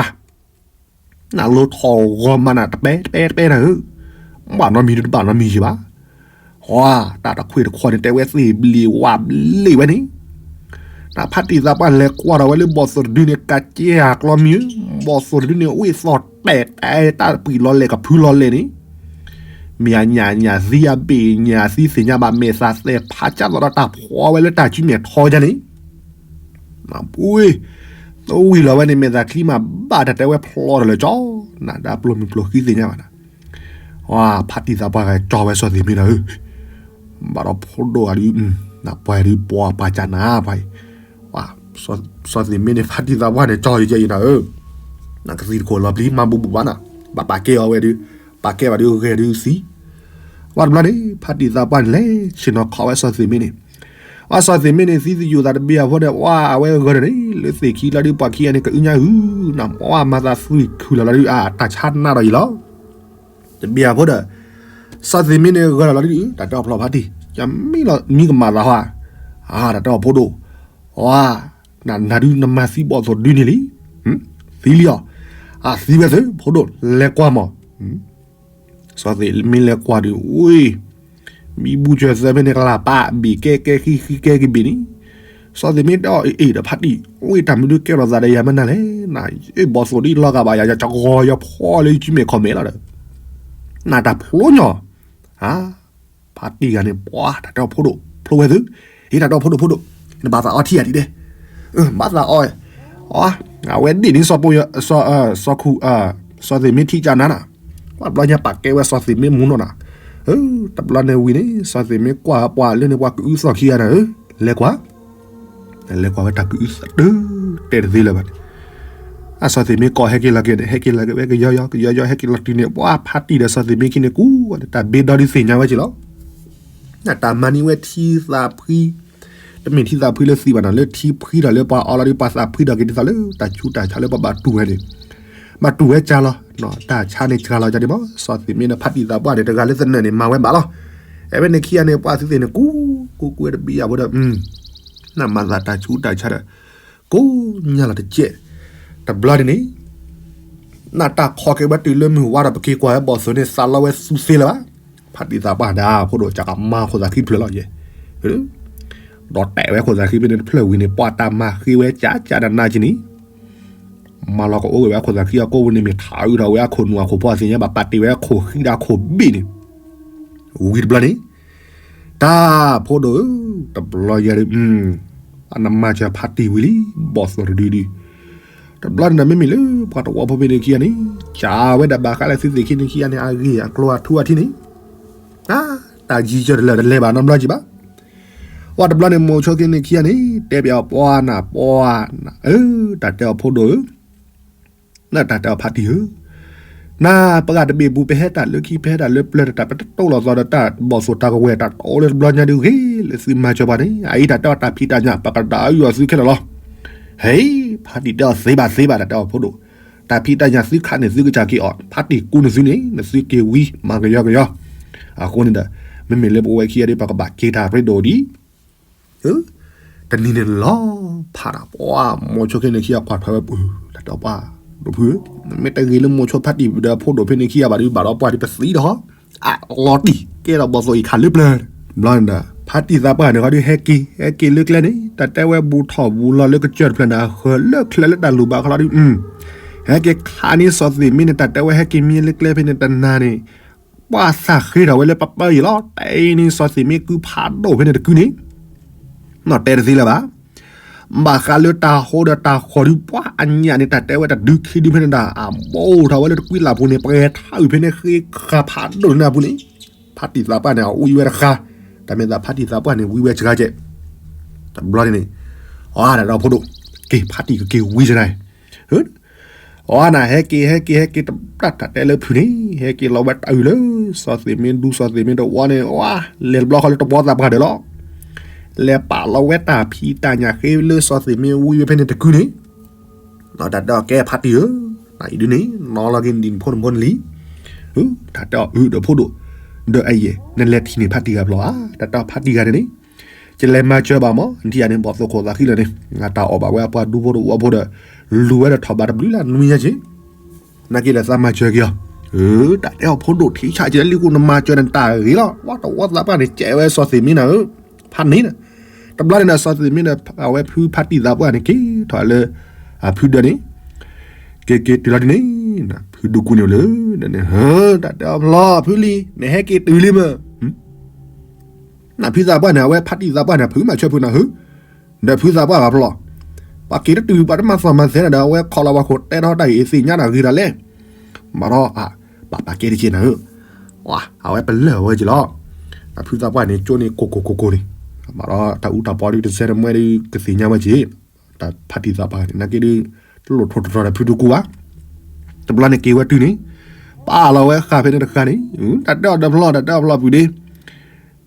နလိထီၣ်ဂီၤမးနၤ တပဲတပဲတပဲနၤဧၢ, ဘၣ်နီတမံၤဒုးတဘၣ်နီတမံၤယံၤဘၣ်. ဟီ, တၢ်တခွ့ၣ်တခွီန့ၣ် တဲဝဲသ့ၣ်ဘျ့းဝၣ်ဘျ့းဝဲန့ၣ်, နဖးတံၢ်သးပှၢ်လဲၤကွၢ်ထီၣ်ဝဲလၢဘီၣ်သိၣ်တဒုန့ၣ် ကးကဲဧါကျီမံၤဧၢ, ဘီၣ်သိၣ်တဒုန့ၣ် ဝ့ၢ်သီၣ်တဲာ်တဲာ်တၢ်ပှံၢ်လီၤလဲၣ်ကဖုလီၤလဲၣ်န့ၣ်, မ့ၢ်အညၣ်ညၣ်သံအဘ့ၣ်ညၣ်သံသ့ၣ်ညါဘၣ် မဲာ်သးသဲးဖးကၢ်သိးဒီးတၢ်ဖှီဝဲလၢတၢ်စုမဲာ်ထီယါန့ၣ်, ပှ့ၤ, သဝံၤလီၤဝဲန့ၣ် မဲာ်သးချံမးဘၣ်တၢ်တဲဝဲဖျီထီၣ်လၢကၠီ, နၤဒါပျိမုၢ်ပျိဃံသ့ၣ်ညါဘၣ်နၤ, ဝါ ဖါတံၢ်သးပှၢ်ကၠီဝဲစီၤသ့ၣ်မ့ၢ်နၤဧၢ, ဘၣ်ဒီးဖိဒိၣ်ဂၤဒုး, နပှၤဒုးပှၤပှၤကၢ်နၤပှၤအံၤ, စီၤသ့ၣ်မ့ၢ်န့ၣ် ဖါတံၢ်သးပှၢ်န့ၣ် ကၠီယဲယဲအံၤနၤဧၢ, နကသံၣ်တခိၣ်လီၤပျံၤမၤဘူးဘူးဘၣ်နၤ, ဘၣ်ပာ်ကဲအီၤဝဲဒုး, ပာ်ကဲဘၣ်ဒုးဂဲၤဒုးသံ ဝါတဘျီန့ၣ် ဖါတံၢ်သးပှၢ်န့ၣ်လဲၤဆ့ၣ်နီၤခီဝဲစီၤသ့ၣ်မ့ၢ်န့ၣ်, ဝါစီၤသ့ၣ်မ့ၢ်န့ၣ် သံသယိၣ်သးတဘ့ၣ်အဖိဒီး ဝါအဝဲဂၢၢ်ဒီးန့ၣ် လၢသ့ၣ်ခံလီၤဒုး ပှၤခံဂၤန့ၣ် ကအုညါအု, နမ့ၢ်ဝါမၤသးသွံၣ်ခုၣ်လီၤလီၤဒုး အတၢ်ဆါနးဒီးအံၤလီၤ, တဘ့ၣ်အဖိဒီး, စီၤသ့ၣ်မ့ၢ်န့ၣ်ဂၢၢ်လီၤလီၤဒုး တၢ်တဲအီၤဖျီဖါတံၢ်, ယမံလီၤမံကမၣ်သးဟီဧါ, အတၢ်တဲအီၤဖိဒိၣ်, ဝါ နၤဒုးနမၤသံဘီၣ်သိၣ်ဒုန့ၣ်လံ, သံလံအီၤ, အသံဝဲသု ဖိဒိၣ်လဲၤကွၢ်မး, စီၤသ့ၣ်မ့ၢ်လဲၤကွၢ်ဒုး ဝ့ၢ်, မံဘူးစၢၤသၢဖဲန့ၣ်ကလၤပာ်ဘ့ၣ်ကဲကဲဃံဃံကဲကဘ့ၣ်န့ၣ်, စီၤသ့ၣ်မ့ၢ်တဲအီၤအ့ၣ်ဒီးဖါတံၢ် ဝ့ၢ်တၢ်မနုၤကဲထီၣ်သးဒီးယၤမနုၤလဲၣ်, နအ့ၣ်ဘီၣ်သိၣ်ဒ်လီၤဂာ်ဘၣ်ယၤ ယကဂီၤယဖီလၢယစုမဲာ်ခီၣ်မဲာ်လီၤဒီး, နတၢ်ဖျိညီ, ဖါတံၢ်ဂၤန့ၣ် ပှၤတၢ်တဲအီၤဖိဒိၣ် ဖျိဝဲသု, ဟ့ၣ်တၢ်တဲအီၤဖိဒိၣ်ဖိဒိၣ်, နဘၣ်သးအီထံၣ်ယၤဒ်လဲၣ်, ဘၣ်သးအီ, အဝဲဒ်န့ၣ်စီၤပိ, စီၤခူ, စီၤသ့ၣ်မ့ၢ်ထံၣ်ကနၤနၤ, ပှၤတဘျီညါပာ်ကဲဝဲစီၤသ့ၣ်မ့ၢ်မူနီၢ်နၤ, တဘျီန့ၣ်ဝံၤန့ၣ် စီၤသ့ၣ်မ့ၢ်ကွၢ်ပှၤလၢန့ၣ်ပှၤကအုသီၣ်ခံဂၤနၤဧၢ, လဲၤကွၢ် လဲၤကွၢ်ဝဲတၢ်ကအုသီၣ်တၢ်တဲတသ့လၢၤဘၣ်န့ၣ်, အစီၤသ့ၣ်မ့ၢ်ကိးဟဲက့ၤလီၤက့ၤန့ၣ် ဟဲက့ၤလီၤက့ၤဝဲကယီယီ ကယီယီ ဟဲက့ၤလီၤတုၤန့ၣ် ပှၤဖါတံၢ်ဒီးစီၤသ့ၣ်မ့ၢ်ခံန့ၣ် ကူဝဲတၢ်ဘ့ဒီဒုးသ့ၣ်ညါဝဲက့ၤလီၤ, နတၢ်မၤန့ၢ်ဝဲထံသးဖှံ, တမ့ၢ်ထံသးဖှံလၢသံဘၣ်နီၤ လၢထံဖှံထီၣ်လၢပှၤအီလီၤဒုး ပှၤသးဖှံထီၣ်က့ၤဒ်သိးလၢတၢ်ဆူးတၢ်ဆါလၢပှၤဘၣ်တူၢ်ဝဲန့ၣ်, ဘၣ်တူၢ်ဝဲကၢ်လီၤ, တၢ်ဆါန့ၣ်စှၤလီၤကၢ်ဒံးမး စီၤသ့ၣ်မ့ၢ်ဒီးဖါတံၢ်သးပှၢ်န့ၣ် တဂၤလၢသနၢၣ်န့ၣ် မၤဝဲဘၣ်လီၤ, အဲၣ်ဝဲန့ၣ်ခံဂၤန့ၣ် ပှၤသုသ့ၣ်န့ၣ် ကူ, ကူကူဝဲတဘ့ၣ်ယၤဖိဒီး နမၤသးတၢ်ဆူးတၢ်ဆါဒီး, ကိးညါလီၤတကဲး, တဘျီန့ၣ်န့ၣ်, နတၢ်ခီက့ၤဝဲတုၤလၢမုၢ်ဝါဒီးပက့ၤကွၢ်ဝဲဘီၣ်သိၣ်န့ၣ် သးလီဝဲသူသ့လၢၤဘၣ်, ဖါတံၢ်သးပှၢ်ဒၣ်ဖိဒိၣ် ကကမၤခိၣ်သးခံဖျၢၣ်လီၤယဲ, ဒီးတဲာ်ဝဲခိၣ်သးခံဖဲန့ၣ်တဖျၢၣ်ဝံၤန့ၣ် ပှၤတၢ်မၤဃ့ဝဲကၠးကၠးနးနးက့ၤန့ၣ် မၤလီၤကအိၣ်က့ၤဝဲအခိၣ်သးခံအကိးပူၤန့ၣ် မ့ၢ်ထးအုးထီၣ်ဝဲအခိၣ်နူာ်အခိၣ်ဖီအသ့ၣ်ညါဘၣ် ပာ်တ့ၢ်ဝဲအခိၣ်ဃံဒီးအခိၣ်ဘ့ၣ်န့ၣ်, ဝံၤတဘျီန့ၣ်, တၢ်ဖိဒိၣ်ဧၢ, တဘျီယဲဒုး, နမၤစၢၤဖါတံၢ်ဝံၤလံ, ဘီၣ်သိၣ်တဒုဒု, တဘျီန့ၣ်မ့မ့ၢ်လၢပှၤတဝီဖိဖဲန့ၣ်ခံဂၤန့ၣ်, ကၠးဝဲဒၣ်ဘၣ်ဃးလၢသုသ့ၣ်ခံန့ၣ်ခံဂၤန့ၣ် အဂ့ၢ်အကျိၤအထူအထံန့ၣ်, တၢ်ယံၤစၢၤတလၢာ်တလဲၤဘၣ်နီတဘျီကံဘၣ် ဝဲတဘျီန့ၣ် မိၤဆိခံန့ၣ်ခံဂၤန့ၣ် တဲပၠးအီၤပှၤနၤပှၤနၤဧၢ, တၢ်တဲအီၤဖိဒိၣ်ဧၢ, နတၢ်တဲအီၤဖါတံၢ်ဧၢ, နပှၤတဘ့ၣ်ပူၤ ပဟဲတၢ်လၢခံပဟဲတၢ်လၢပျၢၤတၢ် ပတတိၢ်လီၤသီဒီးတၢ်ဘီၣ်သိၣ်တၢ်ကဝဲၤတၢ်တအိၣ်လၢတဘျီညါဒုးဂ့ၤ လၢသုမၤစၢၤပှၤန့ၣ် အအံၤတၢ်တဲအီၤတၢ်ဖံးတၢ်ညၣ် ပကဒၣ်အုၣ်အီၤသုခဲလၢာ်လီၤ. ဟဲ, ဖါတံၢ်တဲအီၤသ့ဘၣ်သ့ဘၣ် တၢ်တဲအီၤဖိဒိၣ်, တၢ်ဖံးတၢ်ညၣ်သုခးန့ၣ် သုကစၢ်က့ၤအီၤ ဖါတံၢ်ကူနသုန့ၣ် နသုက့ၤဝံမၤကယီကယီ, အဃိန့ၣ်ဒီး မ့မ့ၢ်လၢပဝဲခံဂၤဒ် ပကဘၣ်က့ၤတၢ်ရ့ဒိၣ်ဒံး တနံၤန့ၣ်လီၤဖးဒီး ပှၤမိၤဆိခံန့ၣ်ခံဂၤကွၢ်ထွဲဝဲပူၤ တၢ်တဲအီၤပှၤဒိၣ်ဖုဧၢ, မ့ၢ်တဂ့ၤလၢမိၤဆိဖါတံၢ်ဒီးဖိဒိၣ်ဖဲန့ၣ်ခံဂၤဘၣ်ဒုး ဘၣ်ဒီးပှၤဒုးပသံဒီး အလီၤတံၢ်ကဲဒီးဘီၣ်သိၣ်အံၤခးလၢပျၢၤ, ဘျီန့ၣ်ဒီး ဖါတံၢ်သးပှၢ်န့ၣ်ခီဒုး ဟဲက့ၤ ဟဲက့ၤလၢကျဲန့ၣ် တၢ်တဲဝဲဘူးထီၣ်ဘူးလီၤလၢကစၢၢ်တဖျၢၣ်န့ၣ် အဃၢၤလၢချၢလၢတၢ်လူၤဘၣ်ခီလီၤဒုး ဟဲက့ၤခးန့ၢ်စီၤသ့ၣ်မ့ၢ်န့ၣ် တၢ်တဲဝဲဟဲက့ၤမံလၢကျဲဖဲန့ၣ်တနၤန့ၣ် ပှၤသးဃ့ထီၣ်ဝဲလၢပပၢ်အံၤလီၤ. တဲအံၤန့ၣ် စီၤသ့ၣ်မ့ၢ်ကုဖးဒိၣ်ဖဲန့ၣ်တကုန့ၣ် နီၢ်တဲတသ့လၢၤဘၣ်. ဘၣ်ဃးလၢတၢ်ဟိဒီးတၢ်ဃီၤဒုး ပှၤအညၣ်န့ၣ် တၢ်တဲဝဲတဒုခံဒုဖဲန့ၣ်ဒၣ် အဘိၣ်ထီၣ်ဝဲလၢတကွံလၢ်ပူၤန့ၣ် ပှဲၤထးအုးဖဲန့ၣ် ဃ့ဃာ်ဖးဒိၣ်န့ၣ်အပူၤန့ၣ် ဖါတံၢ်သးပှၢ်န့ၣ် အဝံဝဲတဃာ်, တၢ်မ့ၢ်သးဖါတံၢ်သးပှၢ်န့ၣ် ဝံဝဲစှၤကဲး, တဘျီန့ၣ်န့ၣ် အတၢ်ဒီးဖိဒိၣ် က့ၤဖါတံၢ်ကက့ၤဝံစ့ၢ်န့ၣ် အီနၤ ဟဲက့ၤ ဟဲက့ၤ ဟဲက့ၤ တဘၣ်တၢ်တဲလၢဖုန့ၣ် ဟဲက့ၤလီၤဝဲတၢ်အုးလၢ စီၤသ့ၣ်မ့ၢ်ဒူ စီၤသ့ၣ်မ့ၢ်တဝီန့ၣ် ဝါ လဲၤတဘျီဃီလၢတဝီသးပှၢ်ဒၢးလီၤ. လဲၤပာ်လီၤဝဲတၢ်ဖံးတၢ်ညၣ်ဃ့လၢစီၤသ့ၣ်မ့ၢ်ဝံဝဲဖဲန့ၣ်တကုန့ၣ် တၢ်တဲအီၤကဲဖါတံၢ်ဧၢ, နအံၤဒုန့ၣ် နီၣ်လီၤက့ၤနဒံၣ်နဖိနဖိနလံၤ, တၢ်တဲအီၤအုးဒီးဖိဒိၣ်, ဒီးအဲယဲ နလဲၤထံၣ်န့ၢ်ဖါတံၢ်ဂၤဘျီဧါ, တၢ်တဲအီၤဖါတံၢ်ဂၤန့ၣ်န့ၣ် ယလဲၤမၤစၢၤဘၣ်မး နထံၣ်ယၤန့ၣ် ဘီၣ်သိၣ်ခိၣ်သးခံလၢာ်န့ၣ် နတၢ်အီၣ်ဘၣ်ဝဲအပှၤဒူဖိတဝီဖိဒီး လူၤဝဲဒီးထီၣ်ဘးတဘျုးလၢနွံညါက့ၤ နာ်က့ၤဒီးသးမၤစၢၤက့ၤအီၤ, တၢ်တဲအီၤဖိဒိၣ်ထံဆးကဲလံ ဃိနမၤစၢၤန့ၣ်တၢ်ဂ့ၤလီၤ. ဝါတဝီသးပှၢ်န့ၣ် ကဲဝဲစီၤသ့ၣ်မ့ၢ်နၤဧၢ, ဖးန့ၣ်ဒီး တဘျီန့ၣ်ဒီး စီၤသ့ၣ်မ့ၢ်ဒီး အဝဲဖုဖါတံၢ်သးပှၢ်န့ၣ် က့ၤထီၣ်လၢ အဖုဒၢးန့ၣ် က့ၤက့ၤတုၤလီၤဒ်န့ၣ် ဖုဒူကူန့ၣ်လၢ ဟၢ တၢ်တဲအီၤဖျီ ဖုလံၤ နဟဲက့ၤတုၤလံမ့ၢ် နဖုသးပှၢ်န့ၣ် အဝဲဖါတံၢ်သးပှၢ်န့ၣ် ဖုမၤဆၢဖုနၤဟၢ ဒီးဖုသးပှၢ်ဂၤဖျီ ပှၤက့ၤတတုၤ ပှၤတမၤသီၣ်မၤသဲနၤဒီး အဝဲခိးလီၤပှၤခိၣ်တဲထီၣ်တၢ်ဂ့ၤသ့ၣ်ညါတၢ်ဂ့ၤဒၣ်လဲၣ် မၤထီၣ် ပာ်ပာ်ကဲတက့ၢ်နၤဧၢ အဝဲပလၢၢ်ဝဲက့ၤလီၤ ဖုသးပှၢ်န့ၣ် ကၠိန့ၣ်ကိၢ်ကိၢ်ကိၢ်ကိၢ်န့ၣ် မၤထီၣ်တၢ်အူတၢ်ပီဒုး တစဲတမှဲဒုး ကသ့ၣ်ညါဝဲက့ၤ တၢ်ဖါတံၢ်သးပှၢ်န့ၣ် နာ်က့ဒုး တလိၣ်ထိၣ်တတြီၤဒီးဖုဒူကူဘၣ် တဘျီန့ၣ်က့ၤဝဲတုၤန့ၣ် ပာ်လီၤဝဲဃာ်ဖဲန့ၣ်တဃာ်န့ၣ် တၢ်တဲအီၤဒီးဖျီ တၢ်တဲအီၤဖျီပုၢ်ဒ့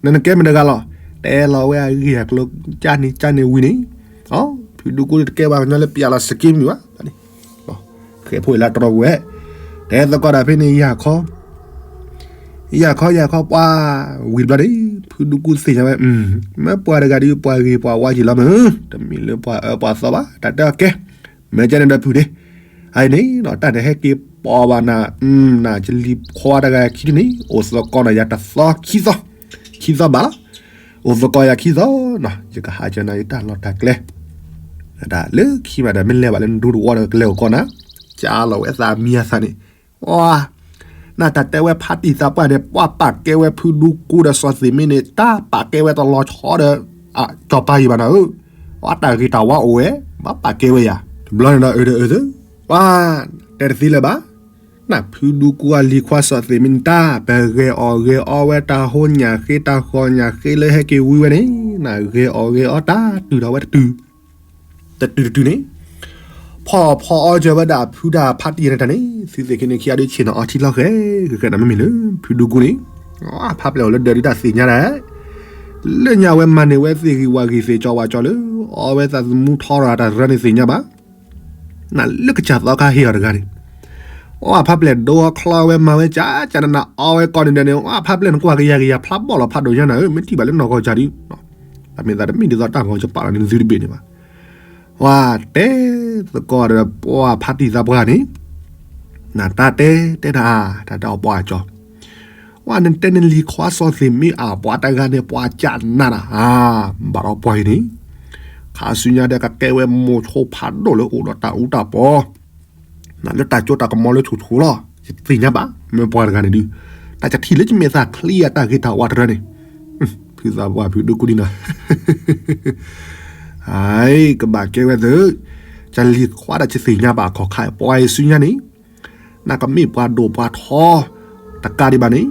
နနကဲမတၤတဂၤလီၤ တဲလီၤဝဲအဂ့ၢ်အကျိၤ ကၠါန့ၣ်ကၠါန့ၣ်ဝံၤန့ၣ် ဖုဒူကူန့ၣ်တကဲဘၣ်ကညီလၢပျဲလီၤစက့မုၢ်ဘၣ် ဃဲဖိအံၤလၢတရီပူၤဝဲ တဲသကိးဒီးဖဲန့ၣ် ယၤခီ ယၤခီယၤခီ ပှၤဝံၤတဘျီန့ၣ် ဖုဒူကူသ့ၣ်ညါဝဲ မ့ၢ်ပှၤတဂၤဒုး ပှၤဂ့ၤပှၤဝါက့ၤလီၤမ့ၢ် တမ့ၢ်လၢပှၤအၢပှၤသီဘၣ် တၢ်တဲအီၤကဲ မ့ၢ်ကဲန့ၣ်ဒီးဖုဒ့ အအံၤန့ၣ် တၢ်န့ၣ်ဟဲက့ၤပိာ်ဘၣ်နၤ နၤကလံၤခွါတဂၤခံန့ၣ် အိၣ်သကိးနၤယၤတသီခံသီ ခံသီဘၣ်လီၤ အိၣ်သကိးယၤခံသီနီၤ ယကဟးကၢနၤယတၢ်လီၢ်တၢ်ကျဲ လၢခံမးဒီး မ့ၢ်လဲၤဘၣ်လၢနဒူတဝီဒီး ကလဲၤအိၣ်ကီးနၤ ကၢလီၤဝဲသးမံအသးန့ၣ် နတၢ်တဲဝဲဖါတံၢ်သးပှၢ်န့ၣ် ပှၤပာ်ကဲဝဲဖုဒူကူဒီးစီၤသ့ၣ်မ့ၢ်န့ၣ် တၢ်ပာ်ကဲဝဲတလီၤဆီဒီး စီၤပၤယံၤဘၣ်နၤဧၢ အတၢ်ဂ့ၤတၢ်ဝါအိၣ်ဝဲ ဘၣ်ပာ်ကဲဝဲယၤ တဘျီန့ၣ်ဒီးအၢဒီးအၢသၢ ပှၤတဲတသ့လၢၤဘၣ် နဖုဒူကူအလံၤခွါစီၤသ့ၣ်မ့ၢ်န့ၣ် တၢ်ပဂဲၤအီၣ်ဂဲၤအီဝဲတၢ်ဟိညၣ်ဃ့တၢ်ဃီညၣ်ဃ့လၢဟဲက့ၤဝံၤဝဲန့ၣ် နဂဲၤအီၣ်ဂဲၤအီတၢ်တုၤထီၣ်ဝဲတတုၤ တတုၤတတုၤန့ၣ် ဖီၣ်ဖီၣ်အီစၢၤဝဲဒၣ်ဖုဒၣ်ဖါတံၢ်န့ၣ်တၢ်န့ၣ် သုသ့ၣ်ခ့န့ၣ်ခံဂၤဒုးဆ့ၣ်နီၤအီထံလီၤဃဲ ဃဲဃဲနၤမ့မ့ၢ်လၢ ဖုဒူကူန့ၣ် ဖါပျဲၢ်အိၣ်လၢဒၢးဒုးတၢ်သ့ၣ်ညါဒၣ် လၢညါဝဲမၤန့ၢ်ဝဲသ့ၣ်ဂံၢ်ဝၣ်ဂံၢ်သ့ၣ်ကၠီဝၣ်ကၠီလၢ အီဝဲသးသမူထီရၤတၢ်တရၢန့ၣ်သ့ၣ်ညါဘၣ် နလၢကစၢ်သီခါဟ့ၣ်အီၤတဂၤန့ၣ် အီဖါပျဲၢ်ဒိအီချီဝဲမၤဝဲကၠးကၠးနးနးအီဝဲကိးနံၤဒဲးန့ၣ် အီဖါပျဲၢ်နကွၢ်ကယၤကယၤဖျါဘီၣ်လီၤဖးဒိၣ်ညါနၤဧၢ မ့ၢ်ထံၣ်ဘၣ်လၢနီၢ်ကီၢ်ကၠၢ်ဒုး တၢ်မ့ၢ်သးတမ့ၢ်ဒ်သိးတၢ်ဂီၤကပာ်လီၤန့ၣ်နသုတဘ့ၣ်န့ၣ်ဘၣ် ဝၤတဲသကိးဒီးပှၤဖါတံၢ်သးပှၢ်န့ၣ် နတၢ်တဲတဲတၢ်အါ တၢ်တဲအီၤပှၤကၠီ ဝၤနတဲနလံၤခွါစီၤသ့ၣ်မ့ၢ်အပှၤတဂၤန့ၣ် ပှၤကၠးနးနၤ ဘၣ်ဒီးပှၤအံၤန့ၣ် ခါဆူညါဒီးကကဲဝဲမိၤဆိဖးဒိၣ်လၢအိၣ်ဒီးတၢ်အူတၢ်ပီ နလၢတၢ်ကၠိတၢ်ကမီၤလၢဆိဆိလီၤ ယသ့ၣ်ညါဘၣ် မ့ၢ်ပှၤတဂၤန့ၣ်ဒုး တၢ်ကထံၣ်လၢယမဲာ်သၣ်ချံအတၢ်ဂ့ၤတၢ်ဝါတရၢန့ၣ် ဖုသးပှၢ်ဖုဒိၣ်ကူဒံနီၤ အကဘၣ်ကဲဝဲသၢ ကလံၤခွါဒီးယသ့ၣ်ညါဘၣ်အခီၣ်ခါ ပှၤအံၤဆူညါန့ၣ် နကမ့ၢ်ပှၤဒိၣ်ပှၤထီ တကးဒံးဘၣ်န့ၣ်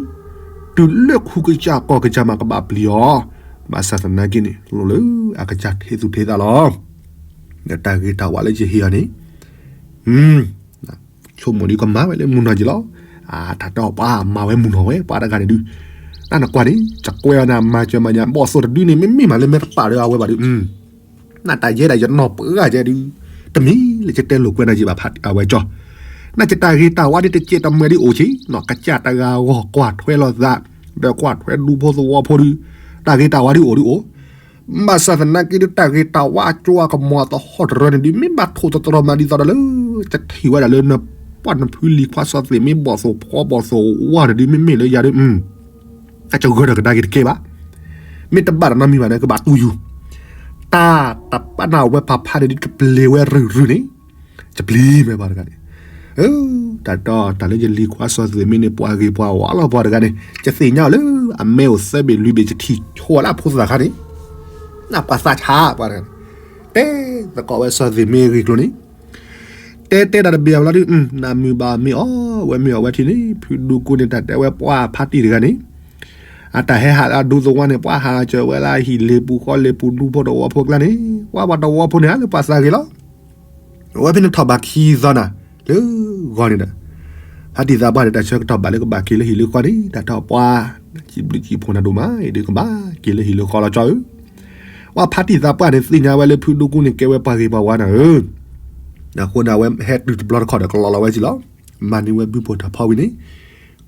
တုၤလၢခူကစၢ်ကီၢ်ကစၢ်မးကဘၣ်ပျံၤအီၤ ဘၣ်ဆၣ်သနာ်က့န့ၣ် လိၣ်လၢအကစၢ်ထဲသူၣ်ထဲသးလီၤ ဒီးတၢ်ဂ့ၤတၢ်ဝါလၢယဟ့ၣ်အီၤန့ၣ် ဆိကမိၣ်ဒ်ကမၤဝဲလၢမုၢ်နီၢ်က့ၤလီၤ အတၢ်တဲအီၤပှၤမၤဝဲမုၢ်နီၢ်ဝဲ ပှၤတဂၤန့ၣ်ဒုး တၢ်နကွၢ်န့ၣ် ကကွဲးအီၤန့ၣ် မၤစၢၤမၤညါ ဘီၣ်သိၣ်တဒုန့ၣ် မ့မ့ၢ်မးလၢမဲတပာ်ဒီးအဝဲဘၣ်ဒုး နတၢ်ယဲဒၣ်ယနီၢ်ပှၢ်ယဲဒုး တမံၤလၢယတဲလိာ်ကွဲးနၤယံၤဘၣ်ဖးအဝဲကၠီ နယတၢ်ဂ့ၤတၢ်ဝါဒ်တကဲးတမှဲၤဒ်အိၣ်ဆံး နီၢ်ကစၢ်တဂၤဂီၢ်ကွၢ်ထွဲလိာ်သး ဒီးကွၢ်ထွဲဒူဖိသဝီဖိဒုး တၢ်ဂ့ၤတၢ်ဝါဒ်အိၣ်ဒ်အိၣ် ဘၣ်ဆၣ်သနာ်က့ဒုး တၢ်ဂ့ၤတၢ်ဝါအကၠိအကမီၤအသဟီၣ်တရၢန့ၣ်ဒုး မ့ၢ်ဘၣ်ထိၣ်သတြီၤမးဒ်သိးဒီးလၢ ယထံၣ်ဝဲဒၣ်လၢနပှၢ်နဖုလံၤခွါစီၤသ့ၣ်မ့ၢ်ဘီၣ်သိၣ်ဖီဘီၣ်သိၣ်ဝါန့ၣ်ဒုး မ့မ့ၢ်လၢယၤဒုး အကဂၢၢ်ဒီးကဒါက့ၤတကဲဘၣ် မ့ၢ်တဘၣ်တနီတမံၤဘၣ်န့ၣ် ကဘၣ်တူၢ်ယူၤ တၢ်တပာ်နၢ်ဝဲဖးဖးန့ၣ်ဒုး တပျ့ၤဝဲရုၢ်ရုၢ်န့ၣ် တပျံၤမ့ၢ်ပှၤတဂၤန့ၣ် တၢ်တီတၢ်လၢယလံၤခွါစီၤသ့ၣ်မ့ၢ်န့ၣ် ပှၤဂ့ၤပှၤဝါလီၤပှၤတဂၤန့ၣ် ယသ့ၣ်ညါလၢအမဲအိၣ်သၢဘ့ၣ်လွံၢ်ဘ့ၣ် ယထံၣ်ဆိလၢအဖိသၣ်ခါန့ၣ် နပှၤသးဆါပှၤတဂၤန့ၣ် တဲသကိးဝဲစီၤသ့ၣ်မ့ၢ်ဂ့ၢ်ကျိၤန့ၣ် တဲတဲဒၣ်တဘ့ၣ်အဘျီဒုး နမုာ်ဘၣ်မ့ၢ်အီၣ်ဝဲမ့ၢ်အီၣ်ဝဲထံန့ၣ် ဖုဒူကူန့ၣ် တၢ်တဲဝဲပှၤဖါတံၢ်တဂၤန့ၣ် အတၢ်ဟဲဟးလၢအဒူသဝီန့ၣ် ပှၤဟးစၢၤဝဲလၢဟံၣ်လ့ၤပူၤဃီလ့ၤပူၤဒူဖိတဝီဖိကျါန့ၣ် ပှၤပှၤတဝီဖိန့ၣ် လၢပှၤသးဂ့ၤလီၤ အဝဲဖဲန့ၣ်ထီၣ်ဘးခံသီနၤ လၢဂီၤန့ၣ်ဒီး ဖါတံၢ်သးပှၢ်န့ၣ် တၢ်ဆၢကတီၢ်ဘၣ်လၢကဘၣ်က့ၤလၢဟံၣ်လၢဃီန့ၣ် တၢ်ထီၣ်ပှၤ စံးဘျုးစံးဖှိၣ်နၤဒိၣ်မး အံၤဒုးကဘၣ်က့ၤလၢဟံၣ်လၢဃီလီၤကၠီဧၢ ပှၤဖါတံၢ်သးပှၢ်န့ၣ် သ့ၣ်ညါဝဲလၢဖုဒူကူန့ၣ် ကဲဝဲပှၤဂ့ၤပှၤဝါနၤဧၢ အဃိန့ၣ် အဝဲဟဲတုၤတဘျီတခီၣ်ဒီး ကလီၤလီၤဝဲက့ၤလီၤ မၤန့ၢ်ဝဲဘုဖိတၢ်ဖီဝံၤန့ၣ်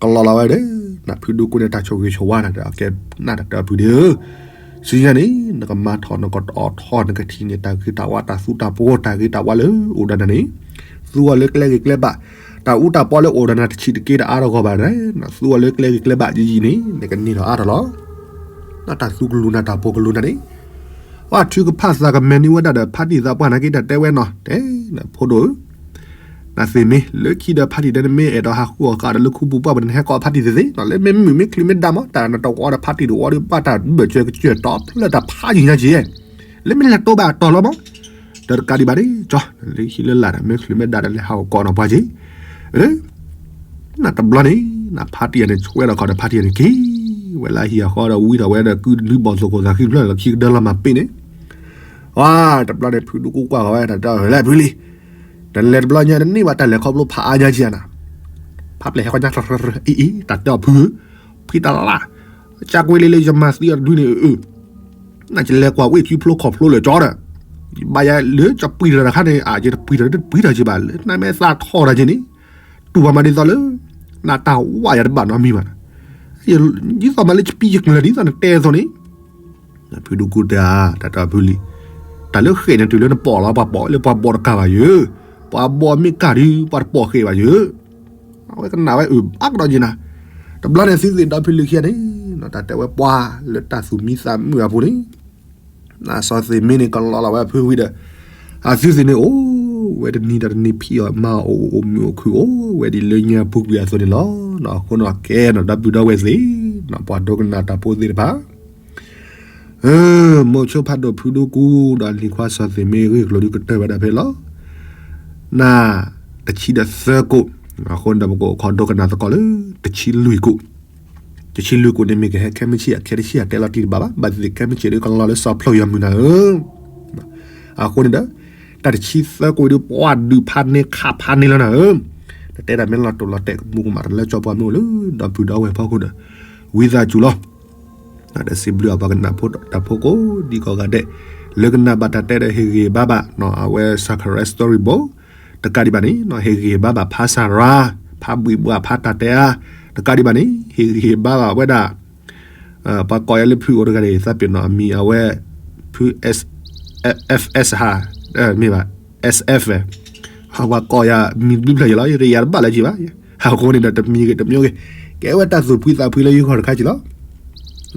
ကလီၤလီၤဝဲဒီး နဖုဒူကူန့ၣ် တၢ်ဆိၣ်ဂ့ၤဆိၣ်ဝါနၤဒီး အကဲနၢ်တၢ်တၢ်ဖုဒ့ဧၢ ဆူညါန့ၣ် နကမၤထီၣ်နကတီၢ်ထီၣ် နကထံၣ်န့ၢ်တၢ်ဂ့ၤတၢ်ဝါ တၢ်သူတၢ်ပှီၤ တၢ်ဂ့ၤတၢ်ဝါလၢအိၣ်ဒီးနၤန့ၣ် သူအီၤလၢကျဲဂ့ၤကျဲဘၣ် တၢ်အူတၢ်ပီလၢအိၣ်ဒီးနၤတဆံးတက့ၢ်တအါတဂီၢ်ဘၣ်န့ၣ် သူအီၤလၢကျဲဂ့ၤကျဲဘၣ်ယံာ်ယံာ်န့ၣ် နကန့ၢ်ထီၣ်အါထီၣ်လီၤ တၢ်သူကလူၤနၤ တၢ်ပှီၤကလူၤနၤန့ၣ် ပှၤထုကဖၣ်သးကမဲာ်န့ၢ်ဝဲဒၣ်ဒီး ဖါတံၢ်သးပှၢ်နာ်က့ တၢ်တဲဝဲနီၤ တဲ ဖိဒိၣ်ဧၢ နသ့ၣ်မ့ၢ်လၢခံဒီး ဖါတံၢ်ဒီး နမ့ၢ်အဲၣ်ဒိးဟးဃုအီၣ်ဃာ်ဒီးလၢခူပူၤပှၢ်ပူၤ နဟဲကိးဖါတံၢ်သ့ၣ်သ့ၣ်နီၤ, လၢမ့ၢ်မုာ်မ့ၢ်ချုးမ့ၢ်ဒါမး တၢ်နတဝီဒီးဖါတံၢ်တဝီဒီး ဘၣ်တၢ်ဘၢၣ်စၢၤကစၢၢ်တီဖျၢၣ်တၢ်ဖးယံၤညါက့ၤ, လၢမ့ၢ်လဲၤတိဘၣ်တီၢ်လီၤမး, ဒီးတကးဒံးဘၣ်န့ၣ် ကၠီ လၢဟံၣ်လၢလာ်ဒီး မ့ၢ်ချုးမ့ၢ်ဒါဒီး လဲၤဟးဂီၤကိးနီၤပှၤက့ၤ, နတဘျီန့ၣ် နဖါတံၢ်ယၤန့ၣ် ဆွဲဒီးခီၣ်ဒီးဖါတံၢ်ယၤန့ၣ်က့ၤ, ဝဲလၢဟံၣ်အဃီဒီး ဝံထီၣ်ဝဲဒီး ကုဒုဘီၣ်သိၣ်ခိၣ်သးဃံဖျၢၣ်လီၤခံကဒၢလီၤမၤပ့ၣ်န့ၣ် ဝါ တဘျီန့ၣ် ဖုဒူကူကွၢ်ဃီၤဝဲ တၢ်တဲအီၤ ဖုလံၤ, တလဲၤတဘျီညါတန့ၢ်ဘၣ် တၢ်လဲၤခီဖျိဖးအါညါက့ၤနၤ, ဖးပျဲၢ်ဟဲဃီညါ အံၤအံၤ တၢ်တဲအီၤဖုဧၢ, ဖှံတၢ်လၢ်, ကၢ်ကွ့လံလၢယမၤသံအီၤတဒုန့ၣ်အၢ, နကလဲၤကွၢ်ဝ့ၢ်ခံဖျိခီၣ်ဖျိလၢကၠီဒီး, ယဘၣ်ယၤလၢကၠီပှံၤတၢ်တခါန့ၣ် အယတပှံၤတၢ်တပှံၤတၢ်က့ၤဘၣ် လၢနမ့ၢ်သးထီၣ်တၢ်က့ၤန့ၣ်, တူၢ်ဘၣ်မးဒ်သိးလၢ နတၢ်ဝၣ်ယၤတဘၣ်နီတမံၤဘၣ်, ဒ်သိးမးလၢယပံယကျၢၤဒ်သိးနတဲအသိးန့ၣ် ဖုဒူကူတဲဧါ တၢ်တဲအီၤဖုလံၤ, တၢ်လၢဃဲးန့ၣ်တုၤလၢနပိာ်လီၤ ပှၤပိာ်လၢပှၤဘီတကးဘၣ်ယၢ, ပှၤဘီမ့ၢ်ကၢ်ဒုး ပှၤတပိာ်ဃဲးဘၣ်ယၢ, အဝဲကနၣ်ဝဲအၢဘၣ်ကဒီးက့ၤနၤ, တဘျီန့ၣ်သုသ့ၣ်ဒီဖုလံၤခံဂၤန့ၣ် တၢ်တဲဝဲပှၤလၢတၢ်သူၣ်မံသးမုာ်အပူၤန့ၣ် နစီၤသ့ၣ်မ့ၢ်န့ၣ် ကလီလီၤဝဲအဖုဝံၤဒီး အသုသ့ၣ်န့ၣ်အိၣ်ဝဲတနံၤဒီးတနံၤဖံးအီၣ်မၤအီၣ်အိၣ်အိၣ်မုာ်အိၣ်ခုၣ်အိၣ်ဝဲဒ်လၢညါပူၤကွံာ်အသိးန့ၣ်လီၤ. အဃိန့ၣ်ကဲနီၤဒီပုၢ်ဒီဝဲၢ်သ့ၣ် ပှၤဒိကနၣ်တၢ်ဖိသ့ၣ်တဖၣ် မိၤဆိဖးဒိၣ်ဖုဒူကူဒီးလံၤခွါစီၤသ့ၣ်မ့ၢ်ဂ့ၢ်ကျိၤဒုးကတၢၢ်ဝဲဒၣ်ဖဲလီၤ. နတဆံဒီးသၢကိး, အဃိန့ၣ်ဒီးပကအိၣ်ခိးဒိကနၣ်သကိးလၢ တဆံလွံၢ်ကိး, တဆံလွံၢ်ကိးန့ၣ်မ့ၢ်ကဟဲခဲမုၢ်ဆ့ၣ် အခဲတဆံအတဲလီၤတံၢ်တဘၣ်ဘၣ်, ဘၣ်သ့ၣ်သ့ၣ်ခဲမုၢ်ဆ့ၣ်ဒုးကလီၤလၢစီၤဖျိယီၤမုၢ်နၤဧၢ. အဃိန့ၣ်ဒီး တၢ်တဆံသၢကိးဒုးပှၤဒုးဖးန့ၢ်ခးဖးန့ၢ်လီၤနၤဧၢ. တတဲတၢ်မ့ၢ်လီၤတိၢ်လီၤတဲာ်ကမူးကမၣ်တၢ်လၢကၠီပှၤမ့ၢ်အိၣ်လၢ ဒီပုၢ်ဒီဝဲၢ်ဖီခိၣ်ဒီး ဝံသးစူၤလီၤ. ဒီးစံးဘျုးအပှၤကနၣ်ဖိတၢ်ဖိကိးဒံကိးဂၤဒဲး, လၢကနၣ်ဘၣ်တၢ်တဲဒီးဟ့ၣ်ဂံၢ်ဘါဘၣ်နီၤ အဝဲ Sacred Story Book တကးဒံးဘၣ်န့ၣ်နီၤ ဟ့ၣ်ဂံၢ်ဟ့ၣ်ဘါဘၣ်ဖါစၢ်ရၤ, ဖါဘှံးဘှါဖါတၢ်တဲအါ, တကးဒံးဘၣ်န့ၣ် ဟ့ၣ်ဂံၢ်ဟ့ၣ်ဘါဘၣ်ဝဲဒၣ် ပှၤကိးယၤလၢဖုအိၣ်တဂၤန့ၣ် သးပ့ၤနီၣ်အမံၤအဝဲ ဖု F S ဟါ, မ့ၢ်ဘၣ် S F ပှၤကိးယၤမံၤတဘျုးဖျၢၣ်ယဲလီၤ ယတယၤတဘၣ်လၢၤက့ၤဘၣ်. အဃိန့ၣ်ဒီးတမံၤဂ့ၤတမံၤဂ့ၤ ကဲဝဲတၢ်သူၣ်ဖှံသးဖှံလၢယဂီၢ်တခါက့ၤလီၤ.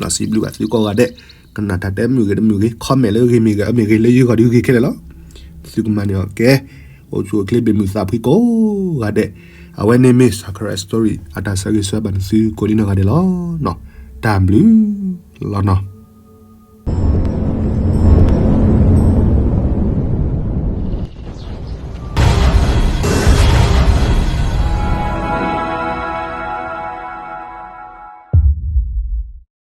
စံးဘျုးဘၣ်သုကိးဂၤဒဲး, ကနၣ်တၢ်တဲမုာ်ဂ့ၤတမုာ်ဂ့ၤ comment လၢဂ့ၤမ့ၢ်ဂ့ၤ အမ့ၢ်ဂ့ၤလၢယဂီၢ်ဒုးဂ့ၤခဲလၢာ်လီၤ. သုကမၤန့ၢ်အီၤကဲ, အိၣ်ဆူၣ်အိၣ်ချ့ဘၣ်မုာ်သးဖှံကိးဂၤဒဲး, အဝဲန့ၣ်မ့ၢ် Sacred Story အတၢ်ဆၢဂ့ၤဆၢဝါဘၣ်န့ၣ်သုကိးဒံနီၢ်ဂၤဒဲးလီၤ. တၢ်ဘျုးလီၤနီၤ.